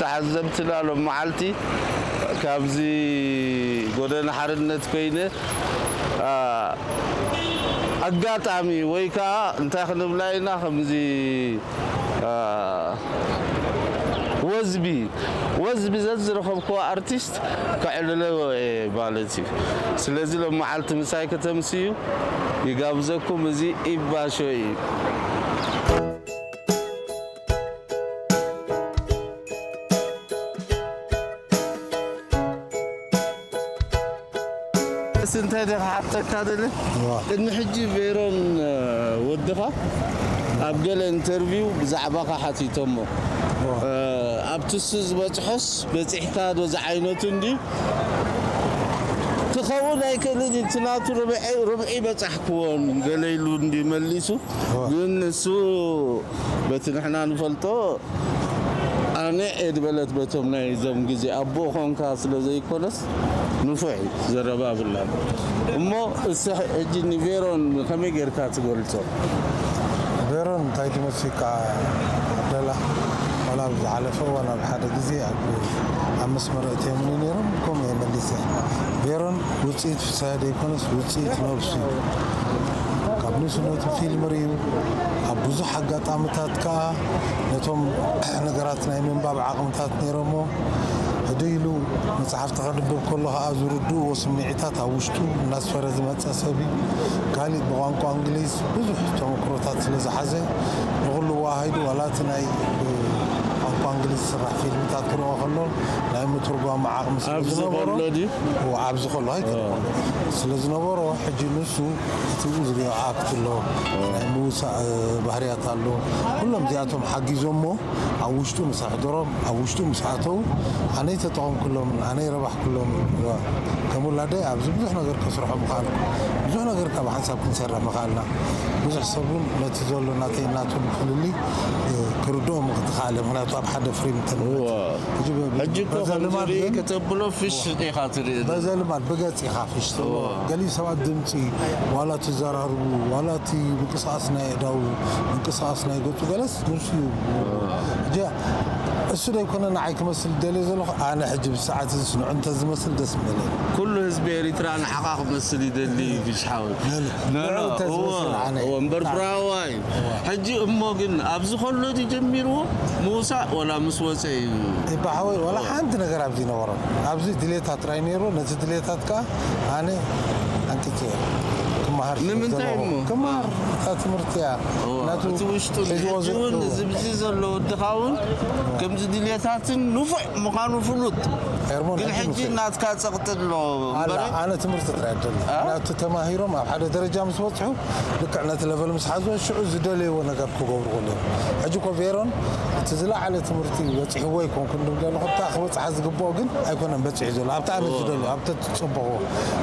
ተዓዘብትና ሎም መዓልቲ ካብዚ ጎደና ሓርነት ኮይነ፣ ኣ፣ ኣጋጣሚ ወይ ከዓ እንታይ ክንብላ ኢና፣ ከምዚ፣ ኣ፣ ወዝቢ፣ ወዝቢ ዘዝረኸብክዎ ኣርቲስት ከዕልለዎ እየ ማለት እዩ። ስለዚ ሎም መዓልቲ ምሳይ ከተምስዩ ይጋብዘኩም። እዚ ኢባ ሾው እዩ። እስ እንታይ ደኻ ሓተካ ደለ? ዋ። ቅድሚ ሕጂ ቬሮን፣ እ፣ ወድኻ ኣብ ገለ ኢንተርቪው ብዛዕባኻ ሓቲቶሞ። ዋ። እ፣ ኣብቲ እሱ ዝበጽሖስ በጺሕካ ዶ ዝዓይነቱ እንዲ ክኸውን ኣይክእልን እዩ። እቲ ናቱ ርብዒ፣ ርብዒ በጻሕክዎን ገለ ኢሉ እንዲ መሊሱ። ዋ። ግን እሱ በቲ ንሕና ንፈልጦ ኣነ እየ ድበለት በቶም ናይ እዞም ግዜ ኣቦ ኾንካ ስለ ዘይኮነስ ንፉዕ እዩ ዘረባ ብላ እሞ እሰ ሕጂ ንቬሮን ከመይ ጌርካ ትገልጾ? ቬሮን እንታይ ትመስልካ? ኣደላ ዋላ ኣብ ዝሓለፈ እዋን ኣብ ሓደ ግዜ ኣብ፣ ኣብ መስመር እትዮምኒ ነይሮም ከምኡ እየ መሊሰ። ቬሮን ውፅኢት ፍስሃ ዘይኮነስ ውፅኢት ነብሱ እዩ። ካብ ንእስነቱ ፊልም ርእዩ ኣብ ብዙሕ ኣጋጣምታት ከዓ ነቶም ነገራት ናይ ምንባብ ዓቕምታት ነይሮሞ። ህድእ ኢሉ መፅሓፍቲ ከንብብ ከሎ ከዓ ዝርድእዎ ስምዒታት ኣብ ውሽጡ እናስፈረ ዝመፀ ሰብ እዩ። ካሊእ ብቋንቋ እንግሊዝ ብዙሕ ተመክሮታት ስለ ዝሓዘ ንኹሉ ዋሃይዱ ዋላ እቲ ናይ ቋንቋ እንግሊዝ ዝስራሕ ፊልምታት ክረኦ ከሎ ናይ ምትርጓም ዓቕሚ ስለ ኣብዚ ዝነበሮ ከሎ ድዩ? እዎ፣ ኣብዚ ከሎ ኣይከሎ ስለ ዝነበሮ ሕጂ ንሱ እቲ ዝሪኦ ኣክት ኣሎ ናይ ምውሳእ ባህርያት ኣሎ። ኩሎም እዚኣቶም ሓጊዞሞ ኣብ ውሽጡ ምስ ኣሕደሮም ኣብ ውሽጡ ምስ ኣተው ኣነይ ተጠቐምኩሎምን ኣነይ ረባሕኩሎምን። እዋ፣ ከም ውላደይ ኣብዚ ብዙሕ ነገር ከስርሖ ምኽኣልኩ። ብዙሕ ነገር ካብ ሓንሳብ ክንሰርሕ ምኽኣልና። ብዙሕ ሰብ እውን ነቲ ዘሎ ናተይ ናቱን ፍልልይ ክርድኦም ክትኽኣለ ምክንያቱ ኣብ ሓደ ፍሬም ተንበት እዋ። ሕጂ በ- ሕጂ እኮ በዛ ከምዚ ልማድ ርኢ ግን ከተብሎ ፍሽ ኢኻ ትርኢ። በዛ ልማድ ብገጽ ኢኻ ፍሽ ትብሎ። እዋ። ገሊኡ ሰባት ድምጺ ዋላ ትዘራርቡ ዋላ እቲ ምንቅስቃስ ናይ ኣእዳው ምንቅስቃስ ናይ ገጹ ገለስ ንሱ እዩ። ሕጂ እሱ ዘይኮነ ንዓይ ክመስል ደልየ ዘለኹ ኣነ ሕጂ ብሰዓት እዚ ስንዑ እንተዝመስል ደስ ምበለኒ። ኩሉ ህዝቢ ኤሪትራ ንዓኻ ክመስል ይደሊ እዩ ፍሽ ሓወይ። መን? ንዑ ንዑ ተዝመስል እዎ፣ ኣነ። እዎ፣ እምበር ብራዋይ። ሕጂ እሞ ግን ኣብዚ ከሎ ድዩ ጀሚርዎ ምውሳእ ወላ ምስ ወፀ እዩ? ይባሓወይ ወላ ሓንቲ ነገር ኣብዚ ነበሮ። ኣብዚ ድሌታት ጥራይ ነይሩ። ነቲ ድሌታት ከዓ ኣነ ኣንቂፀ ክመሃር ስለ ንምንታይ ዘለኹ። እሞ? ክመሃር እታ ትምህርቲ እያ። እዎ፣ ናቱ እቲ ውሽጡ ሒዝዎ ሕጂ እውን ዝእክብ። እዚ ብዚ ዘሎ ወድኻ እውን ከምዚ ድሌታትን ንፉዕ ምዃኑ ፍሉጥ። ኤርሞን ግን ሕጂ ሕጂ ንፉዕ። ናትካ ጸቕጢ ኣሎ ኣላ፣ እምበረ? ኣነ ትምህርቲ ጥራይ ኣይደልን። ኣ? ናቱ ተማሂሮም ኣብ ሓደ ደረጃ ምስ በጽሑ ልክዕ ነቲ ለቨል ምስ ሓዝዎ ሽዑ ዝደለይዎ ነገር ክገብሩ ከለዉ። ሕጂ እኮ ቬሮን እቲ ዝለዓለ ትምህርቲ በጺሕዎ ኣይኮንኩን ድብል ዘለኹ። እታ ክበጽሓ ዝግብኦ ግን ኣይኮነን በጺሑ ዘሎ። ኣብቲ ኣነ እዎ። ዝደልዮ፣ ኣብቲ ትጽብቕዎ።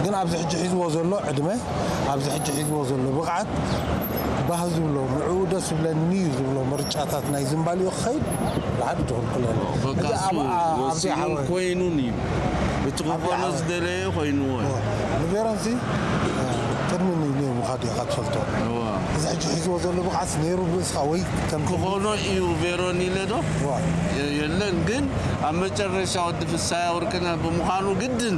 ግን ኣብዚ ሕጂ ሒዝዎ ዘሎ ዕድመ፣ ኣብዚ ሕጂ ሒዝዎ ዘሎ ብቕዓት፣ ባህ ዝብሎ፣ ንዕኡ ደስ ዝብለኒ እዩ ዝብሎ ምርጫታት ናይ ዝምባሊኡ ክኸይድ፣ ንሓደ ትኽልክሎ ኣሎ። በቃ ሕጂ እሱ ኣብ፣ ኣ-፣ ኣብዚ ወሲኑን ሓወ-፣ ኮይኑን እዩ። እቲ ኣብ ክኾኖ ዝሓወ-፣ ዝደለየ ኮይንዎ እዩ። እዎ። ንቬሮንሲ፣ እ፣ ቅድሚ ሚልዮን ምኻድ ኢኻ ትፈልጦ። እዎ። እዚ ሕጂ ሒዝዎ ዘሎ ብቕዓት ነይሩ ብርእስኻ ወይ ከም ክኾኖ እዩ ቬሮን ኢለ ዶ? እዎ። የ-፣ የለን፣ ግን ኣብ መጨረሻ ወዲ ፍሳያ ወርቅነህ ብምዃኑ ግድን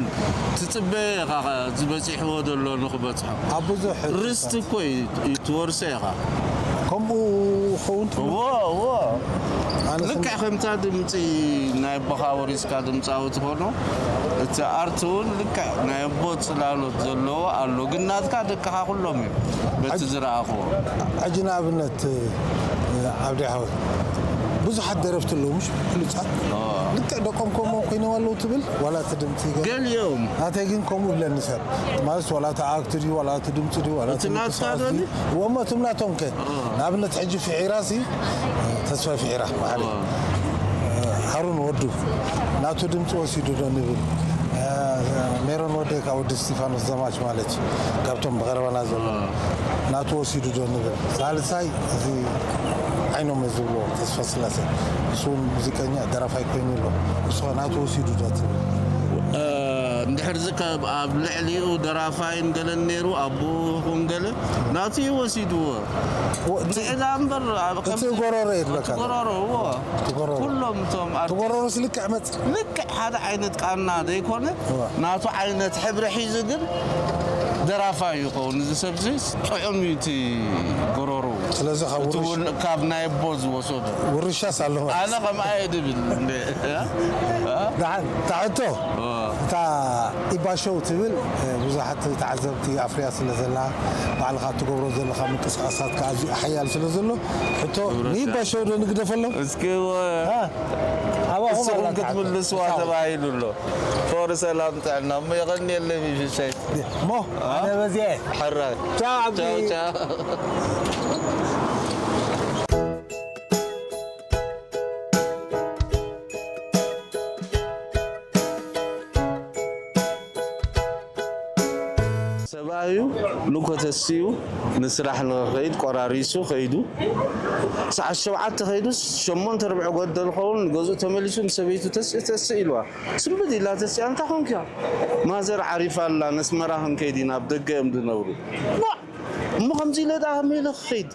ትጽበ ኢኻ ዝበጺሕዎ ዘሎ ንኽበጽሖ። ኣብ ብዙሕ ርስቲ እኮ እዩ፣ እዩ ትወርሶ ኢኻ። ከምኡ ክኸውን ትብል? እዎ፣ እዎ። ኣነ ስም- ልክዕ ከምታ ድምፂ ናይ ኣቦኻ ወሪስካ ድምፃዊ ትኾኖ፣ እቲ ኣርት እውን ልክዕ ናይ ኣቦ ጽላሎት ዘለዎ ኣሎ። ግን ናትካ ደቅኻ ኩሎም እዮም፣ በቲ ሕጂ ዝረኣኽዎ። ሕጂ ንኣብነት፣ እ፣ ዓብዲ ሓወይ፣ ብዙሓት ደረፍቲ ኣለዉ፣ ምሽ ብሉጻት። ኦ። ልክዕ ደቆም ከምኦም ኮይኖም ኣለዉ ትብል፣ ዋላ እቲ ድምፂ ገ-፣ ገሊኦም። ናተይ ግን ከምኡ ይብለኒ ሰብ። ማለት ዋላ እቲ ኣክት ድዩ፣ ዋላ እቲ ድምፂ ድዩ፣ ዋላ እቲ እቲ ናትካ ምንቅስቃስ ዶ ድዩ? ድዩ? እሞ እቶም ናቶም ከ? ኦ። ንኣብነት ሕጂ ፍሒራ ሲ፣ ተስፋ ፍሒራ፣ መሓሪ። ኦ። ሃሩን ወዱ፣ ናቱ ድምፂ ወሲዱ ዶ ንብል? ሜሮን ወደይ ካብ ወዲ እስጢፋኖስ ዘማች ማለት እዩ። ካብቶም ብቐረባና ዘሎ። ኦ። ናቱ ወሲዱ ዶ ንብል? ሳልሳይ፣ እዚ ዓይኖም ዝብሎ ተስፋ ስላሴ። እሱ እውን ሙዚቀኛ፣ ደራፋይ ኮይኑ ኣሎ። እሱ ኸ ናቱ ወሲዱ ዶ ትብል? እ፣ እንድሕር ዝከብ ኣብ ልዕሊኡ ደራፋይን ገለን ነይሩ፣ ኣቦኡ ይኹን ገለ ናቱ እዩ ወሲድዎ። ወ-፣ እቲ፣ ንዕዳ እምበር ኣብ እቲ ከምዚ ጎረሮ እዩ እቲ ዝብለካ። ጎረሮ፣ እዎ። እቲ ጎረሮ። ኩሎም እቶም እቲ ኣርቲስት ጎረሮስ ልክዕ መጽ-፣ ልክዕ ሓደ ዓይነት ቃና ዘይኮነ፣ እዋ። ናቱ ዓይነት ሕብሪ ሒዙ ግን ደራፋይ ይኸውን። እዚ ሰብዚ ጥዑም እዩ እቲ ጎረሮ። ስለዚ ካብ እቲ ውርሽ-፣ ውል-፣ ካብ ናይ ኣቦ ዝወሰዶ። ውርሻስ ኣለዎ። ኣነ ከምኣ እየ ድብል እንደ፣ እ? እ? ደሓን፣ እታ ሕቶ፣ እ። እታ ኢባ ሾው ትብል፣ እ፣ ብዙሓት ተዓዘብቲ ኣፍርያ ስለ ዘላ፣ ባዕልኻ ትገብሮ ዘለኻ ምንቅስቓሳት ከኣ ኣዝዩ ሓያል ስለ ዘሎ፣ ሕቶ ንኢባ ሾው ዶ ንግደፈሎም? እስኪ ወ-፣ እ? ኣባኹም እስኹም ኣላትሓቶ። ክትምልስዋ ተባሂሉ ኣሎ። ፍቕሪ፣ ሰላም፣ ጥዕና። እሞ የቐንየለይ ብሽሻይ። እሞ፣ እ? ኣነ በዚየ። ሕራይ። ቻው፣ ዓብዲ። ቻው፣ ቻው። ሰብኣዩ ንኮተሲኡ ንስራሕ ንኽኸይድ ቆራሪሱ ኸይዱ፣ ሰዓት ሸውዓተ ኸይዱስ ሸሞንተ ርብዒ ጎደል ኸውን ንገዝኡ ተመሊሱ ንሰበይቱ ተስእ ተስእ ኢልዋ። ስንብድ ኢላ ተሲኣ፣ "እንታይ ኾንኪ?" "ማዘር ዓሪፋ ኣላ፣ ነስመራ ክንከይድ ኢና፣ ኣብ ደገ እዮም ዝነብሩ።" "ቧዕ! እሞ ከምዚ ኢለ ደኣ ከመይ ኢለ ክኸይድ?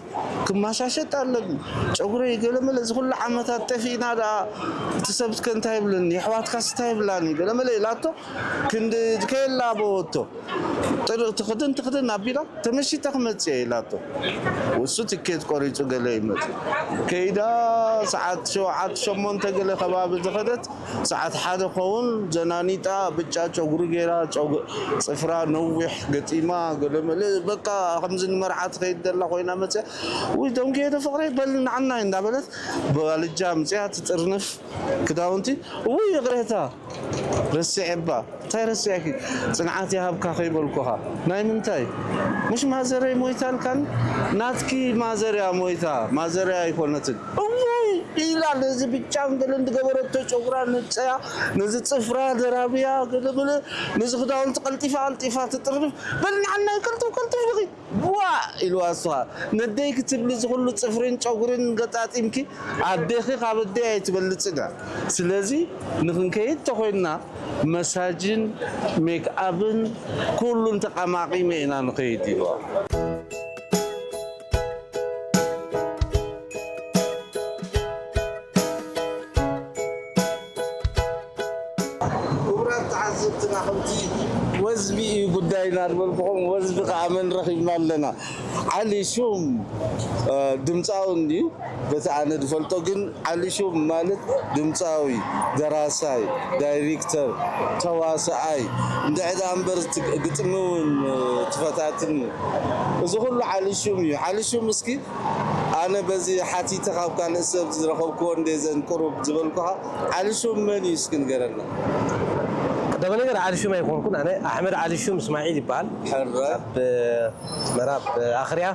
ክመሻሸጥ ኣለኒ፣ ጨጉረይ ገለ መለ፣ እዚ ኩሉ ዓመታት ጠፊእና ደኣ፣ እቲ ሰብስ ከ እንታይ ይብለኒ? የሕዋትካስ እንታይ ይብላኒ?" ገለ መለ ኢላቶ፣ ክንዲ ከየላበወቶ፣ ጥር-፣ ትኽድን ትኽድን ኣቢላ፣ "ተመሺጠ ክመጽእ እየ" ኢላቶ። እሱ ትኬት ቆሪጹ ገለ ይመጽእ። ከይዳ ሰዓት ሸውዓተ ሸሞንተ ገለ ከባቢ ዝኸደት፣ ሰዓት ሓደ ኸውን ዘናኒጣ፣ ብጫ ጨጉሪ ገይራ፣ ጨጉ-፣ ጽፍራ ነዊሕ ገጢማ፣ ገለ መለ፣ በቃ ከምዚ ንመርዓ ትኸይድ ዘላ ኮይና መጽያ፣ "ውይ ደንጉየ ዶ ፍቕረይ፣ በል ንዓናይ" እንዳበለት፣ ብባልጃ ኣምጽያ ትጥርንፍ ክዳውንቲ። "ውይ ይቕሬታ፣ ረሲዐ እባ።" "እንታይ ረሲዐኪ?" "ጽንዓት ይሃብካ ከይበልኩኻ።" "ናይ ምንታይ?" "ምሽ ማዘረይ ሞይታ ኣልካኒ?" "ናትኪ ማዘር እያ ሞይታ፣ ማዘረይ ኣይኮነትን።" "እውይ!" ኢላ ነዚ ብጫን ገለን ዝገበረቶ ጨጉራ ነጸያ፣ ነዚ ጽፍራ ደራብያ፣ ገለ በለ፣ ነዚ ክዳውንቲ ቀልጢፋ ቀልጢፋ ትጥርንፍ። "በል ንዓናይ ቀልጥፍ ቀልጥፍ ኢልኺ!" "ዋእ!" ኢልዋ እሱ ኸኣ፣ "ነደይ ክትብሊ እዚ ኹሉ ጽፍርን ጨጉርን ገጣጢምኪ፣ ኣዴኺ ካብ ኣደይ ኣይትበልጽን እያ። ስለዚ ንኽንከይድ ተኾይንና መሳጅን ሜክኣፕን ኩሉን ተቐማቒመ ኢና ንኸይድ" ኢልዋ። ክቡራት ተዓዘብትና፣ ከምቲ ወዝቢ እዩ ጉዳይና ዝበልኩኹም፣ ወዝቢ ከኣ መን ረኺብና ኣለና? ዓሊ ሹም፣ እ፣ ድምፃዊ እንድዩ፣ በቲ ኣነ ዝፈልጦ። ግን ዓሊ ሹም ማለት ድምፃዊ፣ ደራሳይ፣ ዳይሬክተር፣ ተዋስኣይ፣ እንድዒ ደኣ እምበር ት-፣ ግጥሚ እውን፣ እ፣ ትፈታትን። እዚ ኩሉ ዓሊ ሹም እዩ። ዓሊ ሹም እስኪ ኣነ በዚ ሓቲተ ካብ ካልእ ሰብ ዝረኸብክዎ እንደ ዘን ቁሩብ ዝበልኩኻ፣ ዓሊ ሹም መን እዩ እስኪ ንገረና። ቀዳማይ ነገር ዓሊ ሹም ኣይኮንኩን ኣነ፣ ኣሕመድ ዓሊ ሹም እስማዒል ይበሃል። ሕረ። ኣብ መራብ ኣኽርያ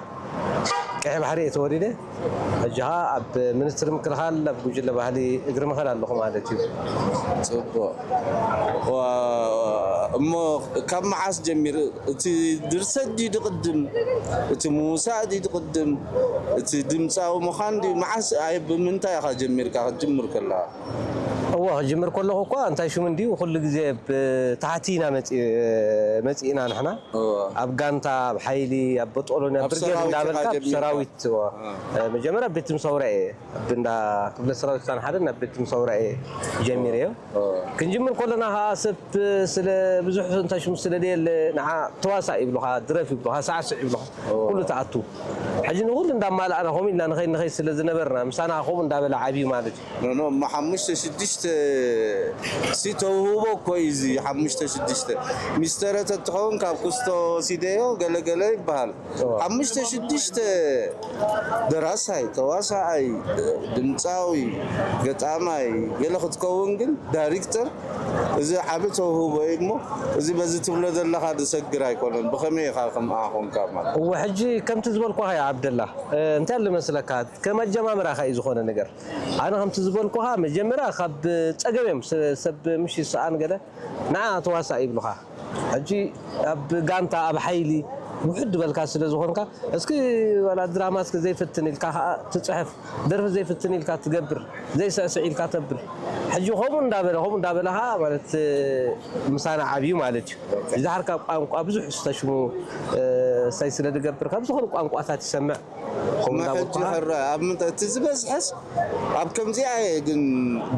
ቀይሕ ባሕሪ እየ ተወሊደ። ሕጂ ኸኣ ኣብ ሚኒስትሪ ምክልኻል ኣብ ጉጅለ ባህሊ እግሪ ምኸድ ኣለኹ ማለት እዩ። ጽቡቕ። ዋ-፣ እሞ ካብ መዓስ ጀሚሩ? እቲ ድርሰት ድዩ ዝቕድም? እቲ ምውሳእ ድዩ ዝቕድም? እቲ ድምጻዊ ምዃን ድዩ? መዓስ፣ ኣይ፣ ብምንታይ ኢኻ ጀሚርካ ክትጅምር ከለኻ? እወ፣ ክጅምር ከለኹ እኳ እንታይ ሽሙ እንድዩ፣ ኩሉ ግዜ ብታሕቲ ኢና መጺ-፣ መጺእና ንሕና። እወ። ኣብ ጋንታ፣ ኣብ ሓይሊ፣ ኣብ በጦሎኒ፣ ኣብ ኣብ ብርጌድ ሰራዊት ኢኻ እንዳበልካ ጀሚርካ? ብሰራዊት፣ እወ። እ። እ፣ መጀመርያ ቤት ትም ሰውራ እየ፣ ኣብ እንዳ ክፍለ ሰራዊት ስልጣን ሓደ ናብ ቤት ትም ሰውራ እየ ጀሚረዮ። እወ። ክንጅምር ከለና ኸዓ ሰብ ስለ ብዙሕ እንታይ ሽሙ ስለ ደየለ፣ ንዓ ተዋሳእ ይብሉኻ፣ ድረፍ ይብሉኻ፣ ሳዕስዕ ይብሉኻ፣ እወ። ኩሉ ትኣቱ። ሕጂ ንኹሉ እንዳማላእና ከምኡ ኢልና ንኸይድ ንኸይድ ስለ ዝነበርና፣ ምሳና ከምኡ እንዳበለ ዓብዩ ማለት እዩ። ኖ፣ ኖ፣ እሞ ሓሙሽተ ሽዱሽተ ሲ ተውህቦ እኮ እዩ እዚ ሓሙሽተ ሽዱሽተ። ሚስተረ ተትኸውን ካብ ኩስቶ ወሲደዮ ገለ ገለ ይበሃል። እወ። ሓሙሽተ ሽዱሽተ ደራሳይ፣ ተዋሳኣይ፣ ድምፃዊ፣ ገጣማይ ገለ ክትከውን ግን ዳይሬክተር እዚ ዓቢ ተውህቦ እዩ እሞ፣ እዚ በዚ ትብሎ ዘለኻ ዝሰግር ኣይኮነን። ብኸመይ ኢኻ ከምኣ ኾንካ ማለት? እወ፣ ሕጂ ከምቲ ዝበልኳኻ እዩ ዓብደላ። እ፣ እንታይ ኣሎ መስለካ፣ ከም ኣጀማምራኻ እዩ ዝኾነ ነገር። ኣነ ከምቲ ዝበልኩኻ፣ መጀመርያ ካብ ጸገም እዮም፣ ስ-፣ ሰብ ምሽ ይስኣን ገለ፣ ንዓ ተዋሳእ ይብሉኻ። ሕጂ ኣብ ጋንታ፣ ኣብ ሓይሊ፣ ውሕድ በልካ ስለ ዝኾንካ፣ እስኪ ዋላ ድራማ እስኪ ዘይፍትን ኢልካ ከዓ ትፅሕፍ፣ ደርፊ ዘይፍትን ኢልካ ትገብር፣ ዘይስዕስዕ ኢልካ ተብል። ሕጂ ከምኡ እንዳበለ ከምኡ እንዳበለ ከዓ ማለት ምሳና ዓብዩ ማለት እዩ። ዝሓርካ ቋንቋ ብዙሕ ዝተሽሙ እሳይ ስለ ዝገብር ካብ ዝኾኑ ቋንቋታት ይሰምዕ። ከምኡ እማ ሕጂ እንዳበልኩኻ ሕረ ኣብ ምንታይ እቲ ዝበዝሐስ ኣብ ከምዚኣ እየ ግን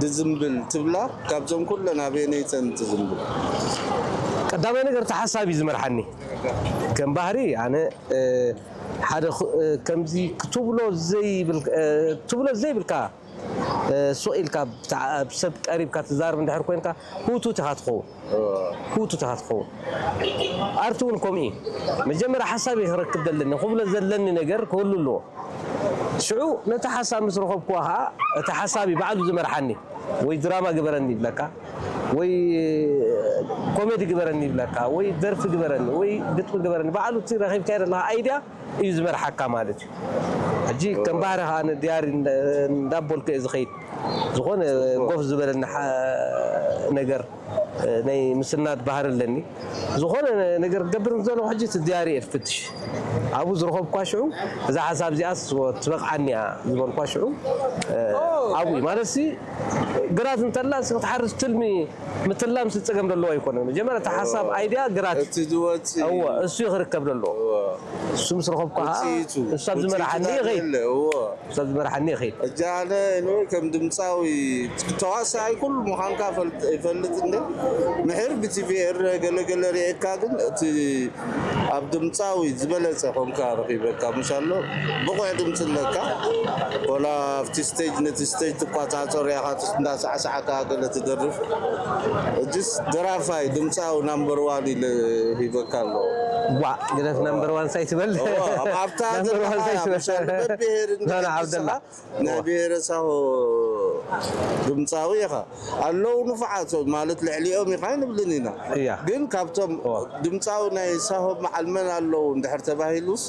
ድዝምብል ትብላ ካብዞም ኩለን ኣበየነይተን ትዝምብል? ቀዳማይ ነገር እቲ ሓሳብ እዩ ዝመርሓኒ። ከም ባህሪ ኣነ ሓደ ከምዚ ክትብሎ ዘይብል ትብሎ ዘይብልካ ሱቕ ኢልካ ብሰብ ቀሪብካ ትዛረብ እንድሕር ኮይንካ ህውቱት ኢኻ ትኸውን። ህውቱት ኢኻ ትኸውን። ኣርቲ እውን ከምኡ እዩ። መጀመርያ ሓሳብ ክረክብ ዘለኒ ክብሎ ዘለኒ ነገር ክህሉ ኣለዎ። ሽዑ ነቲ ሓሳብ ምስ ረኸብክዎ ከዓ እቲ ሓሳብ እዩ ባዕሉ ዝመርሓኒ። ወይ ድራማ ግበረኒ ይብለካ፣ ወይ ኮሜዲ ግበረኒ ይብለካ፣ ወይ ደርፊ ግበረኒ፣ ወይ ግጥሚ ግበረኒ። ባዕሉ እቲ ረኺብካዮ ዘለኻ ኣይድያ እዩ ዝመርሓካ ማለት እዩ። ሕጂ ከም ባህሪ ከዓ ኣነ ድያሪ እንዳበልኩ እየ ዝኸይድ። ዝኾነ ጎፍ ዝበለኒ ነገር ናይ ምስናድ ባህሪ ኣለኒ። ዝኾነ ነገር ክገብር ዘለኹ ሕጂ እቲ ድያሪ እየ ዝፍትሽ። ኣብኡ ዝረኸብኳ ሽዑ እዛ ሓሳብ እዚኣስ ትበቕዓኒ እያ ዝበልኳ ሽዑ ኣብኡ ማለት ሲ ግራት እንተላ ክትሓርስ ትልሚ ምትላም ሲ ፀገም ዘለዎ ኣይኮነን። መጀመርያ እቲ ሓሳብ ኣይድያ ግራት እቲ ዝወፅእ እወ እሱ ይኽርከብ ዘለዎ እሱ ምስ ረኸብኩ ከዓ እሱ ኣብ ዝመርሓኒ ይኸይድ። እሱ ኣብ ዝመርሓኒ ይኸይድ። እጃነ እኔ ከም ድምፃዊ ተዋሳኣይ ኩሉ ምዃንካ ይፈልጥ እንደ ምሕር ብቲቪ ኤረ ገለገለ ርኤካ ግን እቲ ኣብ ድምፃዊ ዝበለፀ ኮንካ ረኺበካ ምሻሎ ብቑዕ ድምፂ ኣለካ። ወላ ኣብቲ ስቴጅ ነቲ ስቴጅ ትቋፃፀሩ ያኻትስ እንዳሳዕሳዕካ ገለ ትደርፍ እጅስ ደራፋይ ድምፃዊ ናምበር ዋን ኢለ ሂበካ ኣሎ። ዋ ግደፍ ናምበር ዋን ሳይትበል ኣብታ ዘለካ ምሻሎ በብሄር ናይ ብሄረሰቦ ድምፃዊ ኢኻ ኣለዉ ንፉዓት ማለት ልዕሊኦም ኢኻ ኣይንብልን ኢና። ግን ካብቶም ድምፃዊ ናይ ሳሆ በዓል መን ኣለዉ እንድሕር ተባሂሉስ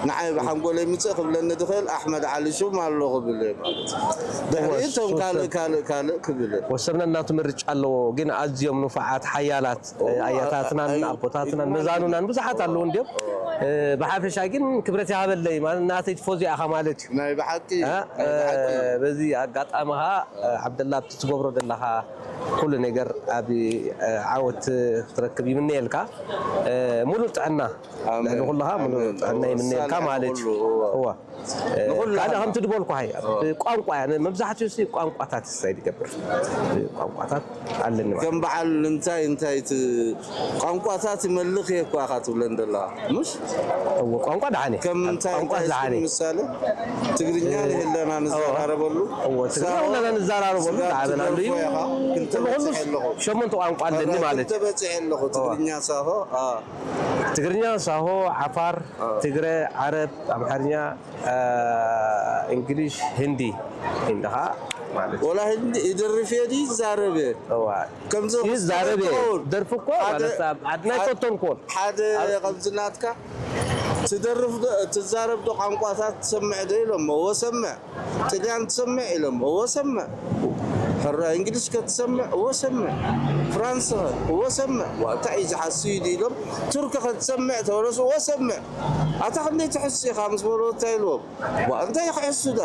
ንዓይ ብሓንጎለይ ምፅእ ክብለኒ ዝኽእል ኣሕመድ ዓሊ ሹም ኣሎ ክብል እየ ማለት ድሕሪ እቶም ካልእ ካልእ ካልእ ክብል ወሰብና እናቱ ምርጫ ኣለዎ። ግን ኣዝዮም ንፉዓት ሓያላት ኣያታትናን ኣቦታትናን መዛኑናን ብዙሓት ኣለዉ እንዲዮም። ብሓፈሻ ግን ክብረት ይሃበለይ ማለት ናተይ ትፎዚ ኢኻ ማለት እዩ። ናይ ብሓቂ በዚ ኣጋጣሚ ኸዓ ዓብደላ ኣብቲ ትገብሮ ዘለኻ ኩሉ ነገር ኣብ ዓወት ክትረክብ ይምነየልካ። ሙሉእ ጥዕና ንኹልኻ ሙሉእ ጥዕና ይምነየልካ ማለት እዩ። እዋ ካልእ ከምቲ ዝበልኩ ሃይ ቋንቋ እያ መብዛሕትኡ ቋንቋታት ሳይ ዝገብር ቋንቋታት ኣለኒ ማለት ከም በዓል እንታይ እንታይ እቲ ቋንቋታት ይመልኽ እየ እኳ ኢኻ ትብለን ዘለኻ ምሽ? እዎ ቋንቋ ደሓን እዩ። ከም እንታይ ቋንቋ እንታይ ደሓን እስኪ እዩ። ምሳሌ ትግርኛ ንህለና ንዘራረበሉ እዎ ትግርኛ ሳሆ ሁለና ንዘራረበሉ ስጋ ደሓን ኣሉ እዩ። ትደርፎ ኢኻ ክልተ ኩሉ በፂሐ ኣለኹ ሸሞንተ ቋንቋ ኣለኒ ማለት ክልተ እዩ። በፂሐ ኣለኹ ትግርኛ ሳሆ አ ትግርኛ ሳሆ ዓፋር ትግረ ዓረብ ኣምሓርኛ እንግሊሽ ህንዲ ህንዲ ኸዓ ማለት እዩ። ወላ ህንዲ ይደርፍ እየ ድዩ ይዛረብ እየ እዋ ከምዚ ይዛረብ እየ ክስተኻኸል ደርፊ እኮ ሓደ ማለት ኣብ ዓድና ኣይፈቶን ኮን ሓደ ከምዚ ናትካ ትደርፍ ዶ ትዛረብ ዶ ቋንቋታት ትሰምዕ ዶ ኢሎሞ እወ ሰምዕ ጥልያን ትሰምዕ ኢሎሞ እወ ሰምዕ ሕራ እንግሊሽ ከ ትሰምዕ እወ ሰምዕ ፍራንስ ኸ እወ ሰምዕ ዋ እንታይ እዩ ዝሓስዩ ኢሎም ቱርክ ከ ትሰምዕ ተበለሱ እወ ሰምዕ ኣታ ክንደይ ትሕሱ ኢኻ ምስ በልዎ እንታይ ኢልዎም ዋ እንታይ ክሕሱ ዳ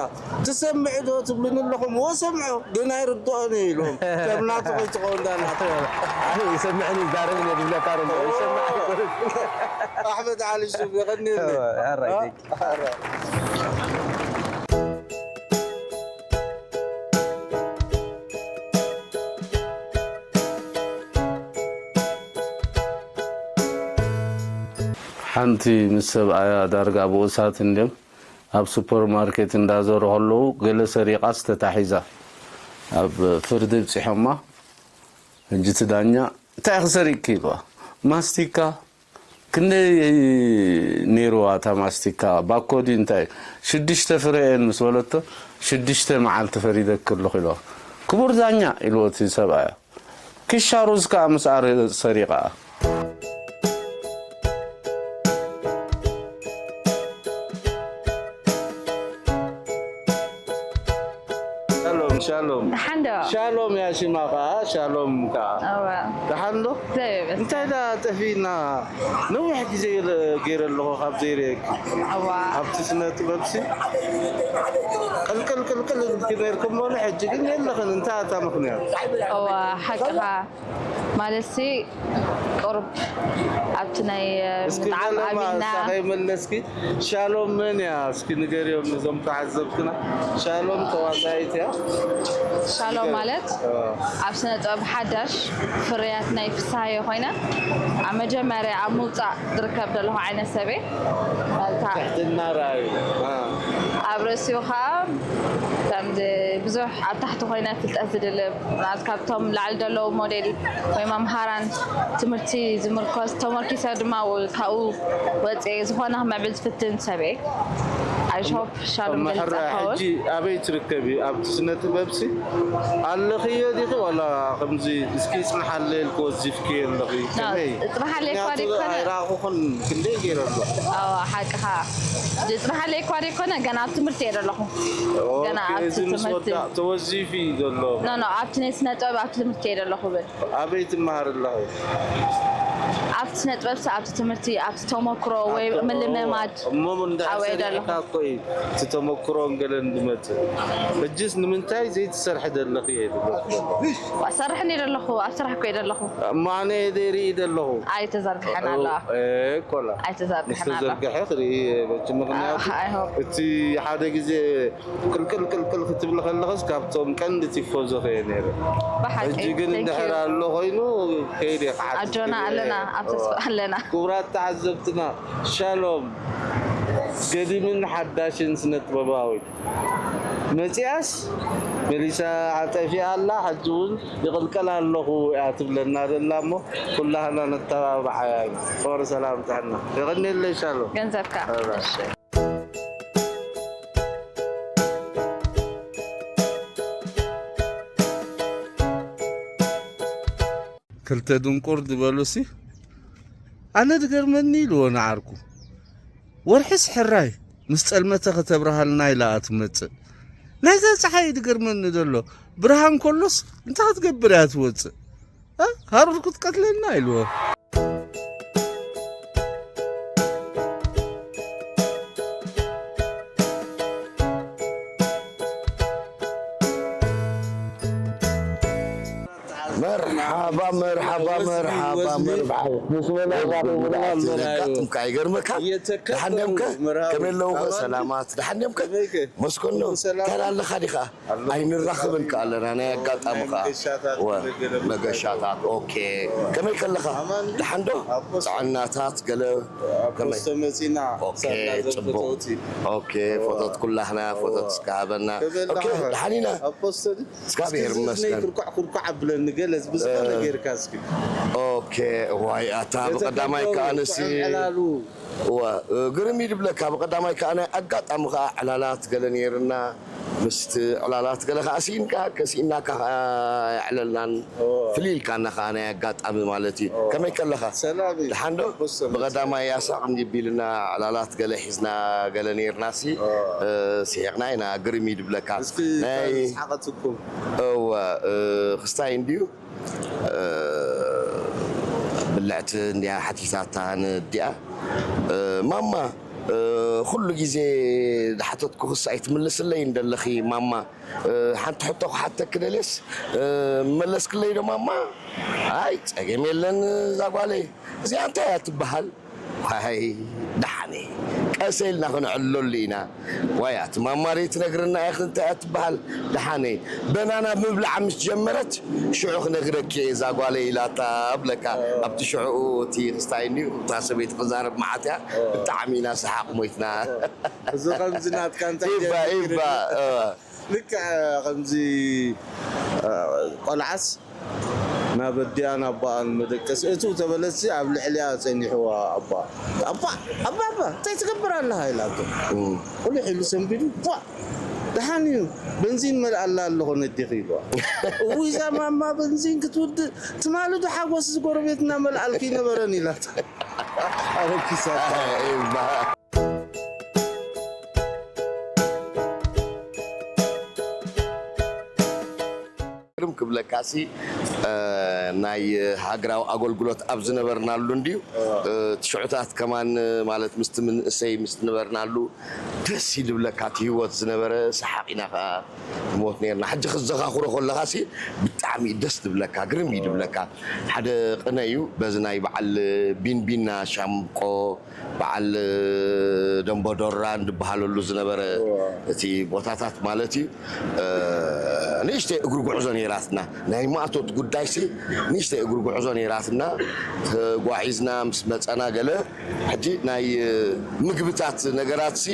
ትሰምዕ ዶ ትብሉኒ ኣለኹም እወ ሰምዖ ግን ኣይርድኦን እየ ኢልዎም ከም ናቱ ከይትኸውን ዳ ናቱ ይሰምዕን ይዛረብን እየ ዝብለካ ዘሎ ይሰምዕ ኣይኮነን ኣሕመድ ዓሊ ሹም የቐንየለይ ኣራይ ሓንቲ ምስ ሰብኣያ ዳርጋ ብኡሳት እንድዮም ኣብ ሱፐርማርኬት እንዳዞሩ ከለዉ ገለ ሰሪቓስ ተታሒዛ ኣብ ፍርዲ ብፂሖማ ሕጂ እቲ ዳኛ እንታይ ኢኺ ሰሪቕኪ ኢልዋ ማስቲካ ክንደይ ነይርዋ እታ ማስቲካ ባኮ ድዩ እንታይ ሽዱሽተ ፍረ እየን ምስ በለቶ ሽዱሽተ መዓልቲ ፈሪደኪ ኣለኹ ኢልዋ ክቡር ዳኛ ኢልዎ እቲ ሰብኣያ ኪሻ ሩዝ ከኣ ምስኣ ሰሪቓ። ሻሎም። ደሓን ዶ? ሻሎም እያ ሽማ ኸዓ፣ ሻሎም ከኣ። እወ። ደሓን ዶ? እግዚኣብሔር ይመስገን። እንታይ ደኣ ጠፊእና? ነዊሕ ግዜ ገይረ ኣለኹ ካብ ዘይርእየኪ። እዋ። ኣብቲ ስነ ጥበብሲ ቅልቅል ቅልቅል ኢልኪ ነይርኪ እሞ፣ ሕጂ ግን የለኽን። እንታይ እታ ምኽንያት? እዋ፣ ሓቅኻ። ማለትሲ ቁሩብ ኣብቲ ናይ እስኪ ብጣዕሚ በለማ፣ ኣብና እሳ ከይመለስኪ፣ ሻሎም መን እያ? እስኪ ንገርዮም ነዞም ተዓዘብትና። ሻሎም ተዋሳኢት እያ። ሻሎም ማለት እ። ኣብ ስነ ጥበብ ሓዳሽ ፍርያት ናይ ፍስሃየ ኮይነ፣ ኣብ መጀመርያ ኣብ ምውጻእ ዝርከብ ዘለኹ ዓይነት ሰብ እየ። ማለት ትሕትና ረኣዩ። እ። ኣብ ርእሲኡ ኸኣ ከምዚ ብዙሕ ኣብ ታሕቲ ኮይነ ፍልጠት ዝድልብ፣ ማለት ካብቶም ላዕሊ ዘለዉ ሞዴል ወይ መምሃራን ትምህርቲ ዝምርኮስ፣ ተመርኪሰ ድማ ው-፣ ካብኡ ወፅኤ ዝኾነ ክምዕብል ዝፍትን ሰብ እየ። I hope ሻሎም እሞ ገሊፀ ሕራይ ክኸውን። ሕጂ ኣበይ ትርከቢ? ኣብቲ ስነ ጥበብሲ ኣለኽዮ ዲኺ ዋላ ከምዚ እስኪ ይፅንሓለይ ኢልኪ ወዚፍክዮ ኣለኺ? ኖ፣ ከመይ? ይፅንሓለይ እኳ ምኽንያቱ ዘይኮነ። ኣይረኣኹኹን ክንደይ ገይረ ኣሎ። ኣዎ፣ ሓቅኻ። ይፅንሓለይ እኳ ዘይኮነ፣ ገና ኣብ ትምህርቲ እየ ዘለኹ። ገና ኦኬ፣ ኣብቲ እዚ ምስ ትምህርቲ። ወዳእ ተወዚፊ ዘሎ። ኖ፣ ኖ፣ ኣብቲ ናይ ስነ ጥበብ ኣብቲ ትምህርቲ እየ ዘለኹ ብል። ኣበይ ትመሃር ኣለኺ? ኣብቲ ስነ ጥበብሲ ኣብቲ ትምህርቲ፣ ኣብቲ ተመክሮ ወይ ኣቶ፣ ምልምማድ እሞ እንድሕር ኣበይ ሰሪሕካ ዘለኹ? እኮ እዩ እቲ ተመክሮን ገለን ዝመጽእ። ሕጅስ ንምንታይ ዘይትሰርሒ ዘለኺ እየ ዝብለኪ ዘለኹ። ዋ፣ ሰርሕኒ ዘለኹ፣ ኣብ ስራሕ እኮ እየ ዘለኹ። እሞ ኣነ እየ ዘይርኢ ዘለኹ። ኣይተዘርግሐን ኣሎ። እ፣ ኮላ። ኣይተዘርግሐን ኣሎ። ምስ ተዘርግሐ ክርኢ እየ። በቲ ምኽንያቱ ኣህ፣ I hope። እቲ ሓደ ግዜ ቅልቅል ቅልቅል ክትብል ከለኽስ ካብቶም ቀንዲ ቲፎዞ ከየ ነይረ። ብሓቂ፣ ሕጂ ግን thank you። እንድሕር ኣሎ ኮይኑ ከይደ ክሓትት ኣጆና ክርኢ ኣለና፣ እየ። ኣብ ተስፋ እዋ። ኣለና። ክቡራት ተዓዘብትና፣ ሻሎም። ገዲምን ሓዳሽን ስነ ጥበባዊት መጺኣስ መሊሳ ጠፊኣ ኣላ። ሕጂ እውን ይቕልቀል ኣለኹ እያ ትብለና ዘላ እሞ ኩላህና ነተባብዓያ ኢና። ፍቕሪ፣ ሰላም፣ ጥዕና። የቐንየለይ ሻሎም። ገንዘብካ። እሺ። ክልተ ድንቁር ዝበሉሲ፣ ኣነ ድገርመኒ ኢልዎ ንዓርኩ። ወርሒስ ሕራይ ምስ ጸልመተ ከተብርሃልና ኢላ እያ ትመጽእ። ናይዛ ጸሓይ ድገርመኒ ዘሎ፣ ብርሃን ከሎስ እንታይ ክትገብር እያ ትወጽእ? እ? ሃሩር ክትቀትለና ኢልዎ። መርሓባ፣ መርሓባ፣ መርሓባ፣ መርሓባ። ምስ መን ኣራኺቡና ኣሎ? ዘጋጥምካ ይገርመካ። እየተከበሩ ደሓን ድዮም ከ? መርሃዊ። ከመይ ኣለዉ ከ? ኣማን። ሰላማት። ደሓን ድዮም ከ? ከመይ ከ? መስኮኖ። ሰላም። እንታይ ኣለኻ ዲኻ? ኣለኹ። ኣይንራኸብን ከ ኣለና፣ ናይ ኣጋጣሚ ናይ ከኣ። መገሻታት ወ-፣ ገለ መገሻታት፣ ኦኬ። ከመይ ከለኻ? ኣማን። ደሓን ዶ? ኣቦ። ጥዕናታት ገለ ኣብ ከመይ? ፖስቶ መጺና፣ ኦኬ፣ ሳላ ዘም ጽቡቕ። ፎቶቲ። ኦኬ፣ እዋ። ፎቶት ኩላህና፣ እዋ። ፎቶት እስከ ሃበና። ከመይ ኦኬ፣ ኣለኻ? ደሓን ኢና። ኣብ ፖስቶ ድዩ? እግዚኣብሔር እስኪ እዚ ይመስገን። እዝነይ ኩርኳዕ ኩርኳዕ ኣብለኒ፣ ገለ ብዝኾነ እ፣ ጌርካ እስኪ። ኦኬ፣ ዋይ፣ ኣታ ብቐዳማይ ከኣ ንሲ ጥዑም ዕላሉ። እወ፣ እ፣ ግርም እዩ ድብለካ። ብቐዳማይ ከኣ ናይ ኣጋጣሚ ከኣ ዕላላት ገለ ነይርና። ምስቲ ዕላላት ገለ ከኣ ስኢንካ፣ ከስኢናካ ከኣ የዕለልናን እወ። ፍልይ ኢልካና ከኣ ናይ ኣጋጣሚ ማለት እዩ። እወ። ከመይ ከለኻ? ሰላም እዩ። ደሓን ዶ? ብሰላም። ብቐዳማይ ኣሳቕ እንዲቢልና ዕላላት ገለ ሒዝና ገለ ነይርናሲ፣ እወ። እ፣ ስሒቕና ኢና። ግርም እዩ ድብለካ። እስኪ ናይ ስሓቐትኩም። እወ፣ እ፣ ክስታይ እንድዩ። እ፣ ብልዕቲ እንድያ ሓቲታታ ንዲኣ። እ፣ ማማ፣ እ፣ ኩሉ ግዜ ዝሓተትኩኽስ ኣይትምልስለይን ደለኺ ማማ። እ፣ ሓንቲ ሕቶ ክሓተኪ ደልየስ፣ እ፣ መለስክለይ ዶ ማማ? ኣይ፣ ጸገም የለን እዛ ጓለይ። እዚኣ እንታይ እያ ትበሃል? ዋይ፣ ደሓነይ። ቀሰ ኢልና ክንዕለሉ ኢና። ዋይ፣ ኣቲ ማማ ደይትነግረና ኢኺ እንታይ እያ ትበሃል? ደሓነይ። በናና ምብላዕ ምስ ጀመረት፣ ሽዑ ክነግረኪ እየ እዛ ጓለይ ኢላታ ብለካ። ኣብቲ ሽዑ እቲ ክስታይ እንድዩ፣ እታ ሰበይቲ ክዛረብ መዓት እያ። ብጣዕሚ ኢና ሰሓቕ ሞይትና። እዚ ከምዚ ናትካ እንታይ ኢባ፣ ድያ ኢባ፣ ነጊርና? እ። ልክዕ ከምዚ፣ እ፣ ቆልዓስ ናብ ኣዲኣን ኣቦኣን መደቀሲ እትው ተበለሲ ኣብ ልዕሊኣ ጸኒሕዋ ኣቦኣ። "ኣባ፣ ኣባ፣ ኣባ፣ እንታይ ትገብር ኣለኻ?" ኢላቶ። እም። ቁሊሕ ኢሉ ሰንቢዱ፣ "ቧ! ደሓን እዩ፣ በንዚን መልኣላ ኣለኹ ነዴኺ" ኢልዋ። "እውይ፣ እዛ ማማ በንዚን ክትውድእ፣ ትማሊ ዶ ሓጎስ እዚ ጎረቤትና መልኣልኪ ነበረን?" ኢላቶ። ኣበኪሳታ። እባ። ዝብለካሲ፣ እ፣ ናይ ሃገራዊ ኣገልግሎት ኣብ ዝነበርናሉ እንድዩ። እ፣ ትሽዑታት ከማን፣ ማለት ምስቲ ምንእሰይ ምስ ነበርናሉ ደስ እዩ ዝብለካ፣ እቲ ህይወት ዝነበረ ሰሓቕ ኢና ከኣ ንሞት ነርና። ሕጂ ክዘኻኽሮ ከለኻሲ ብጣዕሚ እዩ ደስ ዝብለካ፣ ግርም እዩ ዝብለካ። ሓደ ቅነ እዩ፣ በዚ ናይ በዓል ቢንቢና ሻምቆ፣ በዓል ደንበዶራን ዝበሃለሉ ዝነበረ እዋ። እቲ ቦታታት ማለት እዩ። እ፣ ንእሽተይ እግሪ ጉዕዞ ነይራትና። ናይ ማእቶት ጉዳይሲ ንእሽተይ እግሪ ጉዕዞ ነይራትና። ተጓዒዝና ምስ መጸና ገለ ሕጂ ናይ ምግብታት ነገራትሲ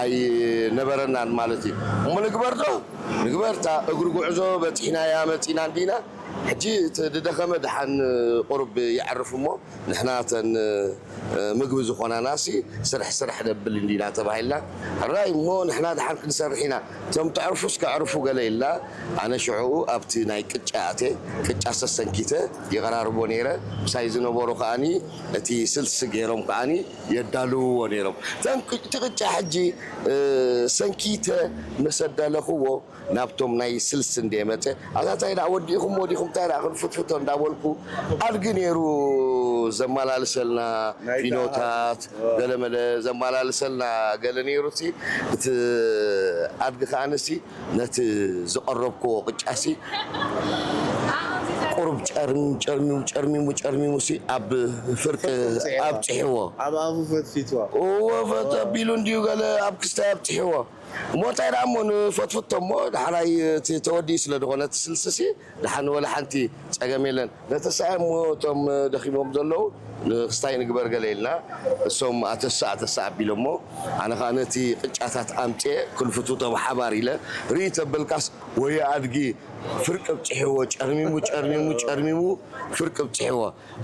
ኣይነበረናን ማለት እዩ። እሞ ንግበር ዶ? ንግበር፣ እታ እግሪ ጉዕዞ በጺሕናያ መጺና እንዲና። ሕጂ እቲ ዝደኸመ ደሓን ቁሩብ የዕርፍ እሞ ንሕና እተን፣ እ፣ ምግቢ ዝኾናናሲ ስርሕ ስርሕ ነብል እንዲና ተባሂልና። ሕራይ እሞ ንሕና ደሓን ክንሰርሕ ኢና፣ እቶም ተዕርፉስ ከዕርፉ ገለ ኢልና። ኣነ ሽዑኡ ኣብቲ ናይ ቅጫ ኣትየ፣ ቅጫ ሰሰንኪተ ይቐራርቦ ነይረ። ምሳይ ዝነበሩ ከኣኒ እቲ ስልሲ ገይሮም ከኣኒ የዳልውዎ ነይሮም። እተን ቅ-፣ እቲ ቅጫ ሕጂ፣ እ፣ ሰንኪተ ምስ ኣዳለኽዎ ናብቶም ናይ ስልሲ እንደ መጸ፣ ኣታ እንታይ ደኣ ወዲእኹሞ ዲኹም፣ እንታይ ደኣ ክንፍትፍቶ እንዳበልኩ፣ ኣድጊ ነይሩ ዘመላልሰልና ናይ ፊኖታት፣ ካህን። ገለመለ ዘመላልሰልና ገለ ነይሩ። እቲ፣ እቲ ኣድጊ ከኣ ንሲ ነቲ ዝቐረብክዎ ቅጫሲ ቁሩብ ጨርሚሙ፣ ጨርሚሙ፣ ጨርሚሙ፣ ጨርሚሙ ሲ ኣብ ፍርቂ ኣብጽሕዎ። ኣብ ኣፉ ፈትፊትዋ። እዎ፣ ፈት ኣቢሉ እንድዩ ገለ ኣብ ክስታይ ኣብጽሕዎ። እሞ እንታይ ደኣ እሞ ንፈትፍቶ እሞ፣ ዳሕራይ እቲ ተወዲኡ ስለ ዝኾነ እቲ ስልስሲ፣ ደሓን ወላ ሓንቲ ጸገም የለን። ነተሳኤ እሞ እቶም ደኺሞም ዘለዉ ንክስታይ ንግበር ገለ ኢልና፣ እሶም ኣተሳ ኣተሳ ኣቢሎሞ፣ ኣነ ኸኣ ነቲ ቅጫታት ኣምጽኤ ክልፍትፍቶ ብሓባር ኢለ፣ ርኢ ተበልካስ፣ ወይ ኣድጊ ፍርቂ ብጽሕዎ፣ ጨርሚሙ፣ ጨርሚሙ፣ ጨርሚሙ፣ ፍርቂ ብጽሕዎ።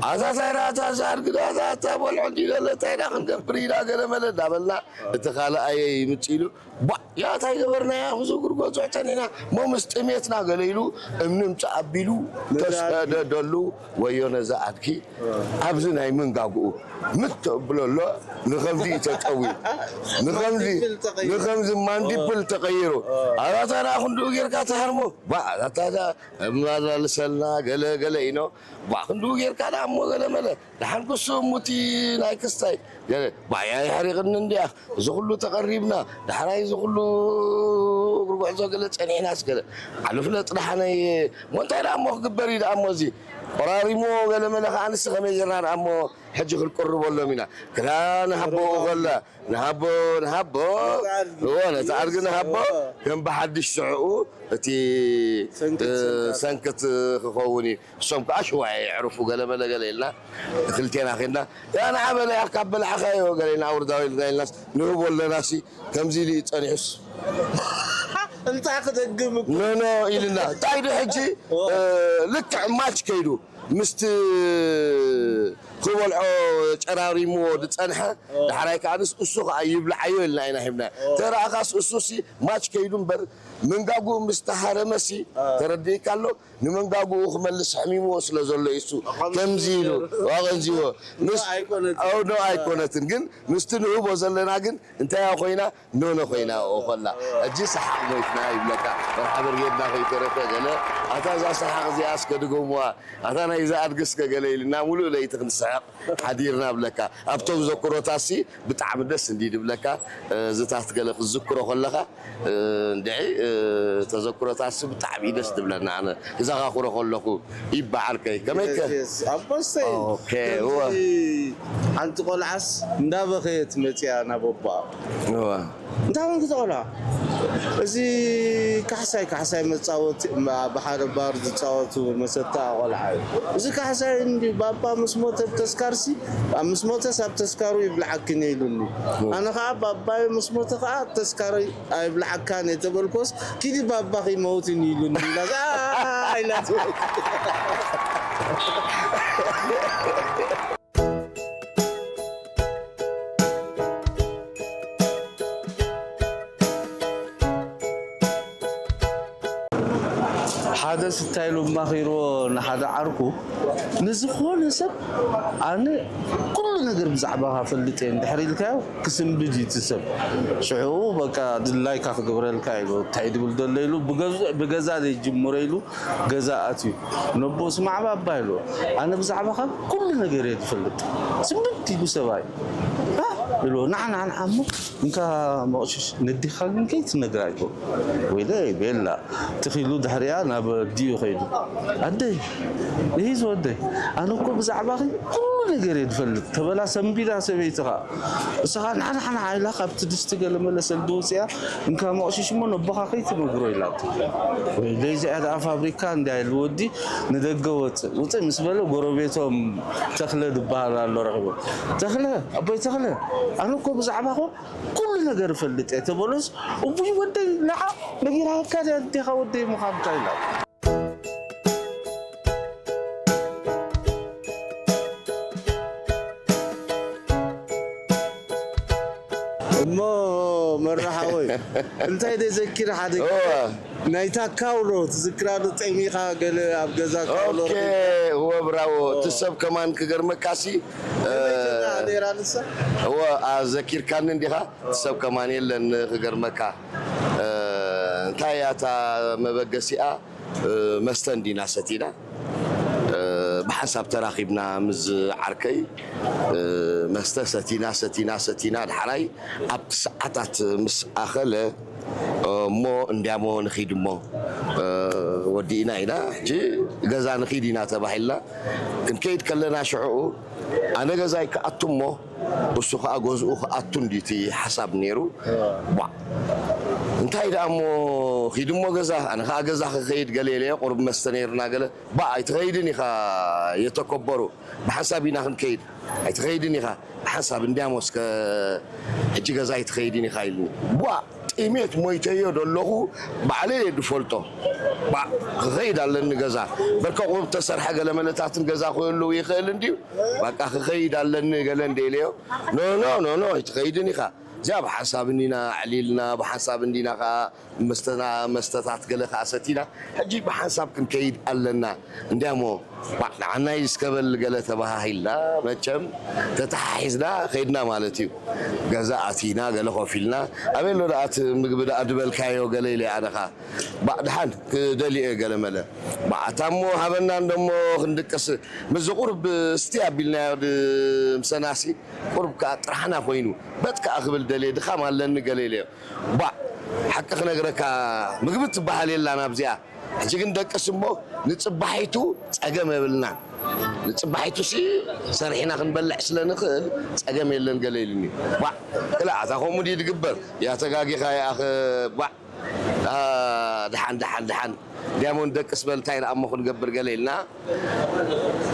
ኣታ እንታይ ደኣ፣ ኣታ እዚ ኣድጊ ደኣ፣ ኣታ፣ ኣታ በልዖ እንዲ ገለ፣ እንታይ ደኣ ክንገብር ኢና፣ ገለ መለ እንዳበልና፣ እቲ ካልኣየ ይምጽእ ኢሉ፣ ቧዕ፣ ያ እንታይ ገበርናያ፣ ኣብዚ እግሪ ጎዞዕ ጸኒሕና፣ እሞ ምስ ጥሜትና ገለ ኢሉ፣ እምኒ ምጻእ ኣቢሉ፣ ነዛ ኣድጊ። ተሰደደሉ፣ ወዮ ነዛ ኣድጊ፣ ኣብዚ ናይ ምንጋግኡ፣ ምት ተብሎ ኣሎ፣ ንኸምዚ እዩ ተጠዊ፣ ንኸምዚ፣ ማንዲብል ተቐይሩ። ንኸምዚ ማንዲብል ተቐይሩ። ኣታ እንታይ ደኣ ክንድኡ ጌርካ ትሃርሞ፣ ቧዕ፣ ኣታ ደኣ፣ እማላልሰልና፣ ገለ ገለ ኢኖ፣ ቧዕ፣ ክንድኡ ጌርካ ደኣ እሞ ገለ መለ፣ ደሓን ክሱ እሙቲ ናይ ክስታይ፣ ገለ፣ ባያ የሕሪቕኒ እንድያ፣ እዚ ኩሉ ተቐሪብና፣ ዳሕራይ እዚ ኩሉ እግሪ ጉዕዞ ገለ ጸኒሕናስ ገለ፣ ኣነ ፍለጥ ደሓነይ፣ እሞ እንታይ ደኣ እሞ ክግበር እዩ ደኣ እሞ እዚ፣ ቆራሪሞ ገለ መለ ከኣ ንስ ከመይ ጌርና ደኣ እሞ ሕጂ ክንቅርበሎም ኢና፣ ክላ ንሃቦ ከላ፣ ንሃቦ፣ ንሃቦ፣ ነቲ ኣድጊ እዎ፣ ነቲ ኣድጊ ንሃቦ፣ እዎ። ከም ብሓድሽ ሽዕኡ እቲ፣ ሰንክት፣ እ፣ ሰንክት። ሰንክት ክኸውን እዩ። እሶም ከኣ ሽዋ የዕርፉ፣ ገለ መለ ገለ ኢልና፣ ክልቴና ኬድና፣ "ያ ንዓ በለ፣ ያ ካብ በላዕኻዮ፣ ገለ ኢልና፣ ኣውርዳው" ኢልና፣ ኢልናስ፣ ንህቦ ኣለናሲ፣ ከምዚ ኢሉ እዩ ጸኒሑስ። እንታይ ክደግም እኮ። ኖ፣ ኖ ኢልና። እንታይ ዶ ሕጂ፣ ኦ። እ፣ ልክዕ ማች ከይዱ፣ ምስቲ ክበልዖ ጨራሪምዎ ዝጸንሐ፣ ኦ። ዳሕራይ ከኣ ንስ-፣ እሱ ከኣ ይብልዓዮ ኢልና ኢና ሂብና። ኦ። ተረኣኻስ እሱሲ ማች ከይዱ እምበር፣ መንጋጉ ምስ ተሃረመሲ፣ ኦ። ተረዲእካ ኣሎ? ንመንጋጉኡ ክመልስ ሕሚምዎ ስለ ዘሎ እዩ እሱ ከምዚ ከምዚ ኢሉ ገይሩ። ኣቐንዚዎ። ኖ ምስ-፣ ኣይኮነትን። ኣው ኖ ኣይኮነትን። ግን ምስቲ ንህቦ ዘለና ግን እንታይ እያ ኮይና? ኖኖ ኮይና እኮ ኮላ። ሕጂ ሰሓቕ ሞይትና ይብለካ። መርሓ ብርጌድና ከይተረፈ ገለ፣ ኣታ እዛ ሰሓቕ እዚኣ እስከ ድገሙዋ፣ ኣታ ናይዛ ኣድጊ እስከ ገለ ኢልና ሙሉእ ለይቲ ክንስሕቕ ሓዲርና ብለካ። ኣብቶም ዘኩሮታሲ ብጣዕሚ ደስ እንዲ ድብለካ፣ እ፣ ዝታት ገለ ክትዝክሮ ከለኻ፣ እ፣ እንድዒ፣ እ፣ ተዘክሮታሲ ብጣዕሚ እዩ ደስ ድብለና። ኣነ ክዘኻኽሮ ከለኹ ይበዓልከይ። ከመይከ? የስ፣ የስ። ኣቦስተይ፣ ኦኬ፣ ከምዚ እወ። ሓንቲ ቆልዓስ እንዳበኸየት መጽያ ናብ ኣቦኣ። እወ። እንታይ ኮንክ እዛ ቆልዓ? እዚ ካሕሳይ፣ ካሕሳይ መጻወቲ፣ ማ-፣ ብሓደ ባር ዝጻወቱ መሰታ ቆልዓ እዩ። እዚ ካሕሳይ እንዲ ባባ ምስ ሞተ ብተስካርሲ፣ ኣብ ምስ ሞተስ ኣብ ተስካሩ ይብልዓክን እየ ኢሉኒ። ኣነ ኸዓ ባባይ ምስ ሞተ ኸዓ ተስካረይ ኣይብልዓካን እየ ተበልኮስ፣ ኪዲ ባባኺ መውትን ኢሉኒ ኢላ፣ ኢላ ትበል። ሓደ ስታይ ኢሉ ኣማኺርዎ ንሓደ ዓርኩ፣ ንዝኾነ ሰብ ኣነ ኩሉ ነገር ብዛዕባኻ ፈልጥ እየ እንድሕር ኢልካዮ ክስንብድ እዩ እቲ ሰብ። ሽዑ በቃ ድላይካ ክገብረልካ ኢሉ እንታይ ድብል ዘሎ ኢሉ ብገዝ- ብገዛ ዘይጅምሮ ኢሉ ገዛ ኣትዩ። ነቦ ስማዕ ባባ ኢሉ ኣነ ብዛዕባኻ ኩሉ ነገር እየ ዝፈልጥ። ስንብድ ኢሉ ሰብኣይ። ሃ? ኢሉ ንዓ ንዓ ንዓ እሞ እንካ መቕሽሽ ነዲኻ ግን ከይትነግራ ኢሉ። ወይለይ ቤላ ትኺሉ ድሕሪኣ ናብ ኣዲኡ ኸይዱ። ኣደይ ይሂዝ ወደይ ኣነ እኮ ብዛዕባኺ ኩሉ ነገር እየ ዝፈልጥ። ተበላ ሰንቢዳ ሰበይትኻ። እስኻ ንዓ ንዓ ንዓ ኢላ ካብቲ ድስቲ ገለ መለ ሰልዲ ውፅያ እንካ መቕሽሽ እሞ ነቦኻ ከይትነግሮ ኢላቶ። ወይለይ እዚኣ ደኣ ፋብሪካ እንድያ ኢሉ ወዲ ንደገ ወፅእ። ውፅእ ምስ በለ ጎረቤቶም ተኽለ ዝበሃል ኣሎ ረኺቡ። ተኽለ ኣቦይ ተኽለ ኣነ እኮ ብዛዕባኹ ኩሉ ነገር እፈልጥ እየ ተበሎስ እቡይ ወደይ ንዓ ነጊራካ ድያ ኣዴኻ ወደይ ምዃንካ ኢላ። እሞ መራሓወይ እንታይ ደዘኪር ሓደ እወ። ናይታ ካውሎ ትዝክራ ዶ? ጠሚኻ ገለ ኣብ ገዛ ካውሎ ኦኬ። ረኺብካ? እወ ብራዎ እቲ ሰብ ከማን ክገርመካሲ እ፣ ከመይ ጀና ነይራ ንሳ? እወ ኣዘኪርካኒ እንዲኻ እቲ ሰብ ከማን የለን ክገርመካ እ፣ እንታይ እያ እታ መበገሲኣ እ፣ መስተ እንዲና ሰቲና እ፣ ብሓንሳብ ተራኺብና ምስ ዓርከይ እ፣ መስተ ሰቲና ሰቲና ሰቲና ድሓራይ ኣብቲ ሰዓታት ምስ ኣኸለ እሞ እንዲያሞ ንኺድ እሞ እ፣ ወዲእና ኢና ሕጂ ገዛ ንኺድ ኢና ተባሂልና ክንከይድ ከለና ሽዕኡ ኣነ ገዛይ ክኣቱ እሞ እሱ ከዓ ገዝኡ ክኣቱ እንዲቲ ሓሳብ ነይሩ ቧዕ እንታይ ደኣ እሞ ኺድ እሞ ገዛ ኣነ ከዓ ገዛ ክኸይድ ገለ ኢለዮ ቁሩብ መስተ ነይርና ገለ ባዕ ኣይትኸይድን ኢኻ የተከበሩ ብሓንሳብ ኢና ክንከይድ ኣይትኸይድን ኢኻ ሓንሳብ እንዲያሞ እስከ ሕጂ ገዛ ኣይትኸይድን ኢኻ ኢልኒ ቧዕ ጥሜት ሞይተዮ ደለኹ ባዕለይ እየ ዝፈልጦ ባዕ ክኸይድ ኣለኒ ገዛ በርከ ቁሩብ ተሰርሐ ገለ መለታትን ገዛ ክህልው ይኽእል እንድዩ በቃ ክኸይድ ኣለኒ ገለ እንደ ኢለዮ ኖ ኖ ኖ ኖ ኣይትኸይድን ኢኻ እዚኣ ብሓንሳብ እንዲና ኣዕሊልና ብሓንሳብ እንዲና ከዓ መስተና መስተታት ገለ ከዓ ሰቲና ሕጂ ብሓንሳብ ክንከይድ ኣለና እንዲያሞ ባዕ ንዓናይ እስከበል ገለ ተባሃሂልና መቸም ተተሓሒዝና ከይድና ማለት እዩ ገዛ ኣቲና ገለ ኮፍ ኢልና ኣበሎ ደኣ እቲ ምግቢ ደኣ ድበልካዮ ገለ ኢለ ኣነኻ ባዕ ድሓን ክደልየ ገለ መለ ባዕ ኣታ እሞ ሃበና እንደሞ ክንድቅስ ምስዚ ቁርብ እስቲ ኣቢልናዮ ድ- ምሰናሲ ቁርብ ከዓ ጥራሕና ኮይኑ በት ከዓ ክብል ደልየ ድኻም ኣለኒ ገለ ኢለዮ ባዕ ሓቂ ክነግረካ ምግቢ ትበሃል የላን ኣብዚኣ ሕጂ ግን ደቅስ እሞ ንፅባሒቱ ፀገም የብልናን ንፅባሒቱ ሲ ሰሪሕና ክንበልዕ ስለ ንኽእል ፀገም የለን ገለ ኢሉኒ ባዕ ክላ ኣታ ከምኡ ድዩ ድግበር ያ ተጋጊኻ ይኣኽ ባዕ ደሓን ደሓን ደሓን ዲያሞን ደቅስ በል እንታይ ደኣ እሞ ክንገብር ገለ ኢልና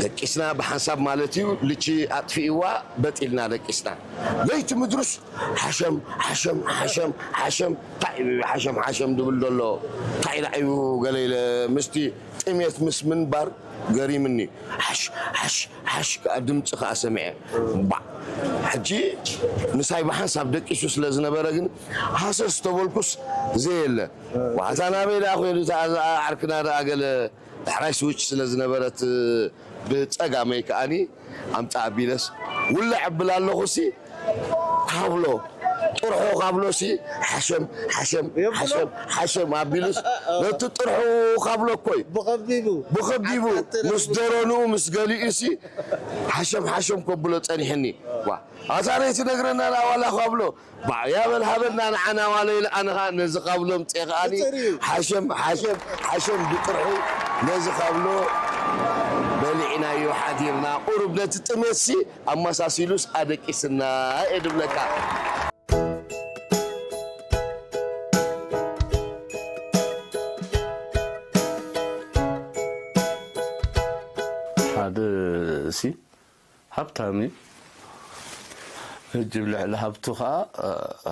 ደቂስና ብሓንሳብ ማለት እዩ ልቺ ኣጥፊእዋ በጥ ኢልና ደቂስና ለይቲ ምድሩስ ሓሸም ሓሸም ሓሸም ሓሸም እንታይ እዩ ሓሸም ሓሸም ድብል ዘሎ እንታይ ደኣ እዩ ገለ ኢለ ምስቲ ጥሜት ምስ ምንባር ገሪምኒ ሓሽ ሓሽ ሓሽ ከዓ ድምፂ ከዓ ሰሚዐ ባዕ ሕጂ ምሳይ ብሓንሳብ ደቂሱ ስለ ዝነበረ ግን ሃሰስ ተበልኩስ ዘየለ ዋዕታ ናበይ ደኣ ኮይኑ እታ ዓርክና ደኣ ገለ ዳሕራይ ስዊች ስለ ዝነበረት ብፀጋመይ ከዓኒ ኣምፃ ኣቢለስ ውልዕ ኣብል ኣለኹሲ ካብሎ ጥርሑ ካብሎሲ ሓሸም ሓሸም ሓሸም ሓሸም ኣቢሉስ ነቲ ጥርሑ ካብሎ እኮይ ብኸቢቡ ብኸቢቡ ምስ ደረንኡ ምስ ገሊኡሲ ሓሸም ሓሸም ከብሎ ፀኒሕኒ ዋ ኣታ ነይቲ ነግረና ንኣዋላ ካብሎ ባዕ ያበል ሃበና ንዓና ዋለ ኢለ ኣነ ኸዓ ነዚ ካብሎ ምፅኤ ኸዓኒ ብጥሪኡ። ሓሸም ሓሸም ሓሸም ብጥርሑ ነዚ ካብሎ በሊዕናዮ ሓዲርና ቁሩብ ነቲ ጥሜትሲ ኣመሳሲሉስ ኣደቂስና እየ ድብለካ። ሓደ ሲ ሃብታም እዩ። ሕጂ ብልዕሊ ሃብቱ ከዓ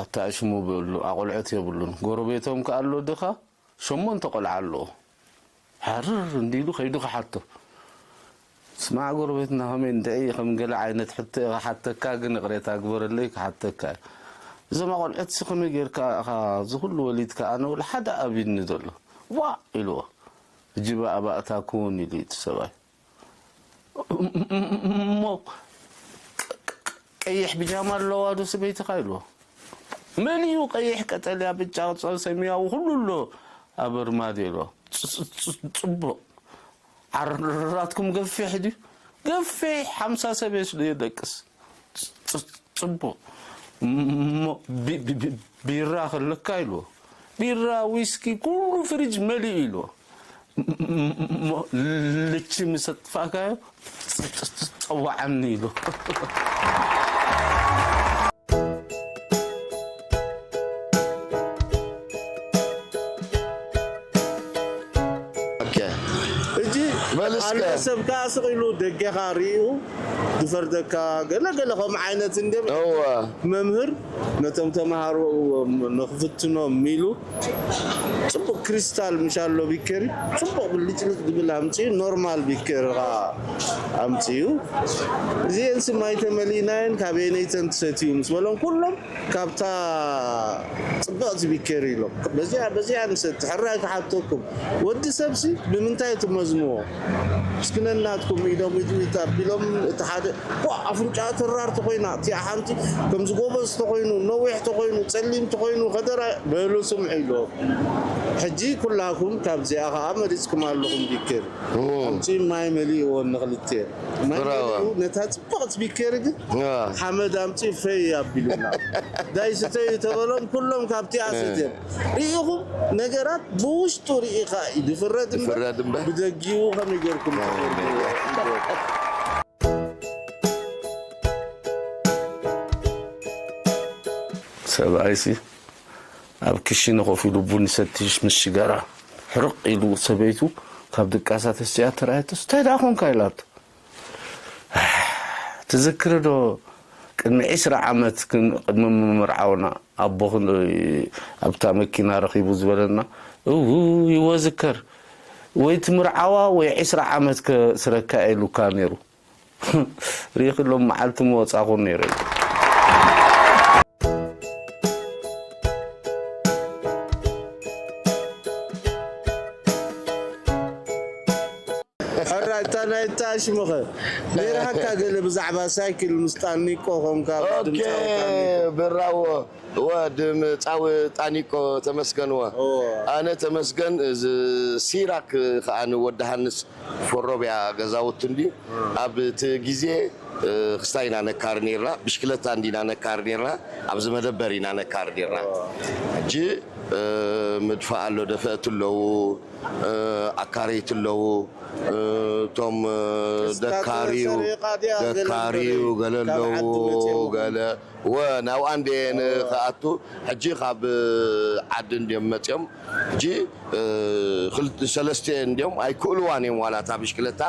ኣታ ሽሙ ብሉ ኣቆልዑት የብሉን። ጎረቤቶም ከዓ ኣሎ ድኻ ሸሞንተ ቆልዓ ኣለዎ። ሓርር እንዲሉ ከይዱ ክሓቶ ስማዕ ጎረቤትና ከመይ እንድዒ ከም ገለ ዓይነት ሕቶ እየ ክሓተካ ግን ይቕሬታ ግበረለይ ክሓተካ እየ። እዞም ኣቆልዑትሲ ከመይ ጌርካ ኢኻ እዚ ኩሉ ወሊድካ ኣነ ወላ ሓደ ኣብዩኒ ዘሎ ዋእ ኢልዎ። ሕጂ ብኣባእታ ክውን ኢሉ እዩ እቲ ሰብኣይ። እሞ ቀይሕ ብጃማ ኣለዋ ዶ ሰበይትኻ ኢልዎ። መሊኡ ቀይሕ፣ ቀጠልያ፣ ብጫ፣ ቆፃል፣ ሰማያዊ ኩሉ ኣሎ ኣብ ኣርማድዮ ኢልዎ። ጽ- ጽ- ጽ- ጽቡቕ። ዓራትኩም ገፊሕ ድዩ? ገፊሕ፣ ሓምሳ ሰብ እየ ስለ የደቅስ። ጽ- ጽ- ጽቡቕ። እሞ ቢ- ቢ- ቢ- ቢራ ከለካ ኢልዎ። ቢራ፣ ዊስኪ፣ ኩሉ ፍሪጅ መሊኡ ኢልዎ። እሞ ልቺ ምስ ኣጥፋእካዮ፣ ጸ- ጸ- ጸ- ጸዋዓኒ ኢሉ። ኦኬ። ሕጂ በል እስከ። ኣነ ሰብ ከኣ ስቕ ኢሉ ደገኻ ርእዩ ዝፈርደካ ገለ ገለ ከምኡ ዓይነት እንደ እወ። መምህር ነቶም ተምሃሮ ንኽፍትኖም ኢሉ ጽቡቕ ክሪስታል ምሽ ኣሎ ቢኬሪ፣ ጽቡቕ ብልጭልጭ ዝብል ኣምጺኡ፣ ኖርማል ቢኬሪ ኸኣ ኣምጺኡ። እዚኤን ስም ኣይተመሊእናየን፣ ካበየነይተን ትሰትዩ ምስ በሎም፣ ኩሎም ካብታ ጽብቕቲ ቢኬሪ ኢሎም። በዚኣ፣ በዚኣ ንሰቲ፣ ሕራይ ክሓተኩም። ወዲ ሰብሲ ብምንታይ ትመዝንዎ? እስኪ ነናትኩም ኢዶም ኢድ ኢድ ኣቢሎም፣ እቲ ሓደ፣ ኳ፣ ኣፍንጫ ተራር ተኾይና፣ እቲኣ ሓንቲ ከምዚ ጎበዝ ተኾይኑ፣ ነዊሕ ተኾይኑ፣ ጸሊም ተኾይኑ፣ ከደራ በሉ ስምዑ ኢልዎም። ሕጂ ኩላኩም ካብዚኣ ኸኣ መሪጽኩም ኣለኹም ቢኬሪ። እም። ኣምጺኡ ማይ መሊእዎ ንኽልቴን። ማይ ብራቮ። መሊኡ ነታ ጽብቕቲ ቢኬሪ ግን እዋ። ሓመድ ኣምጺኡ ፈይ ኣቢሉና። ዳይ ስተዩ ተበሎም ኩሎም ካብቲኣ እም። ሰትዮም። ርኢኹም ነገራት ብውሽጡ ርኢኻ እዩ ዝፍረድ እምበር፣ ዝፍረድ እምበር። ብደጊኡ ከመይ ጌርኩም ትፈርድዎ? ሰብኣይሲ ኣብ ክሽነ ኮፍ ኢሉ ቡን ይሰቲ ምስ ሽጋራ ሕርቕ ኢሉ ሰበይቱ ካብ ድቃሳ ተሲኣ ተራእየቶስ እንታይ ደኣ ኮንካ ኢላቶ። ትዝክሪ ዶ ቅድሚ ዒስራ ዓመት ክን-፣ ቅድሚ ምምርዓውና ኣቦኽን ኣብታ መኪና ረኺቡ ዝበለና? እው ይወዝከር። ወይ ትምርዓዋ ወይ ዒስራ ዓመት ከስረካ ኢሉካ ነይሩ። ሪኢኺ ሎም መዓልቲ ምወጻኹ ነይረ። ሕራይ፣ እታ ናይ እታ ሽምኸ? ነይራካ ገለ ብዛዕባ ሳይክል ምስ ጣኒቆ ኾንካ ኦኬ፣ ድምፃዊ ጣኒቆ። ብራዎ። ወ ድምፃዊ ጣኒቆ ተመስገን ወ። እወ። ኣነ ተመስገን፣ እዚ ሲራክ ከኣ ንወዲ ሃንስ ፎሮብያ ገዛውቲ እንድዩ። እም። ኣብ እቲ ግዜ፣ እ፣ ክስታይ ኢና ነካሪ ነይርና፣ ብሽክለታ እንዲና ነካሪ ነይርና፣ ኣብዚ መደበር ኢና ነካሪ ነይርና። እወ። ሕጂ፣ እ፣ ምድፋእ ኣሎ፣ ደፈእቲ ኣለዉ፣ እ፣ ኣካረይቲ ኣለዉ፣ እ፣ እቶም፣ እ፣ ክስታት ደካርዩ፣ ሰሪቓ ድያ ገለ ደካርዩ፣ እምበሪ፣ ገለ ካብ ኣለዉ፣ ዓዲ መጺኦም። ገለ፣ ወ፣ ናብኣ እንደ እወ። ንኽኣቱ፣ ሕጂ ካብ ዓዲ እንድዮም መጺኦም፣ ሕጂ፣ እ፣ ክልተ፣ ሰለስተ እንድዮም ኣይክእልዋን እዮም፣ ዋላ እታ ብሽክለታ፣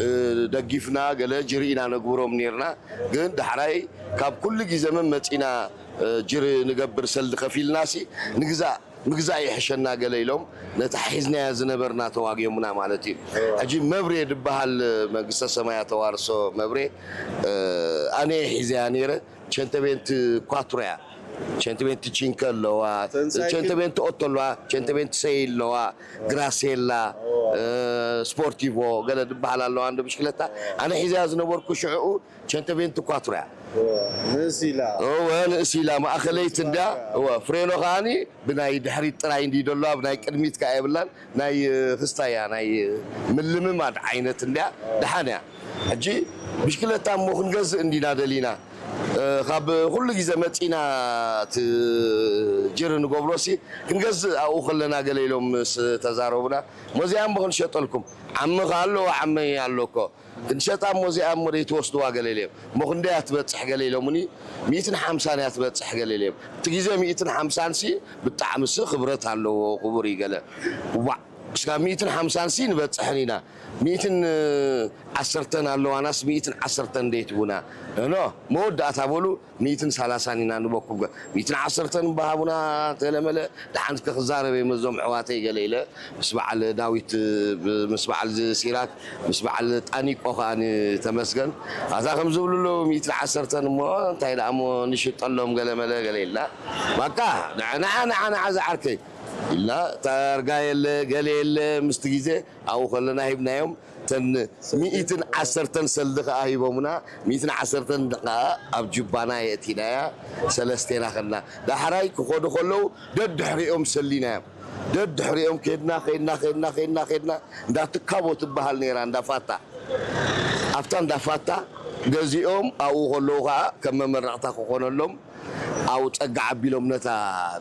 እ፣ ደጊፍና ገለ ጅሪ ኢና ነግብሮም ኔርና። ግን ዳሕራይ ካብ ኩሉ ግዜ መመጺና፣ እ፣ ጅሪ ንገብር ሰልዲ ከፊልናሲ ንግዛእ፣ ምግዛእ ይሕሸና ገለ ኢሎም ነታ ሒዝናያ ዝነበርና ተዋግዮምና ማለት እዩ። እወ። ሕጂ መብሬ ድበሃል መንግስተ ሰማያ ተዋርሶ መብሬ፣ እ፣ ኣነ እየ ሒዘያ ነይረ። ቸንተቤንቲ ኳትሮ እያ። ቸንተቤንቲ ቺንከ ኣለዋ፣ ተንሳይክል። ቸንተቤንቲ ኦቶ ኣለዋ፣ ቸንተቤንቲ ሰይ ኣለዋ፣ ግራሴላ፣ እወ። እ፣ ስፖርቲቮ ገለ ድበሃል ኣለዋ እንዶ ብሽክለታ። ኣነ ሒዘያ ዝነበርኩ ሽዕኡ ቸንተቤንቲ ኳትሮ እያ። እወ፣ ንእስ ኢላ። እወ፣ ንእስ ኢላ፣ ማእኸለይቲ እንድያ። እወ፣ ፍሬኖ ከኣኒ ብናይ ድሕሪት ጥራይ እንድዩ ደሎ፣ ኣብ ናይ ቅድሚት ከኣ የብላን። ናይ፣ እ፣ ክስታ እያ፣ ናይ፣ እ፣ ምልምማድ ዓይነት እንድያ። ደሓን እያ። ሕጂ ብሽክለታ እሞ ክንገዝእ እንዲና ደሊና። እ፣ ካብ ኩሉ ግዜ መጺና እቲ ጅሪ ንገብሮሲ ክንገዝእ ኣብኡ ከለና ገለ ኢሎም ምስ ተዛረቡና፣ "እሞ እዚኣ እሞ ክንሸጠልኩም፣ ዓሚ ከኣ ኣለዎ፣ ዓመይ ኣሎ እኮ። ክንሸጣ እሞ እዚኣ እሞ ደይትወስድዋ?" ገለ ኢሎም። "እሞ ክንደይ እያ ትበጽሕ?" ገለ ኢሎምኒ። "ሚእትን ሓምሳን እያ ትበጽሕ?" ገለ ኢሎም። እቲ ግዜ ሚእትን ሓምሳን ሲ ብጣዕሚ ሲ ክብረት ኣለዎ፣ ክቡር እዩ ገለ። ዋዕ፣ እስካ ሚእትን ሓምሳን ሲ ንበጽሕን ኢና። ሚእትን ዓሰርተን ኣለዋናስ ሚእትን ዓሰርተን ደይትቡና? እኖ፣ መወዳእታ በሉ፣ ሚእትን ሰላሳን ኢና ንበኩም። ሚእትን ዓሰርተን እምባ ሃቡና፣ ተለመለ፣ ደሓን እስከ ክዛረብ እየ መዞም ኣሕዋተይ ገለ ኢለ፣ ምስ በዓል ዳዊት፣ ብ-፣ ምስ በዓል ሲራክ፣ ምስ በዓል ጣኒቆ ከኣ ንተመስገን። ኣታ ከም ዝብሉ ኣለዉ፣ ሚእትን ዓሰርተን እሞ፣ እንታይ ደኣ እሞ ንሽጠሎም ገለ መለ ገለ ኢልና። በቃ፣ ንዓ፣ ንዓ፣ ንዓ፣ ንዓ ዝዓርከይ። ኢልና፣ ታርጋ የለ፣ ገለ የለ፣ ምስቲ ግዜ ኣብኡ ከለና ሂብናዮም። እተን ሚእትን ዓሰርተን ሰልዲ ከኣ ሂቦምና፣ ሚእትን ዓሰርተን ከኣ ኣብ ጁባና የእቲናያ፣ ሰለስቴና ከና። ዳሕራይ ክኸዱ ከለዉ ደድሕሪኦም ሰሊናዮም። ደድሕሪኦም ከድና፣ ከድና፣ ከድና፣ ከድና፣ ከድና፣ እንዳ ትካቦ ትበሃል ነይራ፣ እንዳ ፋታ። ኣብታ እንዳ ፋታ ገዚኦም ኣብኡ ከለዉ ከኣ ከም መመረቕታ ክኾነሎም ኣብኡ ጸግዒ ኣቢሎም ነታ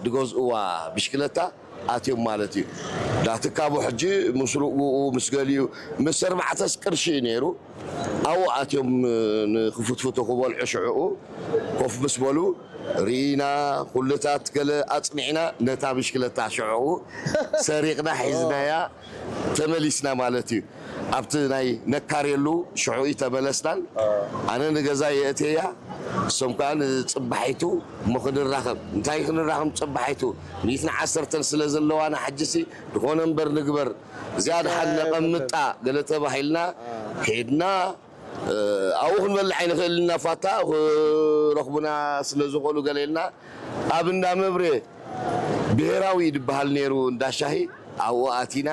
ዝገዝእዋ ብሽክለታ ኣትዮም ማለት እዩ። እንዳ ትካቦ ሕጂ ምስ ርኡኡ ምስ ገሊኡ ምስ ኣርባዕተ ቅርሺ እዩ ነይሩ። ኣብኡ ኣትዮም ንክፍትፍቱ ክበልዑ ሽዕኡ ኮፍ ምስ በሉ ርኢና፣ ኩልታት ገለ ኣጽኒዕና ነታ ብሽክለታ ሽዕኡ ሰሪቕና ሒዝናያ ተመሊስና ማለት እዩ። ኣብቲ ናይ ነካርየሉ ሽዑ ተመለስናን ኣነ ንገዛ የእትየያ፣ እሶም ከኣ ንጽባሒቱ እሞ ክንራኸብ። እንታይ ክንራኸብ? ጽባሒቱ ሚእትን ዓሰርተን ስለ ዘለዋና፣ ሕጂሲ ዝኾነ እምበር ንግበር፣ እዚኣ ድሓን ነቐምጣ ገለ ተባሂልና ከይድና። ኣብኡ ክንበልዕ ኣይንኽእልን ኢና። ፋታ ክረኽቡና ስለ ዝኽእሉ ገለ ኢልና ኣብ እንዳ መብሬ ብሄራዊ ድበሃል ነይሩ እንዳ ሻሂ፣ ኣብኡ ኣቲና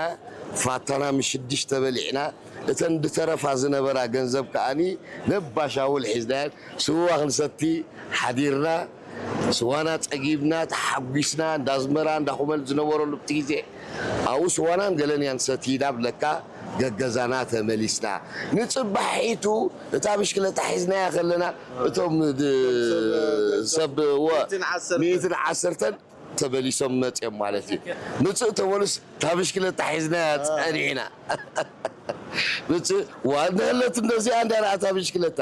ፋታና ምስ ሽዱሽተ በሊዕና። እተን ድተረፋ ዝነበራ ገንዘብ ከኣኒ ነባሻውል ሒዝናየን ስዋ ክንሰቲ ሓዲርና። ስዋና ጸጊብና ተሓጒስና፣ እንዳ ኣዝመራ እንዳ ኩመል ዝነበረሉ እቲ ግዜ ኣብኡ ስዋናን ገለን እያን ሰቲና ብለካ ገገዛና ተመሊስና። ንጽባሒቱ እታ ብሽክለታ ሒዝናያ ከለና እቶም ድ-፣ ሰብ ወ-፣ ሚእትን ዓሰርተን ተመሊሶም መጽዮም ማለት እዩ። ምጽእ ተበሉስ እታ ብሽክለታ ሒዝናያ ጸኒዕና። ምጽእ ዋ፣ እንተህለት እንደዚኣ እንድያ እታ ብሽክለታ።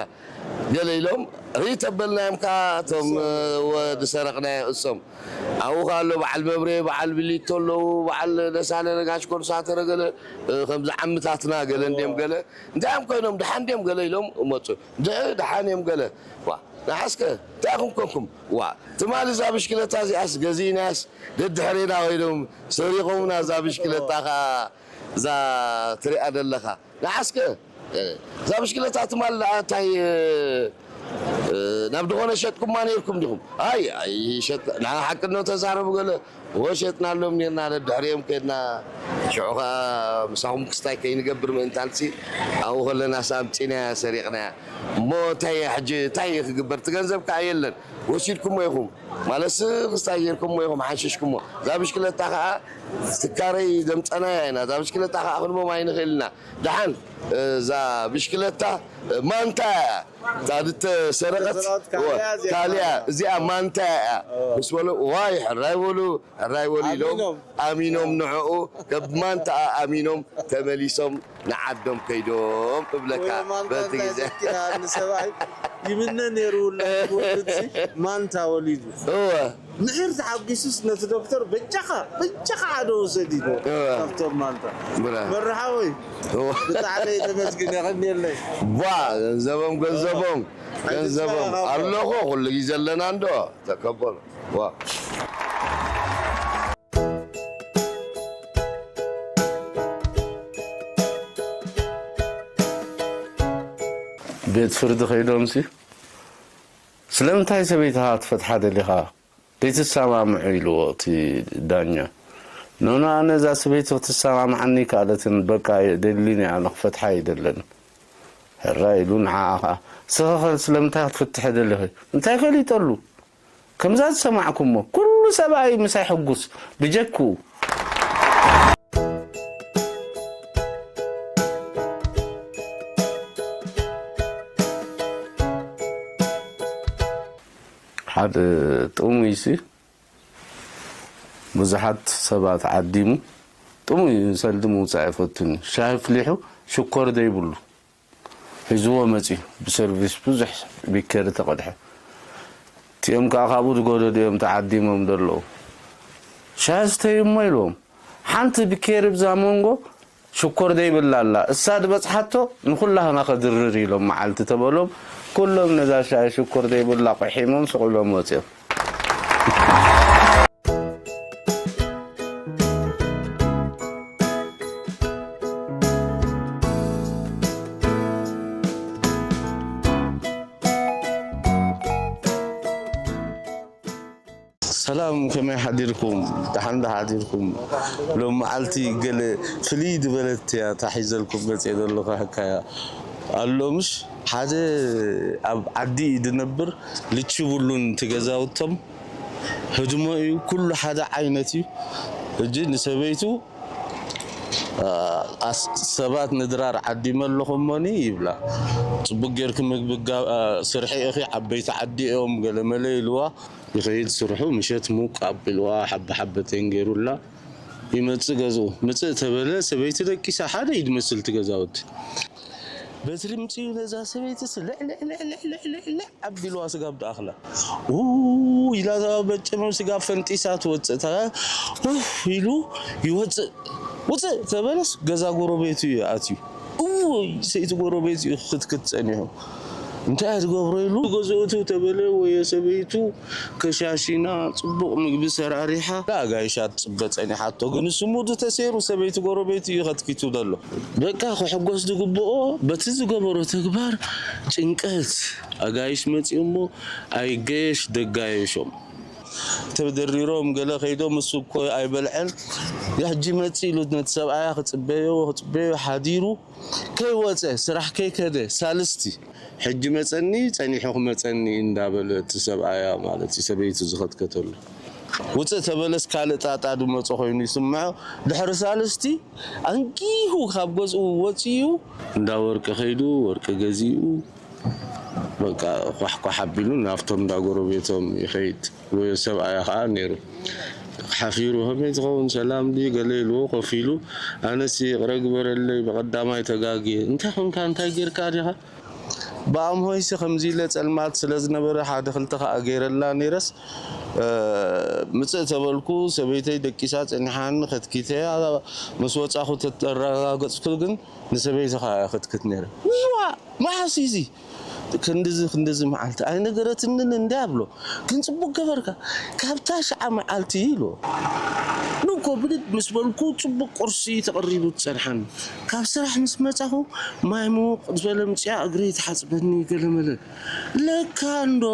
ገለ ኢሎም ርኢ ተበልናዮም ከኣ እቶም ወዲ ሰረቕናዮ እሶም። ኣብኡ ከኣ ኣሎ በዓል መብሬ፣ በዓል ብሊቶ ኣለዉ፣ በዓል ደሳለ ነጋሽ ኮርሳተረ ገለ፣ እ፣ ከምዚ ዓምታትና ገለ እንድዮም ገለ። እንታይ እዮም ኮይኖም? ደሓን እንድዮም ገለ ኢሎም መጹ። ደ-፣ ደሓን እዮም ገለ። ዋ፣ ንዓስከ እንታይ ኢኹም ኮንኩም? ዋ፣ ትማሊ እዛ ብሽክለታ እዚኣስ ገዚእናያስ ደድሕሬና ኮይኖም ሰሪቖምና እዛ ብሽክለታ ከኣ እዛ ትሪኣ ዘለኻ። ንዓስከ፣ እ፣ እዛ ብሽክለታ ትማል ደኣ እንታይ፣ እ፣ እ፣ ናብ ዝኾነ ሸጥኩማ ነይርኩም ዲኹም? ኣይ፣ ኣይሸጥ-፣ ንዓ ሓቂ እኖ ተዛረቡ ገለ። እወ፣ ሸጥናሎም ኔርና፣ ደድሕሪኦም ከድና። ሽዑ ኸኣ ምሳኹም ክስታይ ከይንገብር ምእንታንሲ፣ ኣብኡ ከለናስ ኣምጺናያ፣ ሰሪቕናያ። እሞ እንታይ እየ ሕጂ፣ እንታይ እየ ክግበር? እቲ ገንዘብ ከኣ የለን። ወሲድኩሞ ኢኹም። ማለትሲ ክስታይ ጌርኩሞ ኢኹም፣ ሓንሺሽኩሞ። እዛ ብሽክለታ ከኣ ትካረይ ዘምጸናያ ኢና። እዛ ብሽክለታ ከኣ ክንቦም ኣይንኽእል ኢና። ደሓን፣ እዛ ብሽክለታ ማንታ እያ። እታ ዝተሰረቐት፣ ዝተሰረቐት ካልያ እዚኣ ካልያ፣ ማንታ። እዚኣ ማንታ እያ። ኦ። ምስ በሉ፣ ዋይ፣ ሕራይ በሉ፣ ሕራይ በሉ ኢሎም፣ ኣሚኖም። ኣሚኖም ንዕኡ፣ ከብ ማንታኣ ኣሚኖም ተመሊሶም ንዓዶም ከይዶም እብለካ። ወይ ማንታ በቲ እንታይ ግዜ ዘኪራ፣ ንሰብኣይ ይምነ ነይሩ፣ ውላድ ክወልድሲ ማንታ ወሊዱ። እወ። ምሒር ተሓጒሱስ ነቲ ዶክተር በጃኻ፣ በጃኻ ሓደ ውሰድ ኢሉ። እወ። ካብቶም ማንታ። ብራ። መርሓወይ፣ እወ። ብጣዕሚ እየ ተመስግን፣ የቐንየለይ። ቧ፣ ገንዘቦም፣ ገንዘቦም፣ እወ። ገንዘቦም። ኣይትጥፋእ፣ ኣለኹ፣ ኩሉ ግዜ ኣለና እንዶ። ተቀበሉ። ዋ። ቤት ፍርዲ ከይዶምሲ፣ "ስለምንታይ ሰበይትኻ ክትፈትሓ ደሊኻ? ዘይትሰማምዑ?" ኢልዎ እቲ ዳኛ። "ኖኖ፣ ኣነ እዛ ሰበይቲ ክትሰማምዓኒ ኣይከኣለትን፣ በቃ፣ የደሊን እያ፣ ኣነ ክፈትሓ ኣይደለን." ሕራይ ኢሉ ንዓኣ ኸዓ፣ "ንስኺ ኸ ስለምንታይ ክትፍትሒ ደሊኺ?" እንታይ ፈሊጠሉ? ከምዛ ዝሰማዕኩሞ፣ ኩሉ ሰብኣይ ምሳይ ሕጉስ፣ ብጀክኡ። ሓደ ጥሙይሲ ብዙሓት ሰባት ዓዲሙ፣ ጥሙይ ሰልዲ ምውጻእ ኣይፈቱን። ሻሂ ኣፍሊሑ ሽኮር ዘይብሉ። ሒዝዎ መጺኡ፣ ብሰርቪስ ብዙሕ ቢኬሪ ተቐድሐ። እቲኦም ከኣ ካብኡ ዝጎደዱ እዮም ተዓዲሞም ዘለዉ። "ሻሂ ስተዩ እሞ" ኢልዎም። ሓንቲ ቢኬሪ ብዛ መንጎ ሽኮር ዘይብላ ኣላ። እሳ ዝበጽሓቶ ንኹላህና ከድርር ኢሎም መዓልቲ ተበሎም። ኩሎም ነዛ ሻሂ ሽኮር ዘይብላ ቆሒሞም ስቕ ኢሎም ወጺኦም። ሰላም፣ ከመይ ሓዲርኩም? ደሓን ዶ ሓዲርኩም? ሎም መዓልቲ ገለ ፍልይ ዝበለት እያ እታ ሒዘልኩም መጽየ ዘለኹ ሕካያ። ኣሎ ምሽ ሓደ ኣብ ዓዲ እዩ ዝነብር፣ ልች ይብሉን እቲ ገዛውቶም ህድሞ እዩ፣ ኩሉ ሓደ ዓይነት እዩ። ሕጂ ንሰበይቱ ኣስ-፣ ሰባት ንድራር ዓዲመ ኣለኹ እሞኒ ይብላ። ጽቡቅ ጌርኪ ምግቢ ጋ-፣ ስርሒ ኢኺ፣ ዓበይቲ ዓዲ እዮም ገለመለ ኢልዋ። ይኸይድ ስርሑ፣ ምሸት ሙቅ ኣቢልዋ፣ ሓበ ሓበ ቴን ጌሩላ ይመጽእ ገዝኡ። ምጽእ ተበለ፣ ሰበይቲ ደቂሳ፣ ሓደ እዩ ዝመስል እቲ ገዛውቲ። በትሪ ምጽኡ ነዛ ሰበይትስ ልዕልዕልዕልዕልዕ ኣቢልዋ ስጋብ ድኣኽላ። ው ኢላ እታ በጨመም ስጋብ ፈንጢሳ ትወጽእ። እታ ውፍ ኢሉ ይወጽእ። ውጽእ ተበለስ ገዛ ጎረቤቱ እዩ ኣትዩ። እውይ ሰይቲ ጎረቤት እዩ ክትክት ጸኒሑ። እንታይ እያ ትገብሮ ኢሉ ገዝኡ እትው ተበለ ወየ ሰበይቱ ከሻሺና ጽቡቕ ምግቢ ሰራሪሓ ኣጋይሻ ትጽበ ጸኒሓቶ። ግን እሱ ሙድ ተሰይሩ ሰበይቲ ጎረቤት እዩ ከትኪቱ ዘሎ። በቃ ክሕጎስ ዝግብኦ በቲ ዝገበሮ ተግባር ጭንቀት ኣጋይሽ መጺኡ እሞ ኣይገየሽ ደጋየሾም። ተደሪሮም ገለ ከይዶም እሱ እኮ ኣይበልዐን። ሕጂ መጺ ኢሉ ነቲ ሰብኣያ ክጽበዮ ክጽበዮ ሓዲሩ ከይወጸ ስራሕ ከይከደ ሳልስቲ ሕጂ መጸኒ ጸኒሑ ክመጸኒ እንዳበለ እቲ ሰብኣያ ማለት እዩ ሰበይቱ ዝኸትከተሉ። ውጽእ ተበለስ ካልእ ጣጣ ዝመጾ ኮይኑ ይስምዖ። ድሕሪ ሳልስቲ ኣንጊሁ ካብ ገዝኡ ወጺኡ እንዳ ወርቂ ከይዱ ወርቂ ገዚኡ በቃ ኳሕኳሕ ኣቢሉ ናብቶም እንዳ ጎረቤቶም ይኸይድ። ወይ ሰብኣያ ከዓ ነይሩ። ሓፊሩ ከመይ ትኸውን ሰላም ድዩ ገለ ኢልዎ ኮፍ ኢሉ ኣነስ ይቕረ ግበረለይ ብቐዳማይ ተጋግየ። እንታይ ኾንካ እንታይ ጌርካ ዲኻ? ብኣምሆይሲ ከምዚ ኢለ ጸልማት ስለ ዝነበረ ሓደ ክልተ ከዓ ገይረላ ነይረስ ምጽእ ተበልኩ ሰበይተይ ደቂሳ ጸኒሓኒ ከትኪተያ ምስ ወጻኹ ተረጋገጽኩ ግን ንሰበይቲ ከዓ ክትክት ነይረ። ዋ መዓስ እዚ ክንድዚ ክንድዚ መዓልቲ ኣይነገረትንን እንዲ ኣብሎ ግን ጽቡቅ ገበርካ ካብታ ሸዓ መዓልቲ ኢሎ ንኮ ብድድ ምስ በልኩ ጽቡቅ ቁርሲ ተቐሪቡ ትጸንሓን ካብ ስራሕ ምስ መጻኹ ማይ ምውቕ ዝበለ ምጽያ እግሪ ትሓጽበኒ ገለመለ ለካ እንዶ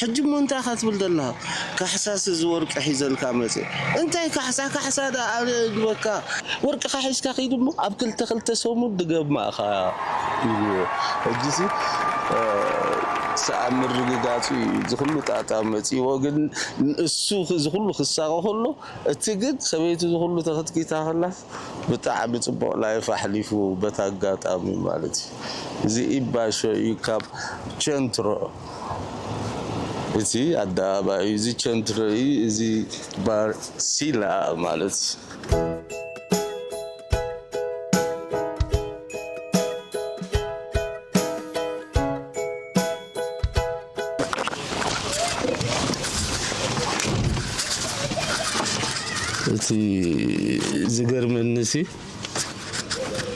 ሕጂ እሞ እንታይ ኢኻ ትብል ዘለኻ ካሕሳስ እዚ ወርቂ ሒዘልካ መጽ እንታይ ካሕሳ ካሕሳ ዳ ኣነ ግበካ ወርቅኻ ሒዝካ ኺድ እሞ ኣብ ክልተ ክልተ ሰሙን ድገብ ማእኻ ኢልዎ። ሕጂሲ ሰኣብ ምርግጋጹ እዩ እዚ ኩሉ ጣጣ መጺዎ። ግን እሱ እዚ ኩሉ ክሳቐ ከሎ እቲ ግን ሰበይቱ እዚ ኩሉ ተኸትኪታ ከላስ ብጣዕሚ ጽቡቕ ላይፍ ኣሕሊፉ በቲ ኣጋጣሚ ማለት እዩ። እዚ ኢባሾ እዩ ካብ ቸንትሮ እቲ ኣደባባይ እዩ። እዚ ቸንትሮ እዩ። እዚ ባር ሲላ ማለት እዩ። እቲ ዝገርመኒ ሲ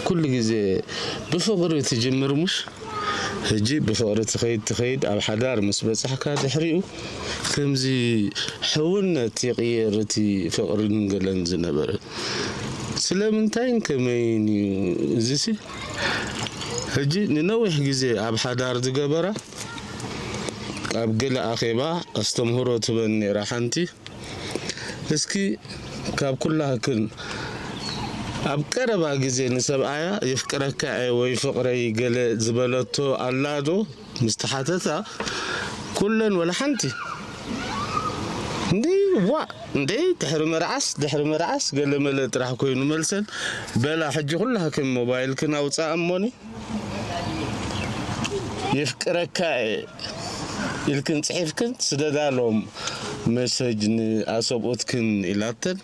ኩሉ ግዜ ብፍቕሪ ትጅምር ሙሽ ሕጂ ብፍቕሪ ትኸይድ ትኸይድ ኣብ ሓዳር ምስ በጻሕካ ድሕሪኡ ከምዚ ሕውነት ይቕየር እቲ ፍቕርን ገለን ዝነበረ ስለምንታይን ከመይን እዩ እዚሲ ሕጂ ንነዊሕ ግዜ ኣብ ሓዳር ዝገበራ ኣብ ገለ ኣኼባ ኣስተምህሮ ትበን ነይራ ሓንቲ እስኪ ካብ ኩላክን ኣብ ቀረባ ግዜ ንሰብኣያ የፍቅረካ እየ ወይ ፍቕረይ ገለ ዝበለቶ ኣላ ዶ ምስ ተሓተታ ኩለን ወላ ሓንቲ እንዲ ዋእ እንደ ድሕሪ መርዓስ ድሕሪ መርዓስ ገለ መለ ጥራሕ ኮይኑ መልሰን በላ ሕጂ ኩላክን ሞባይልክን ኣውፅኣ እሞኒ የፍቅረካ እየ ኢልክን ፅሒፍክን ስደዳሎም መሰጅ ንኣሰብኡትክን ኢላተን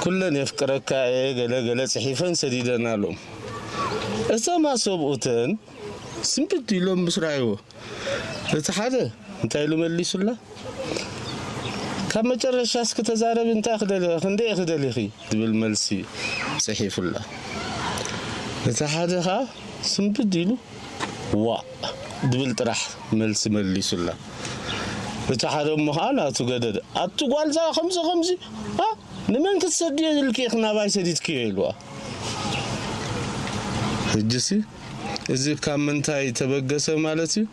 ኩለን የፍቅረካ እየ ገለ ገለ ፅሒፈን ሰዲደናሎም። እቶም ኣሰብኡተን ስንብድ ኢሎም ምስ ረኣይዎ እቲ ሓደ እንታይ ኢሉ መሊሱላ? ካብ መጨረሻ እስኪ ተዛረቢ እንታይ ክደሊ ክንደይ ክደሊኺ ዝብል መልሲ ፅሒፉላ። እቲ ሓደ ኸዓ ስንብድ ኢሉ ዋእ ዝብል ጥራሕ መልሲ መሊሱላ። እቲ ሓደ እሞ ኸዓ ናቱ ገደደ ኣቲ ጓልዛ ከምዚ ከምዚ ኣ ንመን ክትሰድዮ ኢልኪ ኢኺ ናባይ ሰዲድክዮ ኢልዋ። ሕጂሲ እዚ ካብ ምንታይ ተበገሰ ማለት እዩ?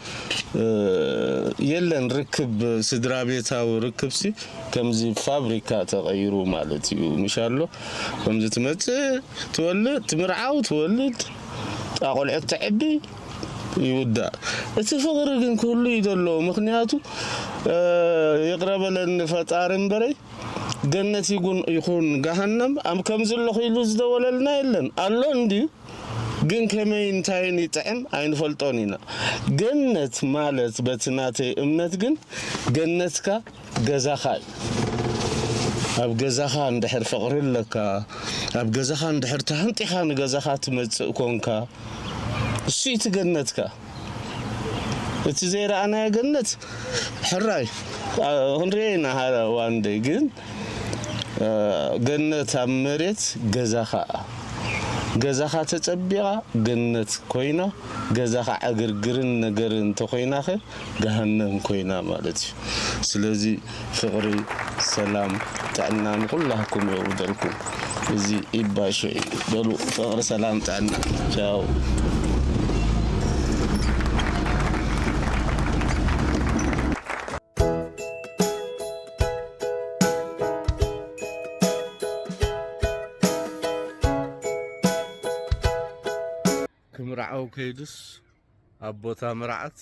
የለን ርክብ፣ ስድራ ቤታዊ ርክብሲ ከምዚ ፋብሪካ ተቐይሩ ማለት እዩ። ምሽ ኣሎ ከምዚ ትመጽእ፣ ትወልድ፣ ትምርዓው፣ ትወልድ፣ ኣቆልዑት ተዕቢ፣ ይውዳእ። እቲ ፍቕሪ ግን ክህሉ እዩ ዘለዎ። ምኽንያቱ ይቕረ በለኒ ፈጣሪ እምበረይ፣ ገነት ይኹን ገሃነም ኣብ ከምዚ ኣለኹ ኢሉ ዝደወለልና የለን። ኣሎ እንድዩ፣ ግን ከመይ እንታይን ይጥዕም ኣይንፈልጦን ኢና። ገነት ማለት በቲ ናተይ እምነት ግን ገነትካ ገዛኻ እዩ። ኣብ ገዛኻ እንድሕር ፍቕሪ ኣለካ፣ ኣብ ገዛኻ እንድሕር ተሃንጢኻ ንገዛኻ ትመጽእ ኮንካ፣ እሱ እዩ እቲ ገነትካ። እቲ ዘይረኣናዮ ገነት ሕራይ ክንሪኦ ኢና። One day ግን ገነት ኣብ መሬት ገዛኻ፣ ገዛኻ ተጸቢቓ ገነት ኮይና፣ ገዛኻ ዕግርግርን ነገርን እንተኾይናኸ ገሃነም ኮይና ማለት እዩ። ስለዚ ፍቕሪ፣ ሰላም፣ ጥዕና ንኹላህኩም የውርደልኩም። እዚ ኢባ ሽዑ እዩ። በሉ ፍቕሪ፣ ሰላም፣ ጥዕና። ቻው። ክምርዓው ከይዱስ ኣብ ቦታ መርዓት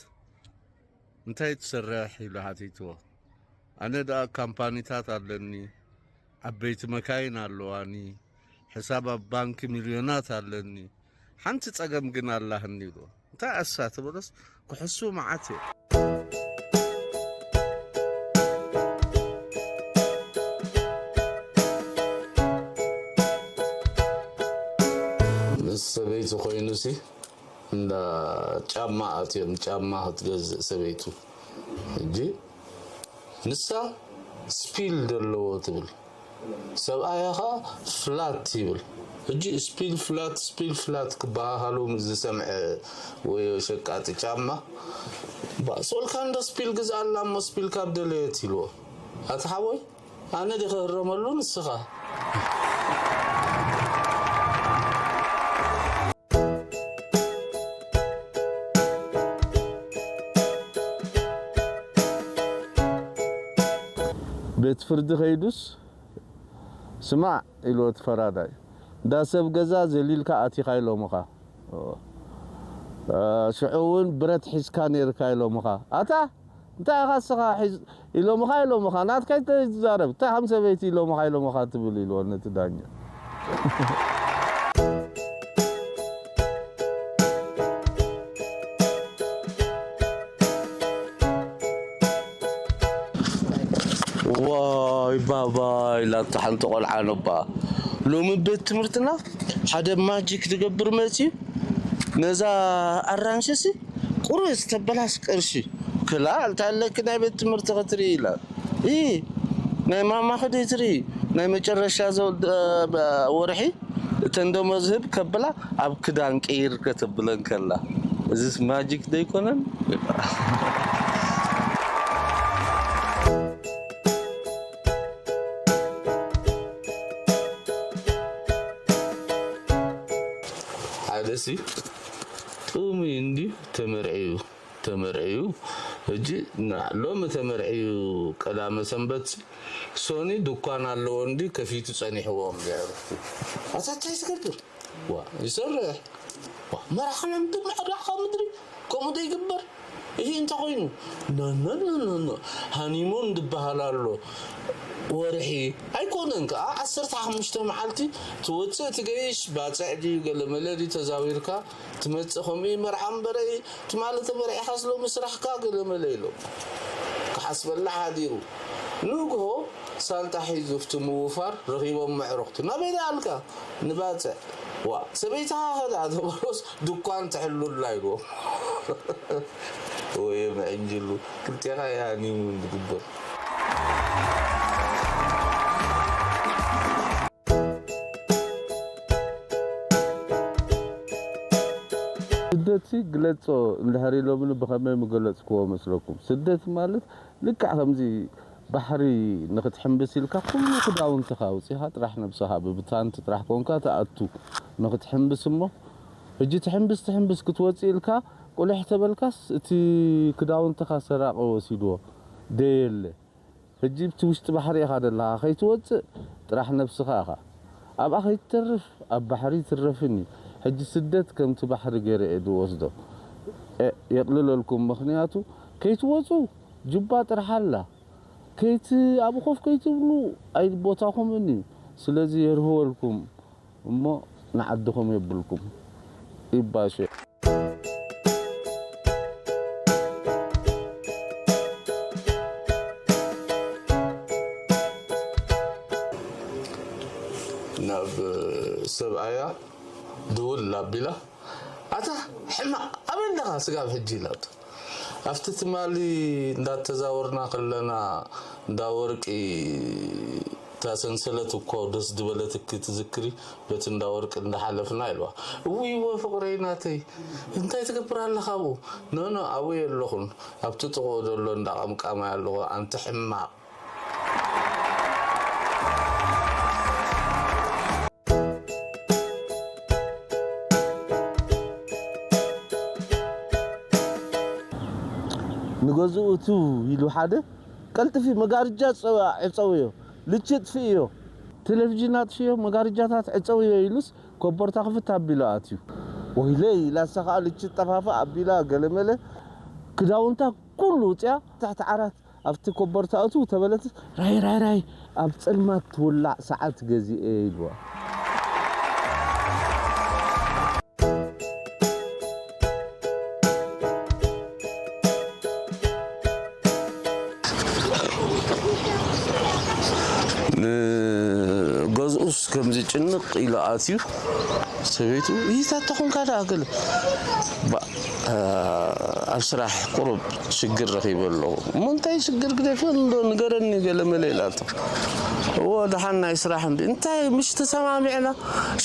እንታይ ትሰርሕ ኢሉ ሓቲትዎ። ኣነ ደኣ ካምፓኒታት ኣለኒ፣ ዓበይቲ መካይን ኣለዋኒ፣ ሕሳብ ኣብ ባንኪ ሚልዮናት ኣለኒ፣ ሓንቲ ጸገም ግን ኣላህኒ ኢልዎ። እንታይ ኣሳ ተበሎስ ክሕሱ መዓት እየ። ምስ ሰበይቲ ኮይኑሲ እንዳ ጫማ ኣትዮም ጫማ ክትገዝእ ሰበይቱ። ሕጂ ንሳ ስፒል ዘለዎ ትብል፣ ሰብኣያ ኸዓ ፍላት ይብል። ሕጂ ስፒል ፍላት፣ ስፒል ፍላት ክበሃሃሉ ምስ ዝሰምዐ ወይ ሸቃጢ ጫማ፣ "ባ፣ ሶልካ እንዶ ስፒል ግዝኣላ እሞ ስፒል ካብ ደለየት" ኢልዎ። ኣታ ሓወይ፣ ኣነ ዲኺ ህረመሉ ንስኻ? ቤት ፍርዲ ከይዱስ፣ "ስማዕ" ኢልዎ እቲ ፈራዳይ፣ "እንዳ ሰብ ገዛ ዘሊልካ ኣቲኻ ኢሎምኻ። እ፣ ሽዑ እውን ብረት ሒዝካ ነይርካ ኢሎምኻ። ኣታ እንታይ ኢኻ እስኻ ሒዝ-" ኢሎምኻ፣ ኢሎምኻ፣ ናትካ ኣይትዛረብ፣ እንታይ ከም ሰበይቲ ኢሎምኻ፣ ኢሎምኻ ትብል?" ኢልዎ ነቲ ዳኛ። ዋይ ባባይ ኢላቶ ሓንቲ ቆልዓ ነባ። ሎሚ ቤት ትምህርትና ሓደ ማጂክ ዝገብር መፅዩ፣ ነዛ ኣራንሽሲ ቁርስ ተበላስ ቅርሺ ክላ፣ እንታይ ኣለኪ ናይ ቤት ትምህርቲ ክትርኢ ኢላ። ኢ፣ ናይ ማማ ክዲ ትርኢ፣ ናይ መጨረሻ ዘው-፣ ደ-፣ በ-፣ ወርሒ እተን ደሞዝ ህብ ከብላ ኣብ ክዳን ቀይር ከተብለን ከላ። እዚስ ማጂክ ዶ ኣይኮነን? ሓደሲ ጥሙይ እንድዩ ተመርዕዩ፣ ተመርዕዩ። ሕጂ ና-፣ ሎሚ ተመርዕዩ ቀዳመ ሰንበት ሶኒ ድኳን ኣለዎ እንዲ ከፊቱ ጸኒሕዎም ዘዕሩኽቲ። ኣታ እንታይ ትገብር? ዋ፣ ይሰርሕ። ዋ፣ መርዓና ምድሪ፣ መርዓኻ ምድሪ፣ ከምኡ ዶ ይግበር? ይሄ እንታይ ኮይኑ? ኖ፣ ኖ፣ ኖ፣ ኖ፣ ኖ። ሃኒሙን ዝበሃል ኣሎ። ወርሒ ኣይኮነን ከኣ ዓሰርተ ሓሙሽተ መዓልቲ ትወጽእ ትገይሽ፣ ባጽዕ ድዩ ገለ መለ ድዩ ተዛዊርካ ትመጽእ፣ ከምኡ እዩ መርዓ እምበረ፣ ትማሊ ተመርዒኻስ ሎሚ ስራሕካ ገለ መለ ኢሎም። ክሓስበላ ሓዲሩ። ንግሆ ሳንጣ ሒዙ ፍቲ ምውፋር ረኺቦም መዕረኽቱ። ናበይ ደኣልካ? ንባጽዕ። ዋ፣ ሰበይትኻ ኸ ደኣ ተበሎስ ድኳን ትሕሉላ ኢልዎም። ወየ መዐንጅሉ፣ ክልቴኻ እያ ሃኒሙን ዝግበር። ስደትሲ ግለጾ እንድሕር ኢሎምኒ ብኸመይ ምገለጽክዎ መስለኩም? ስደት ማለት ልክዕ ከምዚ ባሕሪ ንኽትሕምብስ ኢልካ ኩሉ ክዳውንትኻ ኣውጺኻ ጥራሕ ነብስኻ ብብታንቲ ጥራሕ ኮንካ ትኣቱ ንኽትሕምብስ እሞ ሕጂ ትሕምብስ ትሕምብስ ክትወጽእ ኢልካ ቁልሕ ተበልካስ እቲ ክዳውንትኻ ሰራቒ ወሲድዎ። ደየለ። ሕጂ ኣብቲ ውሽጢ ባሕሪ ኢኻ ዘለኻ፣ ከይትወጽእ ጥራሕ ነብስኻ ኢኻ። ኣብኣ ከይትተርፍ ኣብ ባሕሪ ትረፍን እዩ። ሕጂ ስደት ከምቲ ባሕሪ ገይረ እየ ዝወስዶ። የ-፣ የቕልለልኩም፣ ምኽንያቱ ከይትወጹ ጁባ ጥራሕ ኣላ። ከይት-፣ ኣብኡ ኮፍ ከይትብሉ ኣይ ቦታኹምን እዩ። ስለዚ የርህወልኩም እሞ ንዓድኹም የብልኩም። ይባሸ። ናብ ሰብኣያ ድውል ኣቢላ፣ "ኣታ ሕማቕ፣ ኣበይ ኣለኻ ስጋብ ሕጂ?" ኢላቶ። ኣብቲ ትማሊ እንዳተዛወርና ከለና፣ እንዳ ወርቂ፣ እታ ሰንሰለት እኮ ደስ ዝበለትኪ ትዝክሪ፣ በቲ እንዳ ወርቂ እንዳሓለፍና፣ ኢልዋ። "እውይ፣ እወ ፍቕረይ ናተይ፣ እንታይ ትገብር ኣለኻ ኣብኡ?" "ኖ፣ ኖ፣ ኣብኡ የለኹን፣ ኣብቲ ጥቕኡ ዘሎ እንዳ ቀምቃማይ ኣለኹ፣ ኣንቲ ሕማቕ." ንገዝኡ እትው ኢሉ ሓደ፣ "ቀልጥፊ፣ መጋርጃ ጸ-፣ ዕጸውዮ፣ ልቺ ጥፍእዮ፣ ቴሌቪዥን ኣጥፍዮ፣ መጋርጃታት ዕጸውዮ" ኢሉስ ኮቦርታ ክፍት ኣቢሉ ኣትዩ። "ወይለይ" ኢላ፣ እሳ ኸኣ ልቺ ጠፋፋ ኣቢላ፣ ገለመለ ክዳውንታ ኩሉ ውጽያ፣ ትሕቲ ዓራት ኣብቲ ኮቦርታ እትው ተበለትስ፣ "ራይ፣ ራይ፣ ራይ፣ ኣብ ጸልማት ትውላዕ ሰዓት ገዚኤ" ኢልዋ። ንገዝኡስ ከምዚ ጭንቕ ኢሉ ኣትዩ፣ ሰበይቱ፣ "ይታ ተኾንካ ደኣ?" ገለ፣ "ባ-፣ ኣብ ስራሕ ቁሩብ ሽግር ረኺበ ኣለኹ።" "እሞ እንታይ ሽግር ግደፍዮ እንዶ ንገረኒ ገለ መለ?" ኢላቶ። "እዎ፣ ደሓን ናይ ስራሕ እንዲ እንታይ ምሽ ተሰማሚዕና፣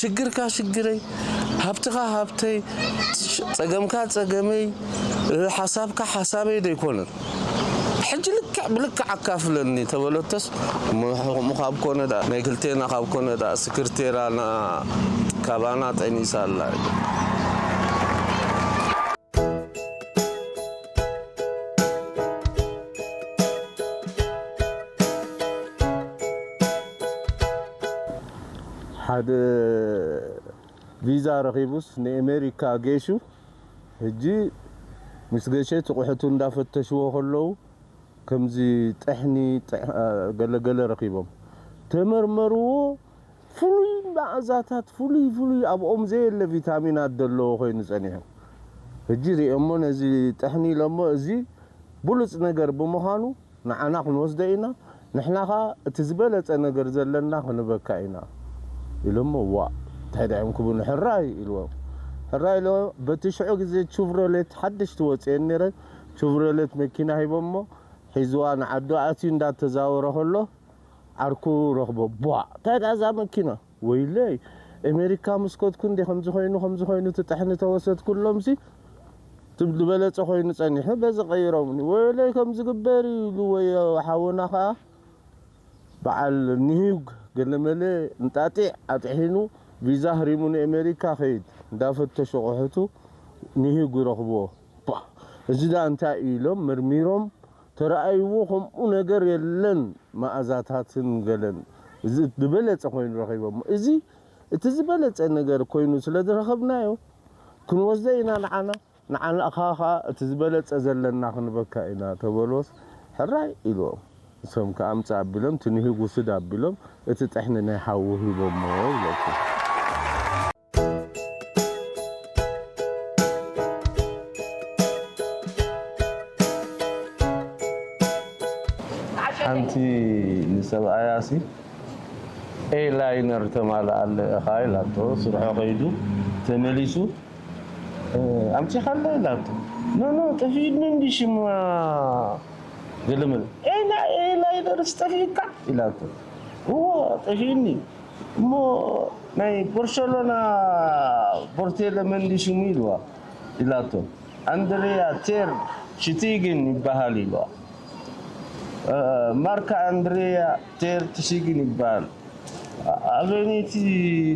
ሽግርካ ሽግረይ፣ ሃብትኻ ሃብተይ፣ ጸገምካ ጸገመይ፣ ሓሳብካ ሓሳበይ ዶ ኣይኮነን? ሕጂ ልክዕ ብልክዕ ኣካፍለኒ" ተበለቶስ፣ "እሞ ከምኡ ካብ ኮነ ደኣ፣ ናይ ክልቴና ካብ ኮነ ደኣ፣ ስክርቴራና ካባና ጠኒሳ ኣላ" ኢሉ። ሓደ ቪዛ ረኺቡስ ንኤሜሪካ ጌሹ። ሕጂ ምስ ገሸ ትቑሕቱ እንዳፈተሽዎ ከለዉ፣ ከምዚ ጥሕኒ፣ ጥሕ-፣ አ፣ ገለገለ ረኺቦም። ተመርመርዎ፣ ፍሉይ መኣዛታት፣ ፍሉይ ፍሉይ ኣብኦም ዘየለ ቪታሚናት ዘለዎ ኮይኑ ጸኒሑ። ሕጂ ሪኦሞ ነዚ ጥሕኒ ኢሎሞ፣ እዚ ብሉጽ ነገር ብምዃኑ ንዓና ክንወስዶ ኢና፣ ንሕና ኸኣ እቲ ዝበለጸ ነገር ዘለና ክንበካ ኢና ኢሎሞ። ዋእ፣ እንታይ ደኣ እዮም ክብሉ፣ ሕራይ ኢልዎም። ሕራይ ኢሎ፣ በቲ ሽዑ ግዜ ቹቭሮሌት ሓደሽቲ ወጽኤን ነይረን፣ ቹቭሮሌት መኪና ሂቦሞ፣ ሒዝዋ ንዓዱ ኣትዩ እንዳተዛወረ ከሎ፣ ዓርኩ ረኽቦ። ቧእ! እንታይ ደኣ እዛ መኪና? ወይለይ! ኤሜሪካ ምስ ከድኩ እንዴ ከምዚ ኮይኑ፣ ከምዚ ኮይኑ እቲ ጥሕኒ ተወሰድኩሎምሲ፣ እቲ ዝበለጸ ኮይኑ ጸኒሑ፣ በዚ ቀይሮምኒ። ወይለይ! ከምዚ ግበር ኢሉ፣ ወይ ሓውና ኸኣ በዓል ንሂግ ገለመለ እንጣጢዕ ኣጥሒኑ፣ ቪዛ ህሪሙ ንኤሜሪካ ኸይድ እንዳፈተሹ ኣቑሑቱ ንሂግ ይረኽብዎ። ቧ! እዚ ደኣ እንታይ እዩ ኢሎም መርሚሮም፣ ተራእይዎ፣ ከምኡ ነገር የለን፣ መኣዛታትን ገለን። እዚ ዝበለጸ ኮይኑ ረኺቦሞ። እዚ እቲ ዝበለጸ ነገር ኮይኑ ስለ ዝረኸብናዮ፣ ክንወስዶ ኢና ንዓና፣ ንዓና ኸኣ እቲ ዝበለጸ ዘለና ክንበካ ኢና ተበልዎስ፣ ሕራይ ኢልዎም። ንሶም ከኣ ኣምጽእ ኣቢሎም፣ እቲ ንሂግ ውስድ ኣቢሎም፣ እቲ ጥሕኒ ናይ ሓዉ ሂቦሞ ይብለኩም። ሓንቲ ንሰብኣያሲ ኤላይነር ተማልኣለ ኢኻ ኢላቶ፣ ስርሖ ከይዱ ተመሊሱ፣ "እ፣ ኣምጺኻለ?" ኢላቶ። "ኖ፣ ኖ፣ ጠፊእኒ እንዲ ሽማ ገለመለ።" "ኤላ-፣ ኤላይነርስ ጠፊእካ?" ኢላቶ። "እዎ፣ ጠፊእኒ። እሞ ናይ በርሸሎና ቦርቴለ መንዲ ሽሙ?" ኢልዋ፣ ኢላቶ። "ኣንድሪያ ቴር ሽቲግን ይበሃል" ኢልዋ። "እ፣ ማርካ ኣንድሪያ ቴር ሽቲግን ይበሃል። ኣበየነይቲ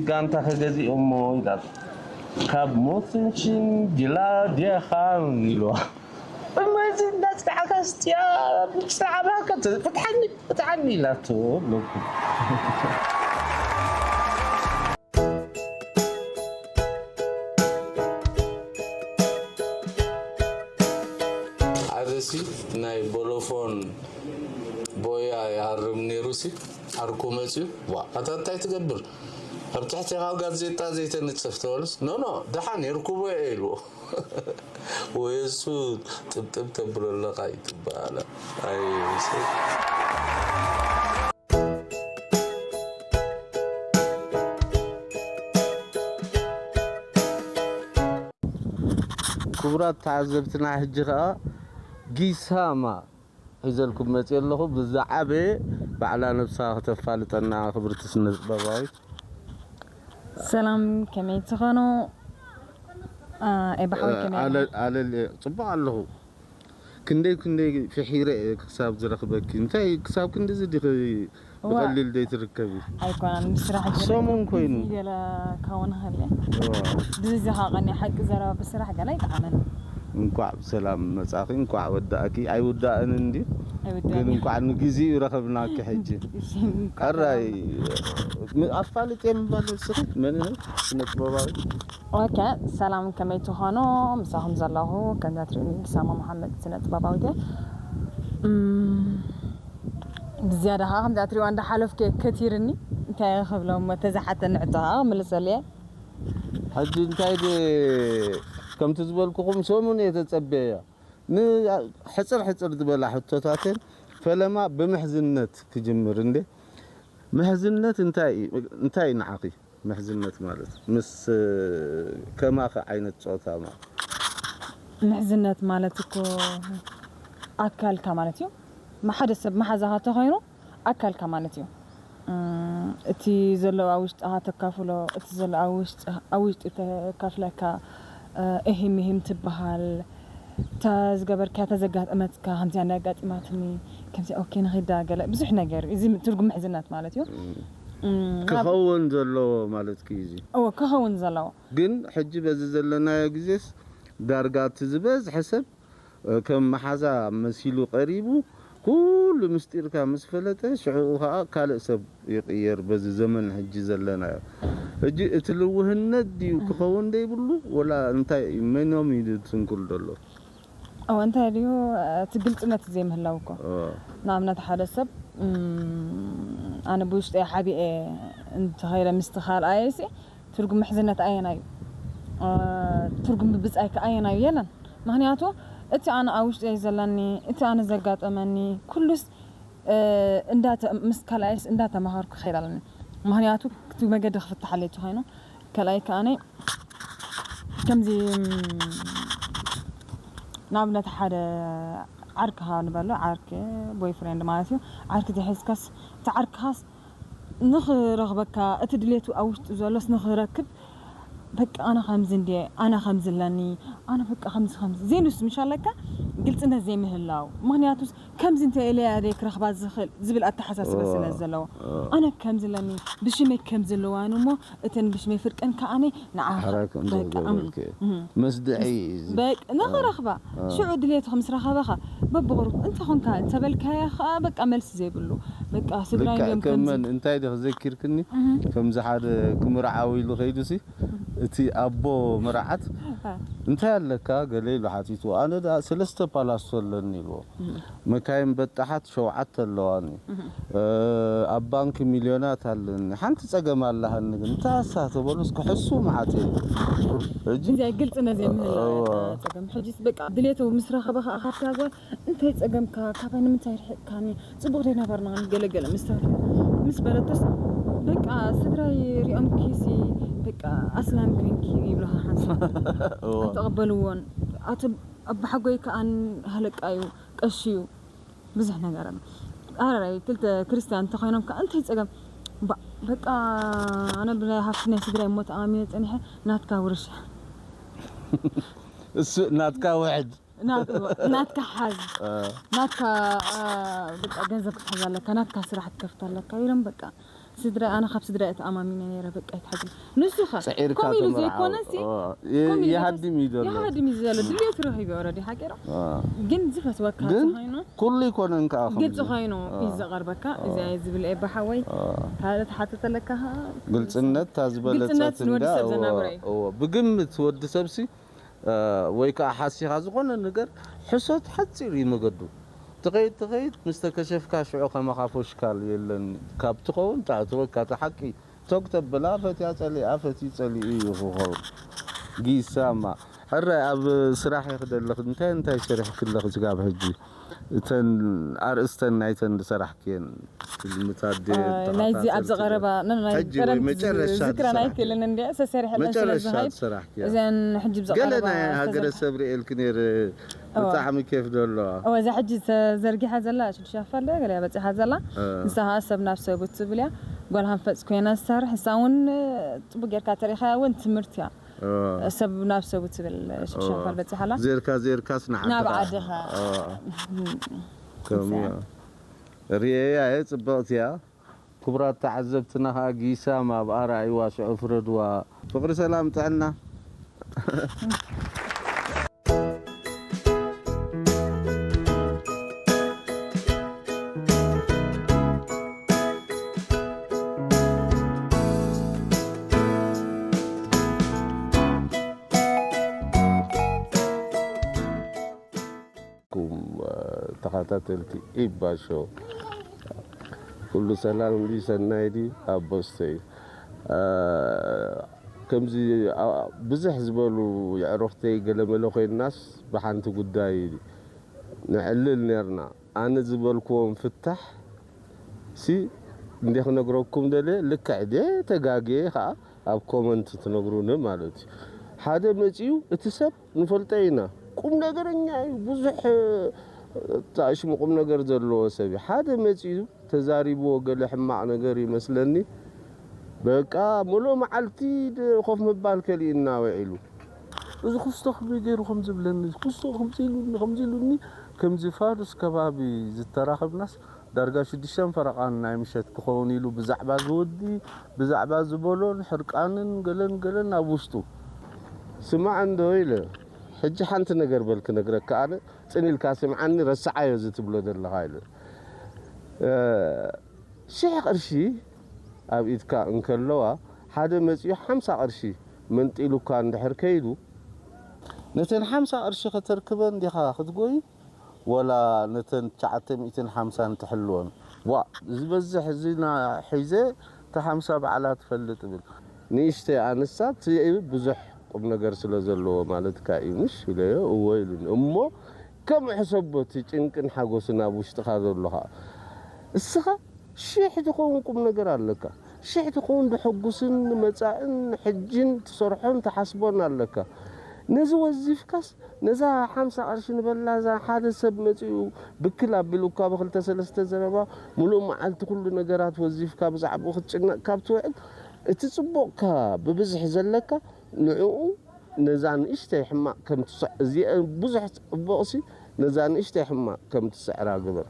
ጋንታ ከገዚኦሞ?" ኢላቶ። ካብ ሞትን ሽንግላ ዲኻ ኢልዋ። እመዚ እንዳጽናዕካ ስትያ፣ ብጽናዕባካ ተ-፣ ፍትሓኒ፣ ፍትሓኒ ኢላቶ ኣለኩ። ሓደሲ ናይ ቦሎፎን ቦያ ይሃርም ነይሩሲ፣ ዓርኩ መጽዩ፣ "ዋ፣ ኣታ እንታይ ትገብር? ኣብ ትሕቴኻ ጋዜጣ ዘይተንጽፍ?" ተበሉስ፣ "ኖ፣ ኖ፣ ደሓን የርኩቦ እየ" ኢልዎ። ወይ እሱ ጥብጥብ ተብሎ ኣለኻ ይትበሃለ። ኣይ፣ ክቡራት ተዓዘብትና፣ ሕጂ ኸኣ ጊሳማ ሒዘልኩም መፅየ ኣለኹ። ብዝዓበየ ባዕላ ነብሳ ክተፋልጠና ክብርቲ ስነ ጥበባዊት። ሰላም፣ ከመይ ትኾኑ? አ፣ ኤባ ሓወይ፣ ከመይ ኣለ-፣ ኣለኻ? ኣለል-፣ ጽቡቕ ኣለኹ። ክንደይ ክንደይ ፍሒረ እየ ክሳብ ዝረኽበኪ። እንታይ ክሳብ ክንድዚ ዲኺ እዋ። ብቐሊል ደይትርከቢ? ኣይኮነን፣ ብስራሕ ገለ ሰሙን ኮይኑ። ቢዚ ገለ ክኸውን ይኽእል እየ። እዋ። ብዝዚ ኸዓ ቀንየ ሓቂ ዘረባ ብስራሕ ገለ ኣይጠዓመን። እንኳዕ ብሰላም መጻኺ፣ እንኳዕ ወዳእኪ። ኣይውዳእን እንድዩ፣ ኣይውዳእን ግን እዩ። እንኳዕ ንግዚኡ ረኸብናኪ ሕጂ። እሺ፣ እንኳዕ ኣራይ፣ ሰላም። ም-፣ ኣፋልጥ እየ ምባል ንስኺ መን ኢኺ? ስነ ጥበባዊ? ኦኬ፣ ሰላም፣ ከመይ ትኾኑ? ምሳኹም ዘለኹ ከምዛ ትርእዩኒ ጊሳማ መሓመድ ስነ ጥበባዊት እየ። እም፣ ብዝያዳ ኸዓ ከምዛ ትርእዩዋ እንዳሓለፍኩ እየ ከቲርኒ። እንታይ እየ ክብሎ እሞ፣ ተዝሓተኒ ሕቶ ኸዓ ክምልሰሉ እየ። ሕጂ እንታይ ድ-፣ ከምቲ ዝበልኩኹም ሰሙን እየ ተጸብየያ። ን-፣ ሕጽር ሕጽር ዝበላ ሕቶታተን ፈለማ ብምሕዝነት ክጅምር እንዴ። ምሕዝነት እንታይ እዩ? እንታይ እዩ ንዓኺ? ምሕዝነት ማለት ምስ ከማኺ ዓይነት ጾታ ማለት? ምሕዝነት ማለት እኮ ኣካልካ ማለት እዩ። ም-፣ ሓደ ሰብ መሓዛኻ ተኾይኑ ኣካልካ ማለት እዩ። እም፣ እቲ ዘሎ ኣብ ውሽጥኻ ተካፍሎ፣ እቲ ዘሎ ኣብ ውሽጥ-፣ ኣብ ውሽጢ ተካፍለካ፣ እ፣ እሂም እሂም ትበሃል። እታ ዝገበርካያ፣ እታ ዘጋጠመትካ፣ ከምዚኣ እንዳ ኣጋጢማትኒ፣ ከምዚኣ፣ ኦኬ፣ ንኺዳ ገለ፣ ብዙሕ ነገር እዩ። እዚ ትርጉም ምሕዝነት ማለት እዩ። እም። እም፣ ናብ ክኸውን ዘለዎ ማለትኪ እዩ እዚ? እወ፣ ክኸውን ዘለዎ። ግን ሕጂ በዚ ዘለናዮ ግዜስ ዳርጋ እቲ ዝበዝሐ ሰብ፣ እ፣ ከም መሓዛ መሲሉ ቀሪቡ፣ ኩሉ ምስጢርካ ምስ ፈለጠ፣ ሽዑኡ ኸዓ ካልእ ሰብ ይቕየር። በዚ ዘመን ሕጂ ዘለናዮ፣ ሕጂ እቲ ልውህነት ድዩ ክኸውን ደይብሉ፣ ወላ እንታይ፣ መኖም እዩ ዝትንክል ዘሎ? እወ፣ እንታይ ድዩ፣ እቲ ግልጽነት ዘይምህላው እኮ። እወ። ንኣብነት ሓደ ሰብ፣ እም፣ ኣነ ብውሽጠይ ሓቢኤ እንተኸይደ ምስቲ ካልኣየሲ፣ ትርጉም ምሕዝነት ኣየናይ እዩ? እ፣ ትርጉም ብብጻይ ከ ኣየናይ እዩ? የለን። ምኽንያቱ እቲ ኣነ ኣብ ውሽጠይ ዘለኒ፣ እቲ ኣነ ዘጋጠመኒ፣ ኩሉስ፣ እ፣ እንዳተ-፣ ምስ ካልኣይስ እንዳተማሃርኩ ክኸይድ ኣለኒ። ምኽንያቱ እቲ መገዲ ክፍታሓለይ እንተኾይኑ፣ ካልኣይ ከኣነ ከምዚ፣ እም፣ ንኣብነት ሓደ ዓርክኻ ንበሎ፣ ዓርኪ፣ ቦይፍሬንድ ማለት እዩ። ዓርኪ ተሒዝካስ፣ እቲ ዓርክኻስ ንኽረኽበካ፣ እቲ ድሌቱ ኣብ ውሽጡ ዘሎስ ንኽረክብ፣ በቃ ኣነ ከምዚ እንድየ፣ ኣነ ከምዚ ኣለኒ፣ ኣነ በቃ ከምዚ ከምዚ። ዘይንሱ ምሽ ኣለካ፣ ግልጽነት ዘይምህላው። ምኽንያቱስ ከምዚ እንተ ኢለያ ደይ ክረኽባ ዝኽእል ዝብል ኣተሓሳስባ እወ፣ ስለ ዘለዎ። እወ። ኣነ ከምዚ ኣለኒ፣ ብሽመይ ከምዚ ኣለዋኒ እሞ፣ እተን ብሽመይ ፍርቀን ከኣኒ ንዓኻ ሓራይ ከም በቃ፣ ዘገበርክ እም፣ እም። መስድዒ እዩ እዚ። በቃ፣ ንኽረኽባ። አ። ሽዑ ድሌትኻ ምስ ረኸበኻ፣ በብቑሩብ እንተ ኾንካ፣ እንተ በልካያ ኸኣ፣ በቃ፣ መልሲ ዘይብሉ። በቃ፣ ስድራይ ልክዕ እዮም ከም ከምዚ። መን፣ እንታይ ዲኺ ዘኪርክኒ? እህ። ከምዚ ሓደ ክምርዓው ኢሉ ኸይዱሲ፣ እቲ ኣቦ መርዓት፣ አ። "እንታይ ኣለካ?" ገለ ኢሉ ሓቲቱ። ኣነ ደኣ ሰለስተ ፓላሶ ኣለኒ ኢልዎ። እህ። መካይን በጣሓት ሸውዓተ ኣለዋኒ። እህ። እ፣ ኣብ ባንኪ ሚልዮናት ኣለኒ። ሓንቲ ጸገም ኣለሃኒ ግን፣ እንታይ እሳ ተበሉስ ክሕሱ መዓት እየ። ሕጂ እዚኣ ግልጽነት ዘይምህላው እያ እዋ። እታ ጸገም። ሕጂስ በቃ ድሌቱ ምስ ረኸበ ኸኣ ካብታ ጓል፣ "እንታይ ጸገምካ? ካባይ ንምንታይ ርሒቕካኒ? ጽቡቕ ዘይነበርና ገለ ገለ" ምስ ተባህለ፣ ምስ በለቶስ፣ "በቃ ስድራይ ሪኦምኪሲ በቃ ኣስላም ኮንኪ" ይብሉኻ ሓንሳብ። እዋ። ኣይተቐበልዎን። ኣቶ ኣባሓጎይ ከኣ ሃለቃ እዩ፣ ቀሺ እዩ። ብዙሕ ነገር ኣሎ። ኣረ፣ ክልተ ክርስትያን እንተኾይኖም ከኣ እንታይ ጸገም? ባ-፣ በቃ ኣነ ብናይ ሃብቲ ናይ ስድራይ እሞ ተኣማሚነ ጸኒሐ፣ ናትካ ውርሻ። እሱ ናትካ ውሕድ። ናት-፣ ናትካ ሓዝ። አ። ናትካ፣ አ፣ በቃ ገንዘብ ክትሕዝ ኣለካ፣ ናትካ ስራሕ ክትከፍት ኣለካ ኢሎም በቃ ስድራ ኣነ ካብ ስድራ እተኣማሚነ ነይረ። በቃ ይትሓግል ንሱ ኸ ጽዒርካ ከምኡ ኢሉ ተመርዓው። ዘይኮነሲ ኦ፣ ይ- ከምኡ ኢሉ ይሃድም እዩ ዘሎ። ይሃድም እዩ ዘሎ። ድልየቱ ረኺቡ ኦረዲ ሓቂራ ኦ። ግን ዝፈትወካ ግን ኮይኑ ኩሉ ይኮነን ከዓ ከምዚ። ግልፂ ኮይኑ ኦ። እዩ ዘቐርበካ። እዚኣ እየ ዝብል እየ ብሓወይ። ካልእ ተሓተ ተለካ ኸዓ ግልፅነት እታ ግልፅነት ዝበለፀት እንዳ ንወዲ ሰብ እዎ፣ ዘናብረ እዩ። እዎ። ብግምት ወዲ ሰብሲ እ፣ ወይ ከዓ ሓሲኻ ዝኾነ ነገር ሕሶት ሓፂር እዩ መገዱ። ትኸይድ ትኸይድ ምስ ተከሸፍካ ሽዑ ከማኻ ፎሽካል የለን። ካብ ትኸውን ትኣትወካ እቲ ሓቂ ቶክ ተብላ ፈትያ ፀሊኣ ፈትዩ ፀሊኡ እዩ ክኸውን። ጊሳማ ሕራይ ኣብ ስራሕ ይኽደለኽ እንታይ እንታይ ሰሪሕክለኽ ስጋብ ሕጂ እተን ኣርእስተን ናይተን ዝሰራሕክየን ፊልምታት ድየን ናይዚ ኣብ ተኸታተልቲ ዝቐረባ ድየን? ሕጂ ወይ መጨረሻ ዝክረን ዝሰራሕክየን? ኣይክእልን እንዲ ሰሰሪሐለን ስለ መጨረሻ ዝሃይ ዝሰራሕክየን? እዘን ሕጂ ኣብ ገለ ዝቐረባ ናይ ሃገረ ዝተዘርግሐ- ሰብ ርእየልኪ ነይረ ብጣዕሚ ኬፍ ደለዋ እወ እዛ ሕጂ ተዘርጊሓ ዘላ ሽዱሽተ ክፋል ድያ ገለ በፂሓ ዘላ ንሳ ኸዓ ሰብ ናብ ሰቡት ትብል እያ። ጓል ሃንፈፅ ኮይና ዝሰርሕ ንሳ እውን ፅቡቅ ጌርካ ተሪኢኻያ እውን ትምህርቲ እያ። ሰብ ናብ ሰቡት ትብል ሽዱሽተ ክፋል በፂሓ ኣላ። ዜርካ ዜርካስ ንዓድኻ ናብ ዓድኻ ከምያ ርእየያ እየ። ፅብቕቲ እያ። ክቡራት ተዓዘብትና ከዓ ጊሳም ኣብ ኣርኣይዋ ሽዑ ፍረድዋ። ፍቕሪ ሰላም ጥዕና ኩም ተኸታተልቲ ኢባ ሾው ኩሉ ሰላም ድዩ ሰናይ ድዩ ኣቦስተይ ከምዚ ብዝሕ ዝበሉ የዕሩኽተይ ገለመለ ኮይንናስ ብሓንቲ ጉዳይ ነዕልል ነርና ኣነ ዝበልክዎም ፍታሕ ሲ እንደ ክነግረኩም ደለ ልክዕ ደ ተጋግየ ከዓ ኣብ ኮመንት ትነግሩኒ ማለት እዩ ሓደ መፂኡ እቲ ሰብ ንፈልጦ ኢና ቁም ነገረኛ እዩ ብዙሕ ጣሽሙ ቁም ነገር ዘለዎ ሰብ እዩ ሓደ መፂኡ ተዛሪብዎ ገለ ሕማቕ ነገር ይመስለኒ በቃ ሙሉእ መዓልቲ ኮፍ ምባል ከሊእና ውዒሉ እዚ ክስቶ ከመይ ገይሩ ከም ዝብለኒ ክስቶ ከምዚ ኢሉኒ ከምዚ ኢሉኒ ከምዚ ፋዱስ ከባቢ ዝተራኸብናስ ዳርጋ ሽዱሽተን ፈረቓን ናይ ምሸት ክኸውን ኢሉ ብዛዕባ ዝወዲ ብዛዕባ ዝበሎን ሕርቃንን ገለን ገለን ኣብ ውሽጡ ስማዕ እንዶ ኢለ ሕጂ ሓንቲ ነገር በል ክነግረካ ኣነ ጽን ኢልካ ስምዓኒ ረስዓዮ እዚ ትብሎ ዘለኻ ኢለ ሽሕ ቅርሺ ኣብ ኢድካ እንከለዋ ሓደ መጺኡ ሓምሳ ቅርሺ መንጢሉካ እንድሕር ከይዱ ነተን ሓምሳ ቅርሺ ከተርክበን ዲኻ ክትጎይ ወላ ነተን ትሽዓተ ሚእትን ሓምሳን ትሕልወን ዋእ ዝበዝሕ እዚ ሒዘ እታ ሓምሳ ባዕላ ትፈልጥ እብል ንእሽተይ ኣንሳ እቲ ብዙሕ ቁምነገር ስለዘለዎ ማለትካ እዩ ምሽ ኢለዮ እወ ኢሉኒ እሞ ከምኡ ሕሰቦ እቲ ጭንቅን ሓጎስን ኣብ ውሽጥኻ ዘሎ ኸዓ እስኻ ሽሕ ትኸውን ቁምነገር ኣለካ ሽሕ ትኸውን ዘሐጉስን ንመጻእን ንሕጅን ትሰርሖን ትሓስቦን ኣለካ ነዚ ወዚፍካስ ነዛ ሓምሳ ቅርሺ ንበላ እዛ ሓደ ሰብ መጺኡ ብክል ኣቢሉካ ብክልተ ሰለስተ ዘረባ ሙሉእ መዓልቲ ኩሉ ነገራት ወዚፍካ ብዛዕባኡ ክትጭነቕ ካብ ትውዕል እቲ ጽቡቕካ ብብዝሒ ዘለካ ንዕኡ ነዛ ንእሽተይ ሕማቕ ከም ትስዕ እዚአ ብዙሕ ጽቡቕሲ ነዛ ንእሽተይ ሕማቕ ከም ትስዕራ ግበር።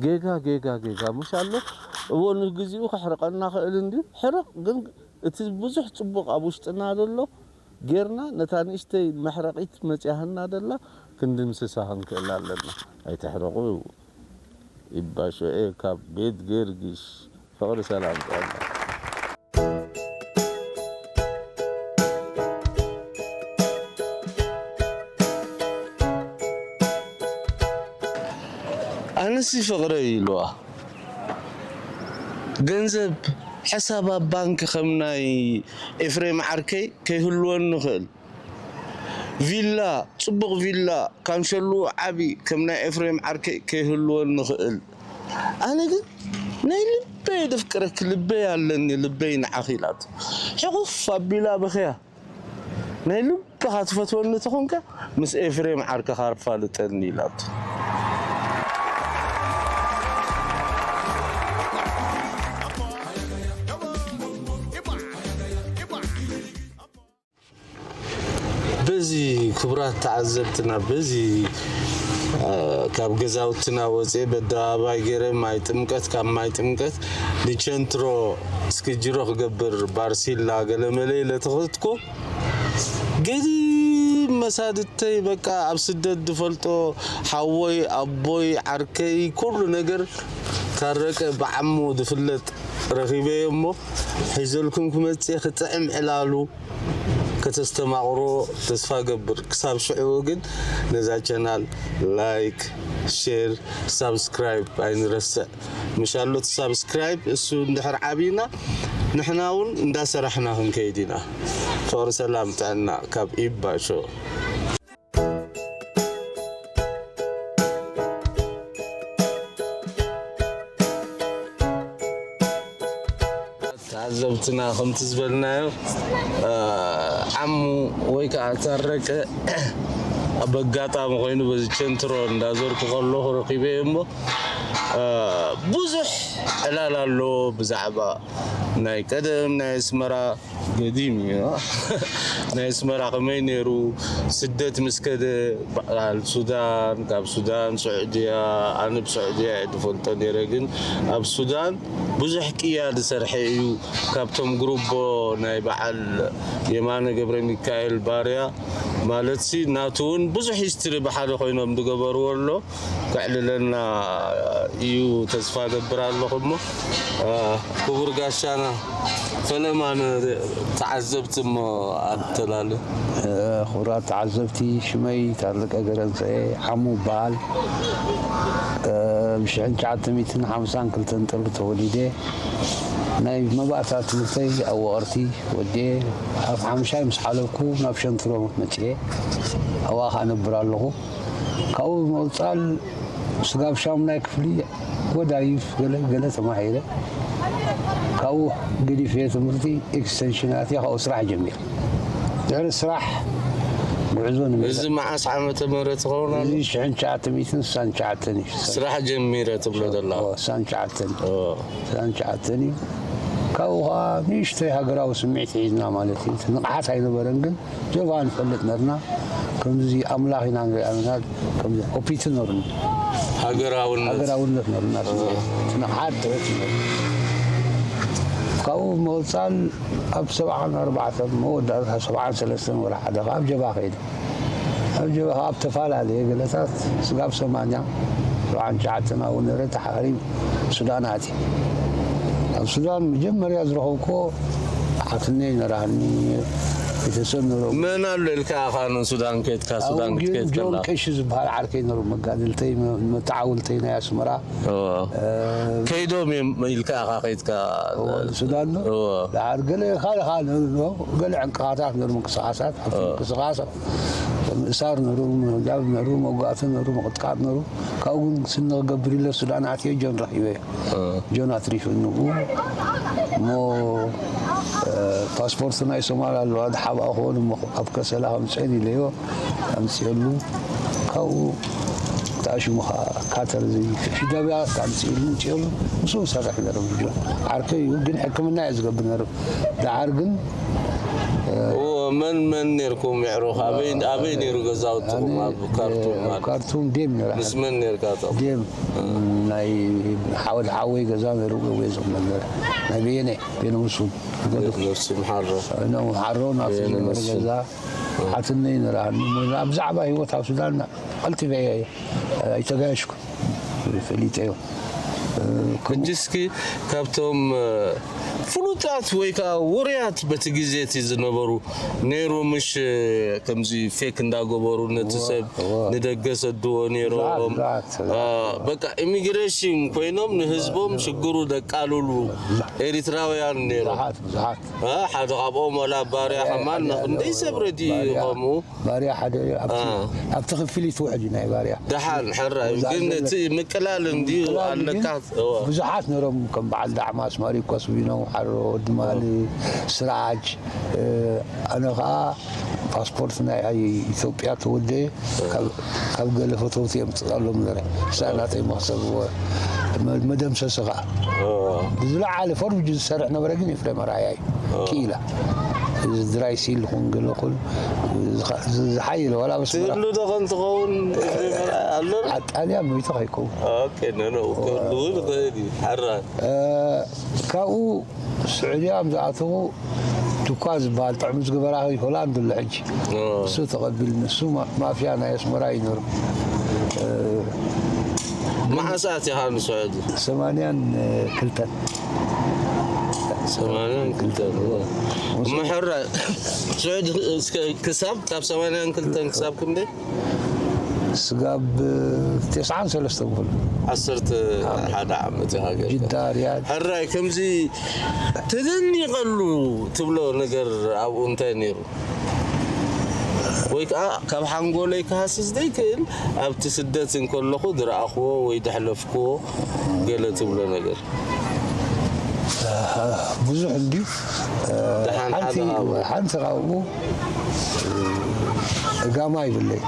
ጌጋ ጌጋ ጌጋ ምሽ ኣሎ እዎ ንግዚኡ ከሕርቐና ክእል እንድዩ ሕርቕ ግን እቲ ብዙሕ ጽቡቕ ኣብ ውሽጥና ዘሎ ጌርና ነታ ንእሽተይ መሕረቒት መጽያህና ደላ ክንድምስሳ ክንክእል ኣለና ኣይትሕረቑ ይባሾኤ ካብ ቤት ጌርጊሽ ፍቕሪ ሰላም ጥዕና ኣነሲ ፍቕረይ ኢልዋ ገንዘብ ሕሳብ ኣብ ባንክ ከም ናይ ኤፍሬም ዓርከይ ከይህልወኒ ይኽእል ቪላ ጽቡቕ ቪላ ካንሸልኡ ዓቢ ከም ናይ ኤፍሬም ዓርከይ ከይህልወኒ ይኽእል ኣነ ግን ናይ ልበይ ደፍቅረኪ ልበይ ኣለኒ ልበይ ንዓኺ ኢላቶ ሕቑፍ ኣቢላ በኽያ ናይ ልብኻ ትፈትወኒ ተኾንካ ምስ ኤፍሬም ዓርከኻ ኣፋልጠኒ ኢላቶ በዚ ክቡራት ተዓዘብትና በዚ ካብ ገዛውትና ወፅኤ በደባባይ ገይረ ማይ ጥምቀት፣ ካብ ማይ ጥምቀት ንቸንትሮ እስክጅሮ ክገብር ባርሲላ ገለመለ ኢለ ተኸትኩ። ገዲም መሳድተይ በቃ ኣብ ስደት ዝፈልጦ ሓወይ ኣቦይ ዓርከይ ኩሉ ነገር ታረቀ ብዓሙ ዝፍለጥ ረኺበዮ እሞ ሒዘልኩም ክመፅእ ክጥዕም ዕላሉ ከተስተማቕሮ ተስፋ ገብር። ክሳብ ሽዑ ግን ነዛ ቻናል ላይክ፣ ሼር፣ ሳብስክራይብ ኣይንረስዕ። ምሻሎት ሳብስክራይብ እሱ እንድሕር ዓብና ንሕና እውን እንዳሰራሕና ክንከይድ ኢና። ፍቕሪ ሰላም ጥዕና ካብ ኢባ ሾ። ተዓዘብትና ከምቲ ዝበልናዮ ዓሙ ወይ ከዓ ታረቀ ኣብ ኣጋጣሚ ኮይኑ በዚ ቸንትሮ እንዳዞርኩ ከለኹ ረኪበ እሞ ብዙሕ ዕላል ኣሎ ብዛዕባ ናይ ቀደም ናይ ኣስመራ ገዲም እዩ። ናይ ኣስመራ ከመይ ነይሩ ስደት ምስ ከደ በዓል ሱዳን፣ ካብ ሱዳን ስዑድያ፣ ኣነ ብስዑድያ እየ ዝፈልጦ ነይረ፣ ግን ኣብ ሱዳን ብዙሕ ቅያ ዝሰርሐ እዩ። ካብቶም ግሩቦ ናይ በዓል የማነ ገብረ ሚካኤል ባርያ ማለት ሲ ናቱ እውን ብዙሕ ሂስትሪ ብሓደ ኮይኖም ዝገበርዎ ኣሎ። ከዕልለና እዩ ተስፋ ገብር ኣለኹ እሞ ክቡር ጋሻና ፈለማ ንተዓዘብቲ እሞ ኣተላለ። ክቡራት ተዓዘብቲ፣ ሽመይ ታርቀ ገረንሰኤ ዓሙ በዓል ብሽሕን ትሽዓተ ሚእትን ሓምሳን ክልተን ጥሪ ተወሊደ። ናይ መባእታ ትምህርተይ ኣብ ወቐርቲ ወዲኤ ኣብ ሓምሻይ ምስ ሓለፍኩ ናብ ሸንትሮ መፅኤ ኣብኣ ከዓ ነብር ኣለኹ። ካብኡ ብምቕፃል ስጋብ ሻሙናይ ክፍሊ ጎዳይፍ ገለ ገለ ተማሂረ። ካብኡ ገዲፈ ትምህርቲ ኤክስተንሽን ኣትየ ካብኡ ስራሕ ጀሚረ። ድሕሪ ስራሕ ጉዕዞ ንመ- እዚ መዓስ ዓመተ ምህረት ይኸውን ኣሎ? እዚ ሽሕን ትሽዓተ ሚእትን ስሳን ትሽዓተን እዩ። ስራሕ ጀሚረ ትብሎ ዘለኻ? እዎ፣ ስሳን ትሽዓተን። እዎ። ስሳን ትሽዓተን እዩ። ካብኡ ከዓ ንእሽተይ ሃገራዊ ስምዒት ሒዝና ማለት እዩ። እቲ ንቕሓት ኣይነበረን ግን ጀብሃ ንፈልጥ ነርና። ከምዚ ኣምላኽ ኢና ንሪኣ ነርና። ከምዚ ኦፒቲ ነሩኒ። ሃገራውነት። ሃገራውነት ነሩና። ስምዒት እቲ ንቕሓት ጥረት እዩ ነሩ። ካብኡ ብምቕፃል ኣብ ሰብዓን ኣርባዕተን መወዳእታ ሰብዓን ሰለስተን ወርሒ ሓደ ከዓ ኣብ ጀብሃ ከይደ። ኣብ ጀብሃ ኣብ ተፈላለየ ገለታት ስጋብ ሰማንያ ሰብዓን ትሽዓተን ኣብኡ ነረ ተሓሪም ሱዳን ኣትየ። ኣብ ሱዳን መጀመርያ ዝረኸብኩዎ ሓትነይ ነራኒ ቤተሰብ ነሮም። መን ኣሎ ኢልካ ኢኻ ንሱዳን ከድካ? ሱዳን ኣብኡ ግን ክትከድ ጆን ከላ? ቀሺ ዝበሃል ዓርከይ ነሩ፣ መጋደልተይ፣ መ-፣ መተዓውልተይ ናይ ኣስመራ። እዎ። እ፣ ከይዶም እዮም ኢልካ ኢኻ ከይድካ? እዎ፣ ንሱዳን ነው። እዎ። ደሓር ገለ ካልእ ካልእ ነው፣ ገለ ዕንቅፋታት ነሩ፣ ምንቅስቃሳት፣ ኣብቲ እዎ። ምንቅስቃስ ምእሳር ነሩ፣ ምህዳብ ነሩ፣ መጓእቲ ነሩ፣ ምቕጥቃጥ ነሩ። ካብኡ ግን ስኒ ክገብር ኢለ ሱዳን ኣትየ ጆን ረኺበዮ። እ። ጆን ኣትሪፉ ንኡ እሞ፣ እ፣ ፓስፖርት ናይ ሶማል ኣለዋ፣ ዝሓብኣ ክኾን እሞ ኣብ ከሰላ ከምፅኤን ኢለዮ፣ ኣምፅኤሉ። ካብኡ ተኣሽሙ ከዓ ካተር እዚ ፊዳብያ ኣምፅኤሉ፣ ምፅኤሉ፣ ምስኡ ሰርሕ ነሩ ጆን። ዓርከይ እዩ፣ ግን ሕክምና እየ ዝገብር ነሩ። ደሓር ግን እዎ፣ መን መን ነርኩም የዕሩኽ? ኣበይ፣ ኣበይ ነይሩ ገዛውትኹም? ኣነ፣ ኣብ ካርቱም ኣብ ማለት? ካርቱም ዴም ነይራ። ምስ መን ነርካ? ዴም፣ ናይ ሓወድ ሓወይ ገዛ ነይሩ፣ ወይ ዘመን ነይራ። ናይ በየነ፣ በየነ ሙሱ። ነፍሱ ምሓሮ። ኖ፣ ሓሮ ናብቲ በየነ ዝነበረ ሙሱ። ገዛ፣ ሓትነይ ነይራ። ብዛዕባ ህይወት ኣብ ሱዳን ቀልጢፈ ኣይተጋየሽኩ። ፈሊጠዮ። ሕጂ እስኪ ካብቶም፣ እ፣ ፍሉጣት ወይ ከዓ ውሩያት በቲ ግዜ እቲ ዝነበሩ ነይሩ፣ ምሽ፣ እ፣ ከምዚ ፌክ እንዳገበሩ ነቲ እዋ፣ ሰብ እዋ። ንደገ ሰድዎ ነይሮም። ብዙሓት፣ ብዙሓት። እ፣ በቃ ኢሚግሬሽን ኮይኖም ንህዝቦም ሽግሩ ደቃልሉ ኤሪትራውያን ነይሮም። ብዙሓት፣ ብዙሓት። እ፣ ሓደ ካብኦም ዋላ ባርያ ከማን ባርያ፣ ክንደይ ሰብ ረድዩ እዩ ባርያ። ከምኡ። ባርያ ሓደ እዩ። ኣብቲ፣ እ። ኣብቲ ክፍሊት ውሕድ እዩ ናይ ባርያ። ደሓን፣ ሕራይ። እዛ ግን ዘለ-፣ እቲ ምቅላል እንድዩ ምቅላል ግን ኣለካ። እዎ። ብዙሓት ነይሮም፣ ከም በዓል ዳዕማስ፣ ማሪኮስ ቢኖ፣ ሓሮ፣ ወዲ ማሊ፣ እ። ስራጅ። እ፣ ኣነ ኸዓ ፓስፖርት ናይ ኢትዮጵያ ተወደየ፣ እ። ካብ፣ ካብ ገለ ፈተውቲ የምፅኣሎም ነረ። ንሳ ናተይ መኽሰብ እዎ። መ-፣ መደምሰሲ ኸዓ። እዎ። ብዝለዓለ ፈርጅ ዝሰርሕ ነበረ ግን ኤፍሬም ኣርኣያ እዩ። ኦ። ክኢላ። እዚ ድራይ ሲል ይኹን ገለ ኩሉ ዝኻ-፣ ዝ-፣ ዝሓየለ ዋላ ኣብ ኣስመራ። ትህሉ ዶ ኸን ትኸውን? ኤፍሬም ኣርኣያ ኣሎ ዶ? ጣልያን መይቱ ከይከውን። ኦኬ፣ ነነ ክህልውን ይኽእል እዩ። ሓራ እ፣ ካብኡ ስዑድያ ምስ ኣተዉ ዱኳ ዝበሃል ጥዑም ዝገበራኺ ሆላንድ ኣሎ ሕጂ። እሱ ተቐቢሉ፣ ንሱ ማ- ማፍያ ናይ ኣስመራ እዩ ነሩ። መዓስ ኣቲኻ ንስዑዲ? ሰማንያን ክልተን ሰማንያን ክልተን እሞ ሕራ ስዑዲ እስከ ክሳብ ካብ ሰማንያን ክልተን ክሳብ ክንደይ? ስጋብ ተስዓን ሰለስተን ኩሉ ዓሰርተ ሓደ ዓመት ኢኻ ጌርካ። ጅዳ ሪያድ ሕራይ ከምዚ ተደኒቐሉ ትብሎ ነገር ኣብኡ እንታይ ነይሩ? ወይ ከዓ ካብ ሓንጎለይ ክሃስስ ዘይክእል ኣብቲ ስደት እንከለኹ ዝረኣኽዎ ወይ ዘሕለፍክዎ ገለ ትብሎ ነገር? ብዙሕ እንድዩ። ደሓን ሓደ ሓንቲ ካብኡ። ሓንቲ ካብኡ እጋማ ይብለይ።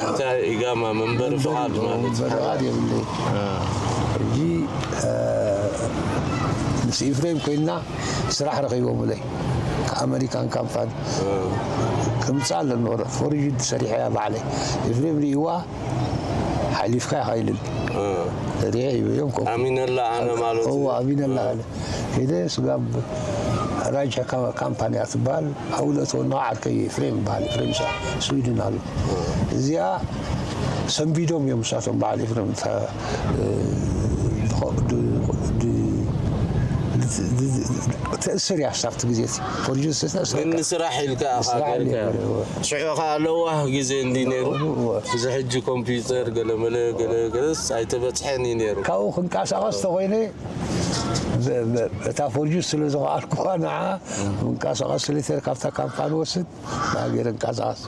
እንታይ ኢጋማ መንበሪ ፍቓድ ማለት እዩ። በረቓድ የብለይ። ሕጂ ምስ ኢፍሬም ኮይና ስራሕ ረኺቦምለይ፣ ኣመሪካን ካምፓኒ ክምፃ ኣለኒ። ወረ ፎርጅድ ሰሪሐ እያ ባዕለይ። ኢፍሬም ርእይዋ ሓሊፍካ ኢኻ ኢልል ሪሐ ይበዮም ኮ ኣሚነላ ኣነ ማለት እዩ። ኣሚነላ ኣለ። ሄደ ስጋብ ራጃ ካምፓኒ እያ ትበሃል። ኣብኡ ለእተወና ዓርከይ ኤፍሬም ይበሃል። ኤፍሬም ሳ ስዊድን ኣሎ። እዚኣ ሰንቢዶም እዮም እሳቶም በዓል ኤፍሬም እታ፣ እ፣ ድ- ድ- ድ- ድ- ተእስር እያ ኣብቲ ግዜ እቲ ፖሊስ ተእስር ግን ንስራሕ ኢልካ ኢኻ ስራሕ ጌርካ። ኢሉ። ሽዑ ኸዓ ለዋህ ግዜ እንዲ ነይሩ። እወ። እዚ ሕጂ ኮምፒውተር ገለመለ ገለገለስ ኣይተበፅሐን እዩ ነይሩ። ካብኡ ክንቀሳቐስ ተኾይነ ብ- ብ- እታ ፎርጅ ስለ ዝኸኣልኩዋ ንዓ ምንቀሳቐስ ስሊተር ካብታ ካምፓኒ ወስድ ናገር እንቀሳቐስ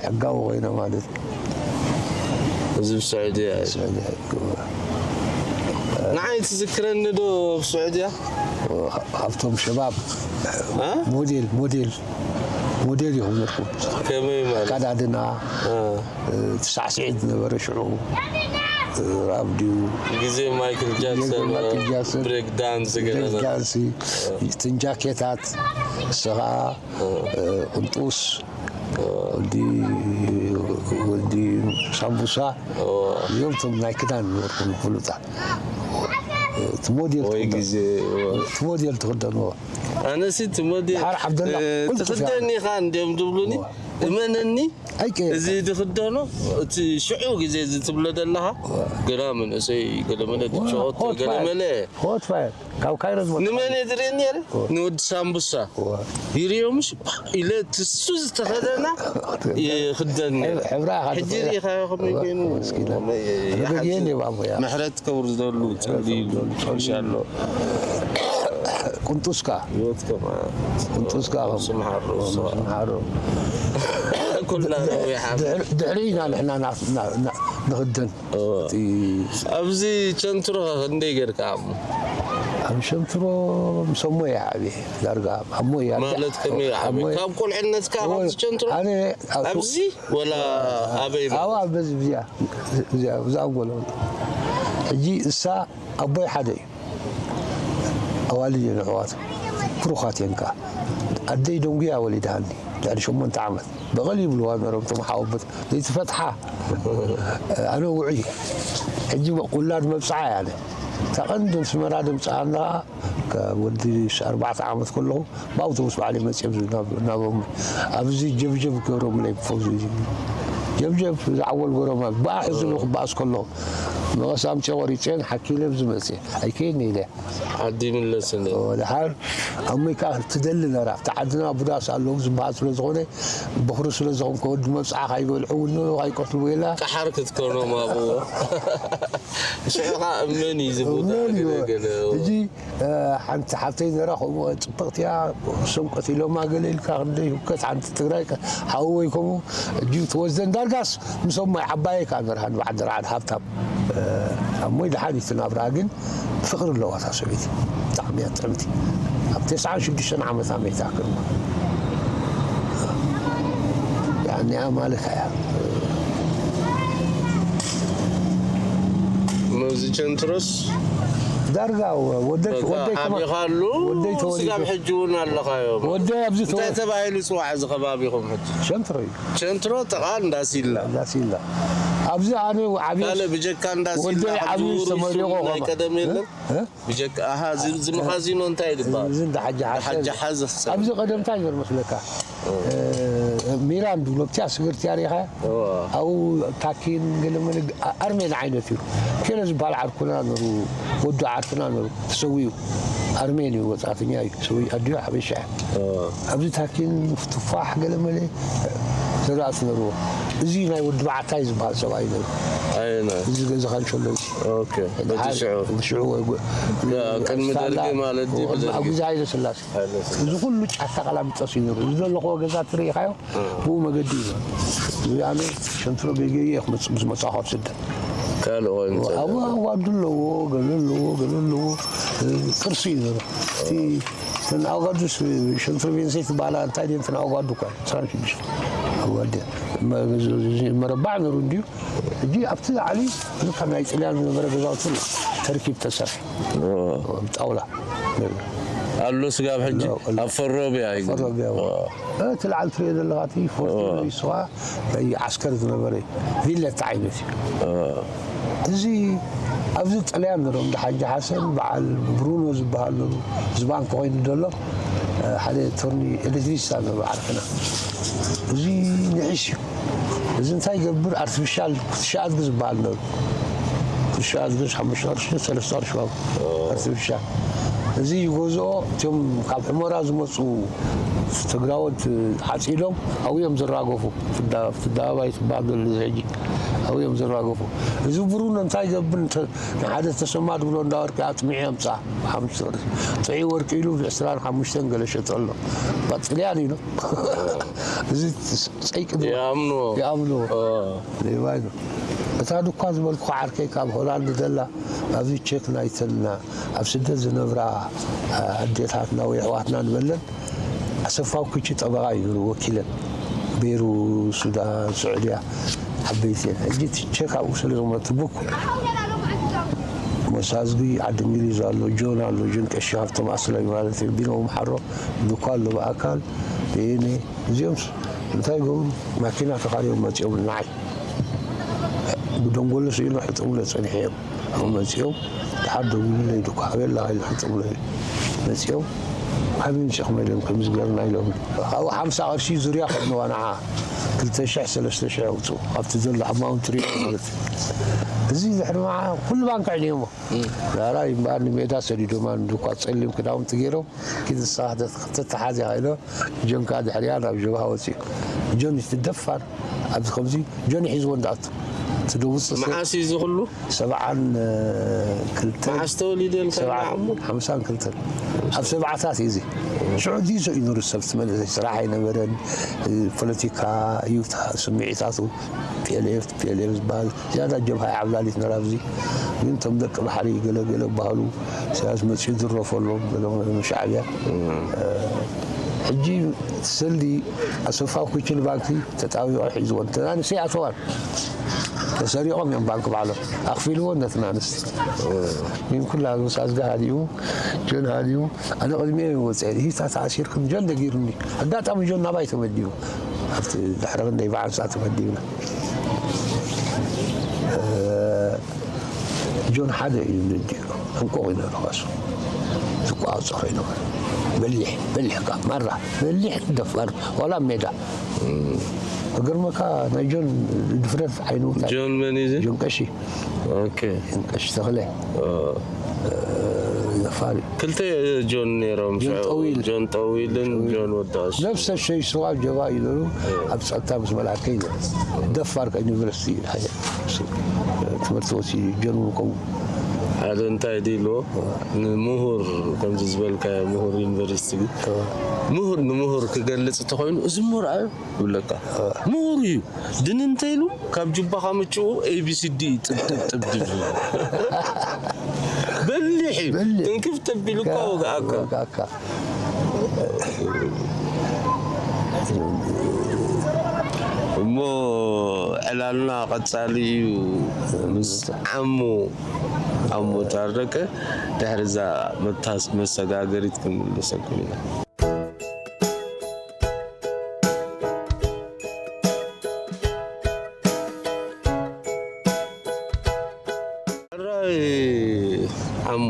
ሕጋዊ ኮይነ ማለት እዩ። እዚ ብስዑድያ እዩ። ንዓይ ትዝክረኒ ዶ ብስዑድያ? ካብቶም ሸባብ እ? ሞዴል ሞዴል ሞዴል ይኹም ነርኩም ከመይ ማለት? ኣካዳድና እ። ትሳዕስዒት ዝነበረ ሽዑ ራብ ድዩ ግዜ ማይክል ጃክሰን ማይክል ጃክሰን ብሬክ ዳንስ ገለ ዳንሲ ትንጃኬታት ንስኻ ቅንጡስ ወዲ ወዲ ሳምቡሳ እዮም ቶም ናይ ክዳን ዝወርኩ ፍሉጣት እቲ ሞዴል ወይ ትኽደን- ግዜ እቲ ሞዴል ትኽደንዎ ኣነሲ እቲ ሞዴል ድሓር ዓብደላ እ፣ ቁልጡፍ ትኽደኒ ኢኻ እንዲዮም ዝብሉኒ እመነኒ ኣይቀ እዚ ዝኽደኖ እቲ ሽዑ ግዜ እዚ ትብሎ ዘለኻ ገና መንእሰይ ገለመለ ትሸወቶ ገለመለ ሆት ፋየር ካብ ካይሮ ዝመ ንመን እየ ዝርኢ ነይረ ንወዲ ሳምቡሳ ይርእዮምሽ ኢለ ትሱ ዝተኸደና ይኽደን ነይረ ሕብራ ኢኻ ሕጂ ትኽእል። ርኢኻዮ ከመይ ኮይኑ መስኪና። ከመይ ረገድ የን ይሓዝን። የባቦ ያ። ምሕረት ከውርደሉ ጸልይሉ ሻሎ ቁንጡስካ ህይወት ከማ ቁንጡስካ ስምሓሩ ስምሓሩ ኩልና ነዊሓ ድሕሪ ኢና ንሕና ና- ና- ና- ንኽደን እቲ ኣብዚ ቸንትሮ ክንደይ ጌርካ ዓሙ ኣብ ሸንትሮ ምስ ኣሞ እያ ዓብየ ዳርጋ ኣሞ እያ ማለት ከመይ ዓሙ ኣሞ እያ። ካብ ቁልዕነትካ እወ፣ ኣብዚ ቸንትሮ ኣነ ኣብ- ኣብዚ ወላ ኣበይ ኣብ ኣብ በዚ እዚኣ እዚኣ እዛ ኣንጎሎ ሕጂ እሳ ኣቦይ ሓደ እዩ ኣዋልድ እየን ኣሕዋት ብሩኻት እየን ከዓ ኣደይ ደንጉያ ወሊድሃኒ ድሕሪ ሸሞንተ ዓመት በቐል ይብልዋ ነበሮም እቶም ሓወቦት ዘይትፈትሓ ኣነ ውዑይ ሕጂ ውላድ መብፅዓ እያ ኣነ እታ ቀንዲ ኣስመራ ድምፅኣ ኣለኻ ካብ ወዲ ኣርባዕተ ዓመት ከለኹ ብኣውቶቡስ ባዕለይ መፅኦም ናቦም ኣብዚ ጀብጀብ ገይሮምለይ ፈውዚ ጀብጀብ ዝዓወል ገይሮም ብኣ ሕዝሉ ክበኣስ ከለኹ መቐስ ኣምፅኦ ቆሪፀን ሓኪለ ኣብዚ መፅእ ኣይከይድን ኢለ ዓዲ ይምለስ እንደ ድሓር ኣሞይ ከዓ ትደሊ ነራ ኣብቲ ዓድና ቡዳስ ኣለዉ ዝበሃል ስለ ዝኾነ ብኽሪ ስለ ዝኾንከ ወዲ መብፅዓ ካይበልዑ እውን ካይቀትልዎ ኢላ ቀሓር ክትከኖም ኣብዎ ሽዑ ከዓ እመን እዩ ዝብሉ እመን እዩ። ገለ ሕጂ ሓንቲ ሓብተይ ነራ ከምኡ ፅብቕቲ እያ ሰም ቀቲሎማ ገለ ኢልካ ክንደይ ህውከት ሓንቲ ትግራይ ሓወይ ከምኡ ሕጂ ትወስደን ዳርጋስ ምስ ኣሞይ ዓባየይ ከዓ ነርሃ ንባዕዲ ርዓድ ሃብታም ኣሞይ ድሓን እዩ ትናብራ ግን ፍቕሪ ኣለዋ እታ ሰበይቲ ብጣዕሚ እያ ጥዕምቲ ኣብ ተስዓን ሽዱሽተን ዓመታ መይታ ክርማ ያኒኣ ማለት እያ ነዚ ቸንትሮስ ዳርጋ ወደይ በቃ ወደይ ከማ- ሓቢኻሉ ወደይ ተወሊዱ። ስጋብ ሕጂ እውን ኣለኻዮ። ወደይ ኣብዚ ተወ- እንታይ ተባሂሉ ይፅዋዕ እዚ ከባቢኹም ሕጂ? ሸንትሮ እዩ። ቸንትሮ ጥቓ እንዳሲላ። እንዳሲላ ኣብዚ ኣነ ዓብየ ካልእ ብጀካ እንዳሲላ ወደይ ዓብዩ ዝተመሪቖ ናይ ኸማ- ቀደም የለን። እ? ብጀካ ኣሃ እዚ እዚ መኻዚኖ እንታይ ይባሃል? እዚ እንዳ ሓጂ ሓሰን ሓጂ ሓዘ ክሰብ ኣብዚ ቀደምታ ይገርመስለካ ሚራን ድብሎ ብትያ ስግርቲ ኣሪኻ ኣብኡ ታኪን ገለመለ ኣርሜን ዓይነት እዩ። ኬለ ዝበሃል ዓርኩና ነሩ፣ ወዱ ዓርኩና ነሩ ተሰዊኡ። ኣርሜን እዩ፣ ወጻእተኛ እዩ፣ ሰው ኣዲዮ ሓበሻ። ኣብዚ ታኪን ትፋሕ ገለመለ ዘራእቲ ነርዎ። እዚ ናይ ወዲ በዓታይ ዝበሃል ሰብኣይ ነሩ። ኣይነ እዚ ገዛ ካንሸሎ እዚ ኦኬ በቲ ሽዑ ሽዑ ወይ ጎ- ቅድሚ ደርጊ ማለት ድዩ? ብደርጊ ግዜ ሃይለ ስላሴ ሃይለ ስላሴ። እዚ ኩሉ ጫካ ቀላሚጦስ እዩ ነሩ። እዚ ዘለኽዎ ገዛ ትርኢኻዮ ብኡ መገዲ እዩ። እዚ ኣነ ሸንትሮ ገይገየ ክመፅእ ምስ መፃኹ ኣብ ስደት ካልእ ኮይኑ ኣብኡ ኣዋዱ ኣለዎ፣ ገለ ኣለዎ፣ ገለ ኣለዎ። ቅርሲ እዩ ነሩ። እቲ እተን ኣዋዱ ሸንትሮ ቤንሴ ትበሃላ እንታይ ድየን እተን ኣዋዱ እኳ ዕስራን ሽዱሽተ ኣዋዱ እየን። መ- መረባዕ ነሩ እንድዩ። ሕጂ ኣብቲ ላዕሊ እዚ ካብ ናይ ጥልያን ዝነበረ ገዛውቲ ተርኪብ ተሰርሐ ብጣውላ ኣሎ ስጋብ ሕጂ ኣብ ፈሮብያ እዩ። ፈሮብያ። እቲ ላዕሊ ትሪኦ ዘለኻ እቲ ፎርቲኖ ይስዋ ናይ ዓስከር ዝነበረ ቪለት ዓይነት እዩ። እዚ ኣብዚ ጥልያን ነሮም እንዳ ሓጂ ሓሰን በዓል ብሩኖ ዝበሃል ነሩ። እዚ ባንክ ኮይኑ ዘሎ ሓደ ቶርኒ ኤሌክትሪሲታ ነሩ ዓርክና። እዚ ንዒስ እዩ። እዚ እንታይ ይገብር? ኣርቲፊሻል ኩትሻ ኣድጊ ዝበሃል ነሩ። ኩትሻ ኣድጊ ሓሙሽተ ቅርሺ ሰለስተ ቅርሺ ዋጋ ኣርቲፊሻል። እዚ ይገዝኦ እቶም ካብ ሕመራ ዝመፁ ትግራዎት ዓፂዶም ኣብኡ እዮም ዝራገፉ። ፍዳ- ፍዳ ኣባይ ትበሃል ዘሎ እዚ ሕጂ ኣብኡ እዮም ዝራገፉ። እዚ ብሩኖ እንታይ ይገብር? እንተ- ንሓደ ተሰማ ድብሎ እንዳ ወርቂ ኣጥሚዑ የምፅኣ። ሓሙሽተ ቅርሺ ጥዑይ ወርቂ ኢሉ ብዕስራን ሓሙሽተን ገለ ሸጠሎ። ባጥልያን ኢሉ እዚ ፀይቂ ድማ ይኣምንዎ ይኣምንዎ። ኦ፣ ሌባ ኢሉ። እታ ድኳ ዝበልኩ ዓርከይ ካብ ሆላንድ ዘላ ኣብዚ ቼክ ናይተን ኣብ ስደት ዝነብራ ኣዴታትና ወይ ኣሕዋትና ንበለን ኣሰፋው ኩቺ ጠበቓ እዩ ነሩ ወኪለን። ቤሩ፣ ሱዳን፣ ስዑድያ ዓበይቲ እየን። ሕጂ እቲ ቼክ ኣብኡ ስለ ዝቕመጥ ቡክ ሞሳዝጊ ዓዲ እንግሊዝ ኣሎ፣ ጆን ኣሎ፣ ጆን ቀሺ ሃብቶም ኣስላይ ማለት እዩ። ቢኖ ምሓሮ ዱኳ ኣሎ ብኣካል ብኤኔ እዚኦም እንታይ ይገብሩ? ማኪና ተኻርዮም መፂኦም ንዓይ ብደንጎሎ ስኢኖ ሕጥምለ ፀኒሐ እዮም። ኣብኡ መፂኦም ድሓር ደዊሉለይ ድኳ ኣበይ ኣለኻ ኢሉ ሕጥምለ መፂኦም ኣበይ ምፅኹም ኢሎም ከምዚ ገርና ኢሎም ኣብኡ ሓምሳ ቅርሺ ዙርያ ከድንዋ ንዓ ክልተ ሽሕ ሰለስተ ሽሕ ኣውፅኡ ኣብቲ ዘሎ ኣማውንት ሪኦ ማለት እዩ። እዚ ድሕሪ መዓ ኩሉ ባንክ ዕንዮሞ ዳራይ እምበኣር ንሜዳ ሰዲዶማ ንድኳ ፀሊም ክዳውንቲ ገይሮም ኪድ ንስኻ ተተሓዝ ኢኻ ኢሎ ጆን ከዓ ድሕሪኣ ናብ ጀብሃ ወፂኡ። ጆን እቲ ደፋር ኣብዚ ከምዚ ጆን ሒዝዎ እንዳኣቱ እቲ ደቡፅ መዓስ እዩ እዚ ኩሉ? ሰብዓን ክልተን መዓስ ተወሊደ ኢልካ ሰብዓ- ንዓሙ? ሓምሳን ክልተን ኣብ ሰብዓታት እዩ እዚ ሽዑ ዲሶ እዩ ነሩ ሰብ ትመለሰ ስራሕ ኣይነበረን ፖለቲካ እዩ እታ ስምዒታቱ ፒኤልኤፍ ፒኤልኤፍ ዝበሃል ዝያዳ ጀብሃ ዓብላሊት ነራ ኣብዚ ግን እቶም ደቂ ባሕሪ ገለገለ ባህሉ ኢሳያስ መፅኡ ዝረፈሎም ገለ ሻዕብያ ሕጂ ሰልዲ ኣሰፋ ኩችን ባንኪ ተጣቢቆ ሒዝዎ እንተና ንስይ ኣተዋን ተሰሪቆም እዮም ባንክ ባዕሎም ኣኽፊልዎ ነትና ንስ ግን ኩላ ምስ ኣዝጋ ሃዲኡ ጆን ሃዲኡ ኣነ ቅድሚኦም ይወፅአ ሂታ ተኣሲርኩም ጆን ደጊሩኒ ኣጋጣሚ ጆን ናባይ ተመዲቡ ኣብቲ ድሕሪ ክንደይ በዓል ሰዓት ተመዲብና ጆን ሓደ እዩ ልዲ ዕንቆቕ ይነበረ ኳሱ ዝቋዖ ፀኸ ይነበረ በሊሕ በሊሕ ካብ ማራ በሊሕ ደፋር ዋላ ሜዳ እግርመካ ናይ ጆን ድፍረት ዓይኑ ጆን መን እዩ እዚ? ጆን ቀሺ ኦኬ ጆን ቀሺ ተኽለ ደፋር እዩ ክልተ ጆን ነይሮም ጆን ሽዑ። ጠዊል። ጆን ጠዊልን ጆን ወዳሽ ነብሰ ሸይስዋ ጀባ ይለሉ ኣብ ጸጥታ ምስ መልኣከ ይነ ደፋር ከ ዩኒቨርሲቲ ትምህርቲ ወሲ ጀኑ ከሙ ሓደ እንታይ ድኢልዎ ንምሁር ከምዚ ዝበልካዮ ምሁር ዩኒቨርሲቲ ግን ምሁር ንምሁር ክገልፅ እንተኮይኑ እዚ ምሁር ኣዩ ይብለካ ምሁር እዩ ድን እንተኢሉ ካብ ጅባኻ ምጭኡ ኤቢሲዲ ጥብጥብጥብ ድብል በሊሕ እዩ በሊሕ። ትንክፍ ተቢሉ እኳ ወግኣካ ወጋካ እሞ ዕላልና ቀጻሊ እዩ። ምስ ዓሙ ዓሙ ታረቀ ድሕሪ እዛ መታስ-፣ መሰጋገሪት ክንምልሰኩም ኢና። ሕራይ ዓሙ፣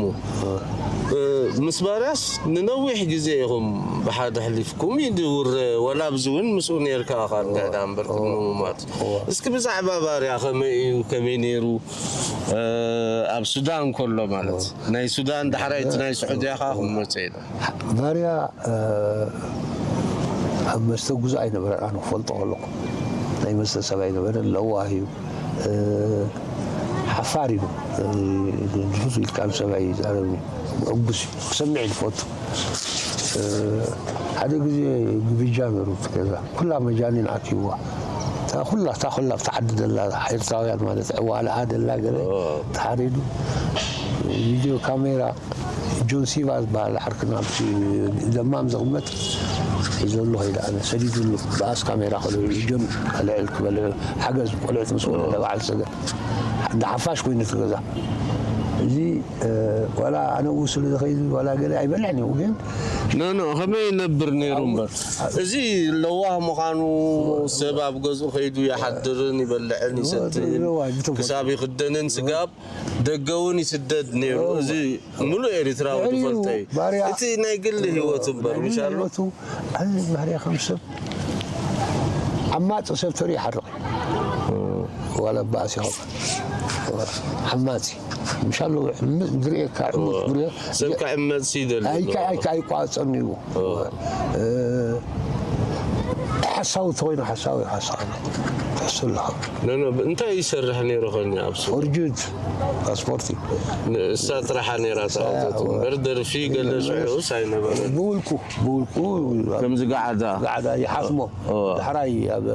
እ፣ ምስ ባርያስ ንነዊሕ ግዜ ኢኹም ብሓደ ኣሕሊፍኩም እዩ ዝውረ፣ ወላ ኣብዚ እውን ምስኡ ነይርካ ኢኻ እንድሕዳ እምበር፣ እወ። ቅድሚ ምሟት። እወ። እስኪ ብዛዕባ ባርያ ከመይ እዩ፣ ከመይ ነይሩ፣ እ፣ ኣብ ሱዳን ከሎ ማለት፣ ናይ ሱዳን ዳሕራይ እቲ ናይ ስዑድያ ከኣ ክመጽእ ኢሉ። ባርያ፣ እ፣ ኣብ መስተ ጉዙእ ኣይነበረን፣ ኣነ ክፈልጦ ከለኹ። ናይ መስተ ሰብ ኣይነበረን፣ ለዋህ እዩ። እ፣ ሓፋር እዩ። እ፣ ንፍሱ ኢልካ ንሰብ ኣይዛረብን እዩ። ምዕጉስ እዩ። ክሰምዕ እዩ ዝፈቱ። እ፣ ሓደ ግዜ ግብጃ ነይሩ እቲ ገዛ። ኩላ መጃኒን ኣትይዋ። እታ ኩላ፣ እታ ኩላ ኣብታ ዓዲ ዘላ ኤርትራውያን ማለት ዕዋላኣ ዘላ ገለ ኦ። ተሓሪዱ። ቪድዮ ካሜራ ጆን ሲቫ ዝበሃል ዓርክና ኣብቲ ደማም ዝቕመጥ ሒዘሉ ከይደ ኣነ ሰዲዱሉ ብኣስ ካሜራ ከልዕሉ ጆን ከልዕል ክበልዕ ሓገዝ ቆልዑት ምስ ወለደ በዓል ሰገ እንዳ ሓፋሽ ኮይኑ እቲ ገዛ እዚ እ፣ ዋላ ኣነ ኡ ስለ ዝኸይድ ዋላ ገለ ኣይበልዕን እዩ ግን ኖ ኖ ከመይ ይነብር ነይሩ እምበር እዚ ለዋህ ምዃኑ ሰብ ኣብ ገዝኡ ከይዱ ይሓድርን ይበልዕን ይሰትን ለዋህ ይተወ- ክሳብ ይኽደንን ስጋብ ደገ እውን ይስደድ ነይሩ። እዎ። እዚ ምሉእ ኤርትራዊ ድሕሪኡ ዝፈልጦ እዩ። ባርያ እቲ ናይ ግሊ ህይወቱ እምበር፣ ናይ ግሊ ምሻሉ? ህይወቱ፣ ኣዚ ባርያ ከም ሰብ ዓማጺ ሰብ ተሪኡ ይሓርቕ እዩ። ዋላ ባእሲ ይኸውን። ዓማጺ። ምሻሉ፣ ዕምጽ ዝርእየካ፣ ዕሙት እዎ። ዝርእዮ፣ ሰብ ክዕመጽ ይደሊ። ኣይካ-፣ ኣይካ-፣ ኣይቋጸን እዩ። እዎ። እ፣ ሓሳዊ ተኾይኑ ሓሳዊ፣ ሓሳዊ። ትሕሱ ኣለኻ። ኖ፣ ኖ፣ እንታይ ይሰርሕ ነይሩ ኾን ኣብ ሱዳን? ፎርጅድ ፓስፖርት እዩ። ንእሳ ጥራሓ ነይራ ተኣውቶት እምበር ደርፊ ገለ ሽዑስ ኣይነበረን። ብውልቁ፣ ብውልቁ፣ ከምዚ ገዓዳ። ገዓዳ ይሓትሞ። እዋ። ዳሕራይ ኣብ፣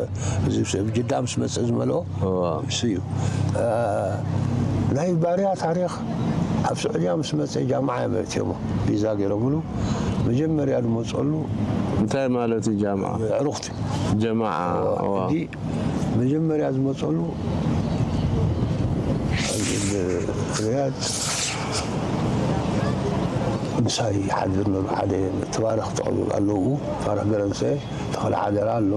እዚ ሰብ ጅዳ ምስ መጸ ዝመልኦ እዋ። እሱ እዩ። እ፣ ናይ ባርያ ታሪኽ ኣብ ስዑድያ ምስ መጸ ጃምዓ እዮም መእትዮሞ። ቪዛ ገይሮምሉ። መጀመርያ ዝመጸሉ እንታይ ማለት እዩ ጃምዓ? ኣዕሩኽቲ። ጀማዓ፣ እዋ። እዋ። ሕጂ መጀመርያ ዝመጸሉ ሪያድ ምሳይ ይሓድር ነሩ። ሓደ ተባረኽ ተቐብር ኣለዉ። ተባረኽ ገረንሰ፣ ተኽለ ሓደራ ኣሎ።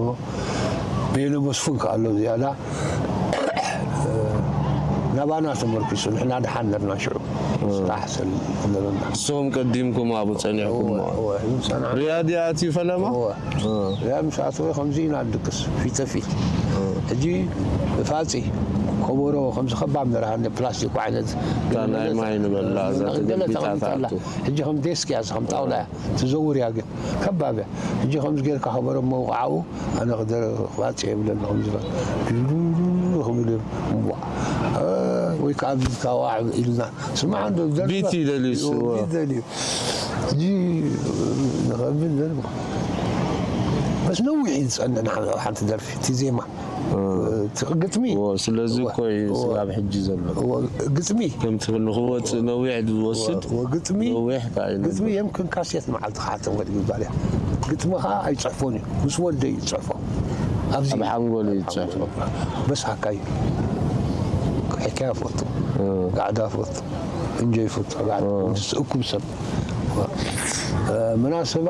በየነ መስፉን ከኣ ኣሎ ዝያዳ። ናባና ተመርኪሱ፣ ንሕና ደሓን ነርና ሽዑ። ስራሕ ስለ ዘለና። ንስኹም ቀዲምኩም ኣብኡ ጸኒሕኩም እወ፣ ማለት። እወ፣ ምሳና ሪያድ ይኣትዩ ፈለማ? እወ። እ። ሪያድ ምስ ኣተወ ከምዚ ኢና ንድቅስ፣ ፊት ፊት። እ። ሕጂ ፋጺ፣ ከበሮ፣ ከምዚ ከባድ መርሃ፣ እንደ ፕላስቲክ ዓይነት እታ ናይ ማይ ንበላ፣ እዛ ገለ ተገሊቢጣ ተቐሚጣ ኣላ። ትኣቱ። ሕጂ ከም ዴስክ እያ፣ ከም ጣውላ እያ፣ ትዘውር እያ ግን፣ ከባብ እያ። ሕጂ ከምዚ ጌርካ ከበሮ መውቕዓኡ፣ ኣነ ክደረ-፣ ክባጽዕ የብለኒ፣ ከምዚ በል። ድልድልድል ክብል እየ። እምቧ። እ፣ ወይ ከኣ ቢልካ ዋዕ ኢልና። ስማዕ፣ እንዶ ደርፊ ቢት ይደልዩ እሱ፣ ቢት ይደልዩ። ሕጂ ንኸብል ደርፊ። በስ ነዊሕ እዩ ዝጸንሕ ንሓ-፣ ሓንቲ ደርፊ፣ እቲ ዜማ። እ። እቲ ግጥሚ። እዎ፣ ስለዚ እዎ፣ እኮ እዩ እዎ። ስጋብ ሕጂ ዘሎ። እዎ፣ ግጥሚ። ከምቲ ክሉ ክወጽእ ነዊሕ ዝወስድ፣ እዎ፣ ግጥሚ። ነዊሕ ከኣ እዩ ግጥሚ ነበር። የምክን ካሴት መዓልቲ ክሓትም ክእል ይግባእ እያ። ግጥሚ ኸኣ ኣይጽሕፎን እዩ። ምስ ወልደ እዩ ዝጽሕፎ። ኣብዚ ኣብ ሓንጎል እዩ ዝጽሕፎ። በስ ሃካይ። ሕካያ ፈቱ። እ። ጋዕዳ ፈቱ። እንጆይ ፈቱ። ጋዕዳ። እ። ምስ እኩብ ሰብ። እ፣ መናሰባ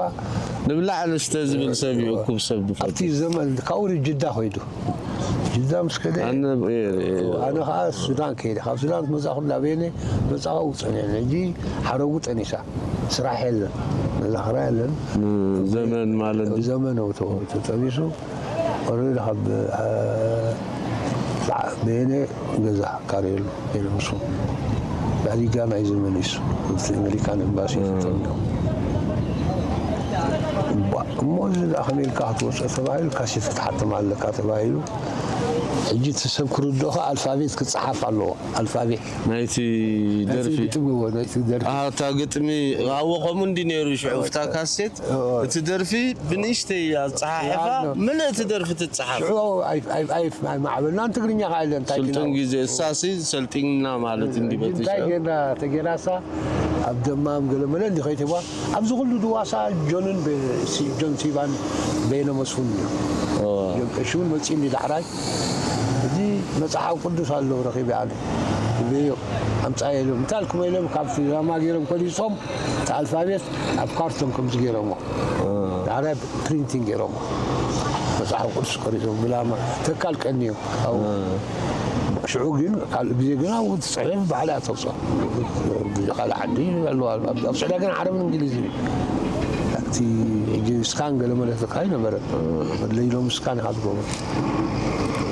ንብላዕ ንስተ ዝብል ሰብ እዩ እኩብ ሰብ ዝፈቱ። ኣብቲ ዘመን ካብኡ ንጅዳ ኸይዱ። ጅዳ ምስ ከደ ኣነ፣ እ፣ እ፣ ኣነ ኸዓ ሱዳን ከይደ። ካብ ሱዳን ክመጻኹ እንዳበየነ መጻኹ ጸኒሐ። ሕጂ ሓረጉ ጠኒሳ። ስራሕ የለን። መዛኽራ የለን። እ፣ ዘመን ማለት ድዩ? ዘመን ኣውቶ ተጠቢሱ። ኦረዲ ካብ፣ እ፣ በየነ ገዛ ካርየሉ የለ ምስ ዳሪጋ ናይ ዘመን እዩ። ኣብቲ ኣሜሪካን ኤምባሲ እ። ተጠሚሩ። እባ፣ እሞ እዚ ደኣ ከመይ ኢልካ ክትወፅኦ ተባሂሉ፣ ካሴት ክትሓትም ኣለካ ተባሂሉ። ሕጂ እቲ ሰብ ክርድኦ ኸዓ ኣልፋቤት ክፀሓፍ ኣለዎ። ኣልፋቤት። ናይቲ ናይቲ ደርፊ። ግጥሚ እዎ፣ ናይቲ ደርፊ። ኣሃ፣ እታ ግጥሚ፣ እዎ፣ ከምኡ እንዲ ነይሩ ሽዑ፣ እታ ካሴት፣ እዎ። እቲ ደርፊ ብንእሽተይ ኣፀሓሕፋ፣ እዎ። ምልእቲ ደርፊ ትፀሓፍ። ሽዑ ኣይ-፣ ኣይ-፣ ኣይ-፣ ኣይማዕበልናን፣ ትግርኛ ኸዓ የለን፣ እንታይ ስልጡን ኢልና? ግዜ፣ እሳሲ ሰልጢንና ማለት እንዲ በቲ እንታይ ሽዑ። ጌርና፣ ተጌራሳ፣ ኣብ ደማም ገለ መለ እንዲ ከይትዋ፣ ኣብዚ ኩሉ ድዋሳ ጆንን በ-፣ ሲ-፣ ጆን ሲባን በየነ መስፉን እዩ። ኦ። ቀሺ እውን መጺኡኒ ዳሕራይ። እዚ መጽሓፍ ቅዱስ ኣሎ ረኺበ ኣነ። እበዮ ኣምጻ ኢሎም። እንታይ ኢልኩም ኢሎም ካብቲ ራማ ገይሮም ኮሊጾም እቲ ኣልፋቤት ኣብ ካርቶን ከምዚ ገይሮሞ። ዳሕራይ ፕሪንቲንግ ገይሮሞ። መጽሓፍ ቅዱስ ቆሪጾም ብላማ ተካል ቀንዮም። ኣብኡ ሽዑ ግን ካልእ ግዜ ግን ኣብኡ ትጽሕፍ ባዕላ ተውጽኦ። ካልእ ዓዲ ኣለዋ። ኣብ ኣብ ስዑድያ ግን ዓረብን እንግሊዝን እዩ። እቲ ሕጂ ስካን ገለ መለ ተካይ ነበረ። ለይሎም ስካን ኢኻ ትገብሮ።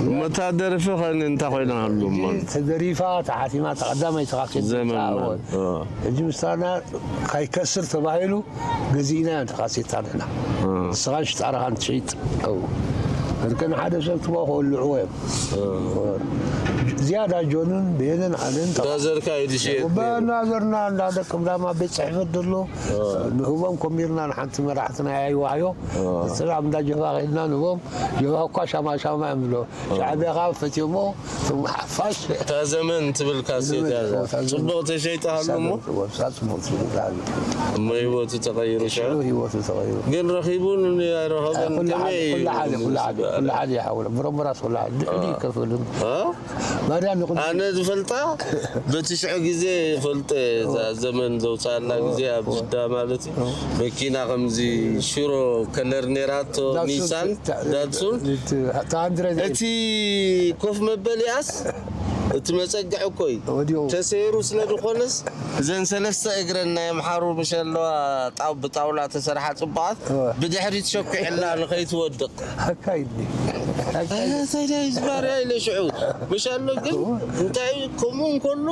እሞ እታ ደርፊ ኸን እንታይ ኮይና ኣሉ እሞ? ተደሪፋ ተሓቲማ ተቐዳማይ ተኻሴት ዘመን ተዓወት። ማለት፣ እ። ሕጂ ምስታና ካይከስር ተባሂሉ ገዚእና ተኻሴታ ንሕና። ንስኻን ሽጣራኻን ትሸይጥ። ኣው። እርከን ሓደ ሰብ ትቦ ከወልዕዎ እዮም። ዝያዳ ጆንን ቤንን ኣነን ብራዘርካ እዩ ዝሸየጥ ነይሩ። በናዘርና እንዳ ደቅም ዳማ ቤት ጽሕፈት ዘሎ ንህቦም ኮሚርና ንሓንቲ መራሕትና ያይዋዮ ስራብ እንዳ ጀፋ ኸድና ንህቦም ጀፋ እኳ ሻማ ሻማ እዮም ብሎ ሻዕቢያ ኸዓ ፈትዮሞ እቶም ሓፋሽ እታ ዘመን ትብል ካሴት እያ። እታ ዘመን። ጽቡቕ ተሸይጣ ኣሎ እሞ። ወብሳ ጽቡቕ ትብል ኣሉ እሞ ህይወቱ ተቐይሩ ሽዑ። ሽዑ ህይወቱ ተቐይሩ ግን ረኺቡ ኣይረኸበን ኩሉ ከመይ ሓደ እዩ? ኩሉ ሓደ ኩሉ ሓደ ይሓውሎ ብረምበራ ስላ ድዕሊ ይከፍልን ባዳ ንኹሉ ኣነ ዝፈልጣ በቲ ሽዑ ግዜ ይፈልጠ እዛ ዘመን ዘውፅኣላ ግዜ ኣብ ጅዳ ማለት እዩ። መኪና ከምዚ ሽሮ ከለር ነይራቶ ኒሳን ዳትሱን እቲ ኮፍ መበሊኣስ እቲ መፀግዒ እኮ እዩ ተሰይሩ ስለ ዝኾነስ እዘን ሰለስተ እግረን ናይ ኣምሓሩ ምሸለዋ ጣው ብጣውላ ተሰርሓ ፅቡቓት ብድሕሪት ሸኩዕላ ንኸይትወድቕ ኣካይድ እንታይ ዳይ ዝባርያ ኢለ ሽዑ ምሻሎ ግን እንታይ ከምኡ እንከሎ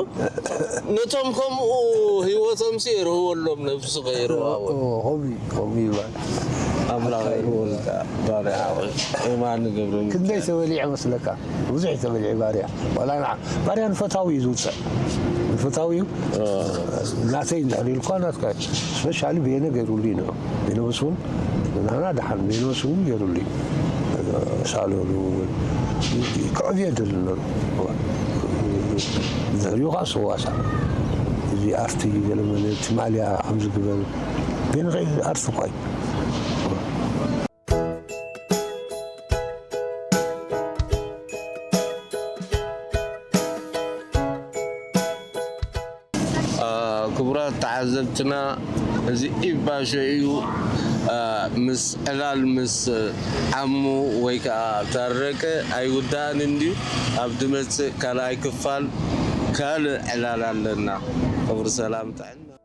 ነቶም ከምኡ ህይወቶም ሲ የርህወሎም ነብሱ ከይርዋዎ ሆቢ ሆቢ ይባል ኣምላኽ ይርወልካ ባርያ ሓወይ ኤማን ገብረ ክንደይ ተበሊዐ መስለካ ብዙሕ ተበሊዐ ባርያ ዋላ ንዓ ባርያ ንፈታዊ እዩ ዝውፅዕ ንፈታዊ እዩ ናተይ እንድሕር ኢልኳ ናትካ ስፔሻሊ ቤነ ገይሩሉ እዩ ንዑ ቤነ በስ እውን ንሕና ደሓን ቤነ በስ እውን ገይሩሉ እዩ ሳሎን እውን ክዕብዮ ደሊ ነሩ ድሕሪኡ ከዓ ሰዋሳ እዚ ኣርቲ ገለመለ ትማልያ ከምዚ ግበር ቤነ ከ ኣርቲ እኳ እዩ ክቡራት ተዓዘብትና እዚ ኢባሾ እዩ ምስ ዕላል ምስ ዓሙ ወይ ከዓ ታረቀ ኣይውዳእን እንድዩ ኣብ ድመፅእ ካልኣይ ክፋል ካልእ ዕላል ኣለና ክብሪ ሰላም ጥዕና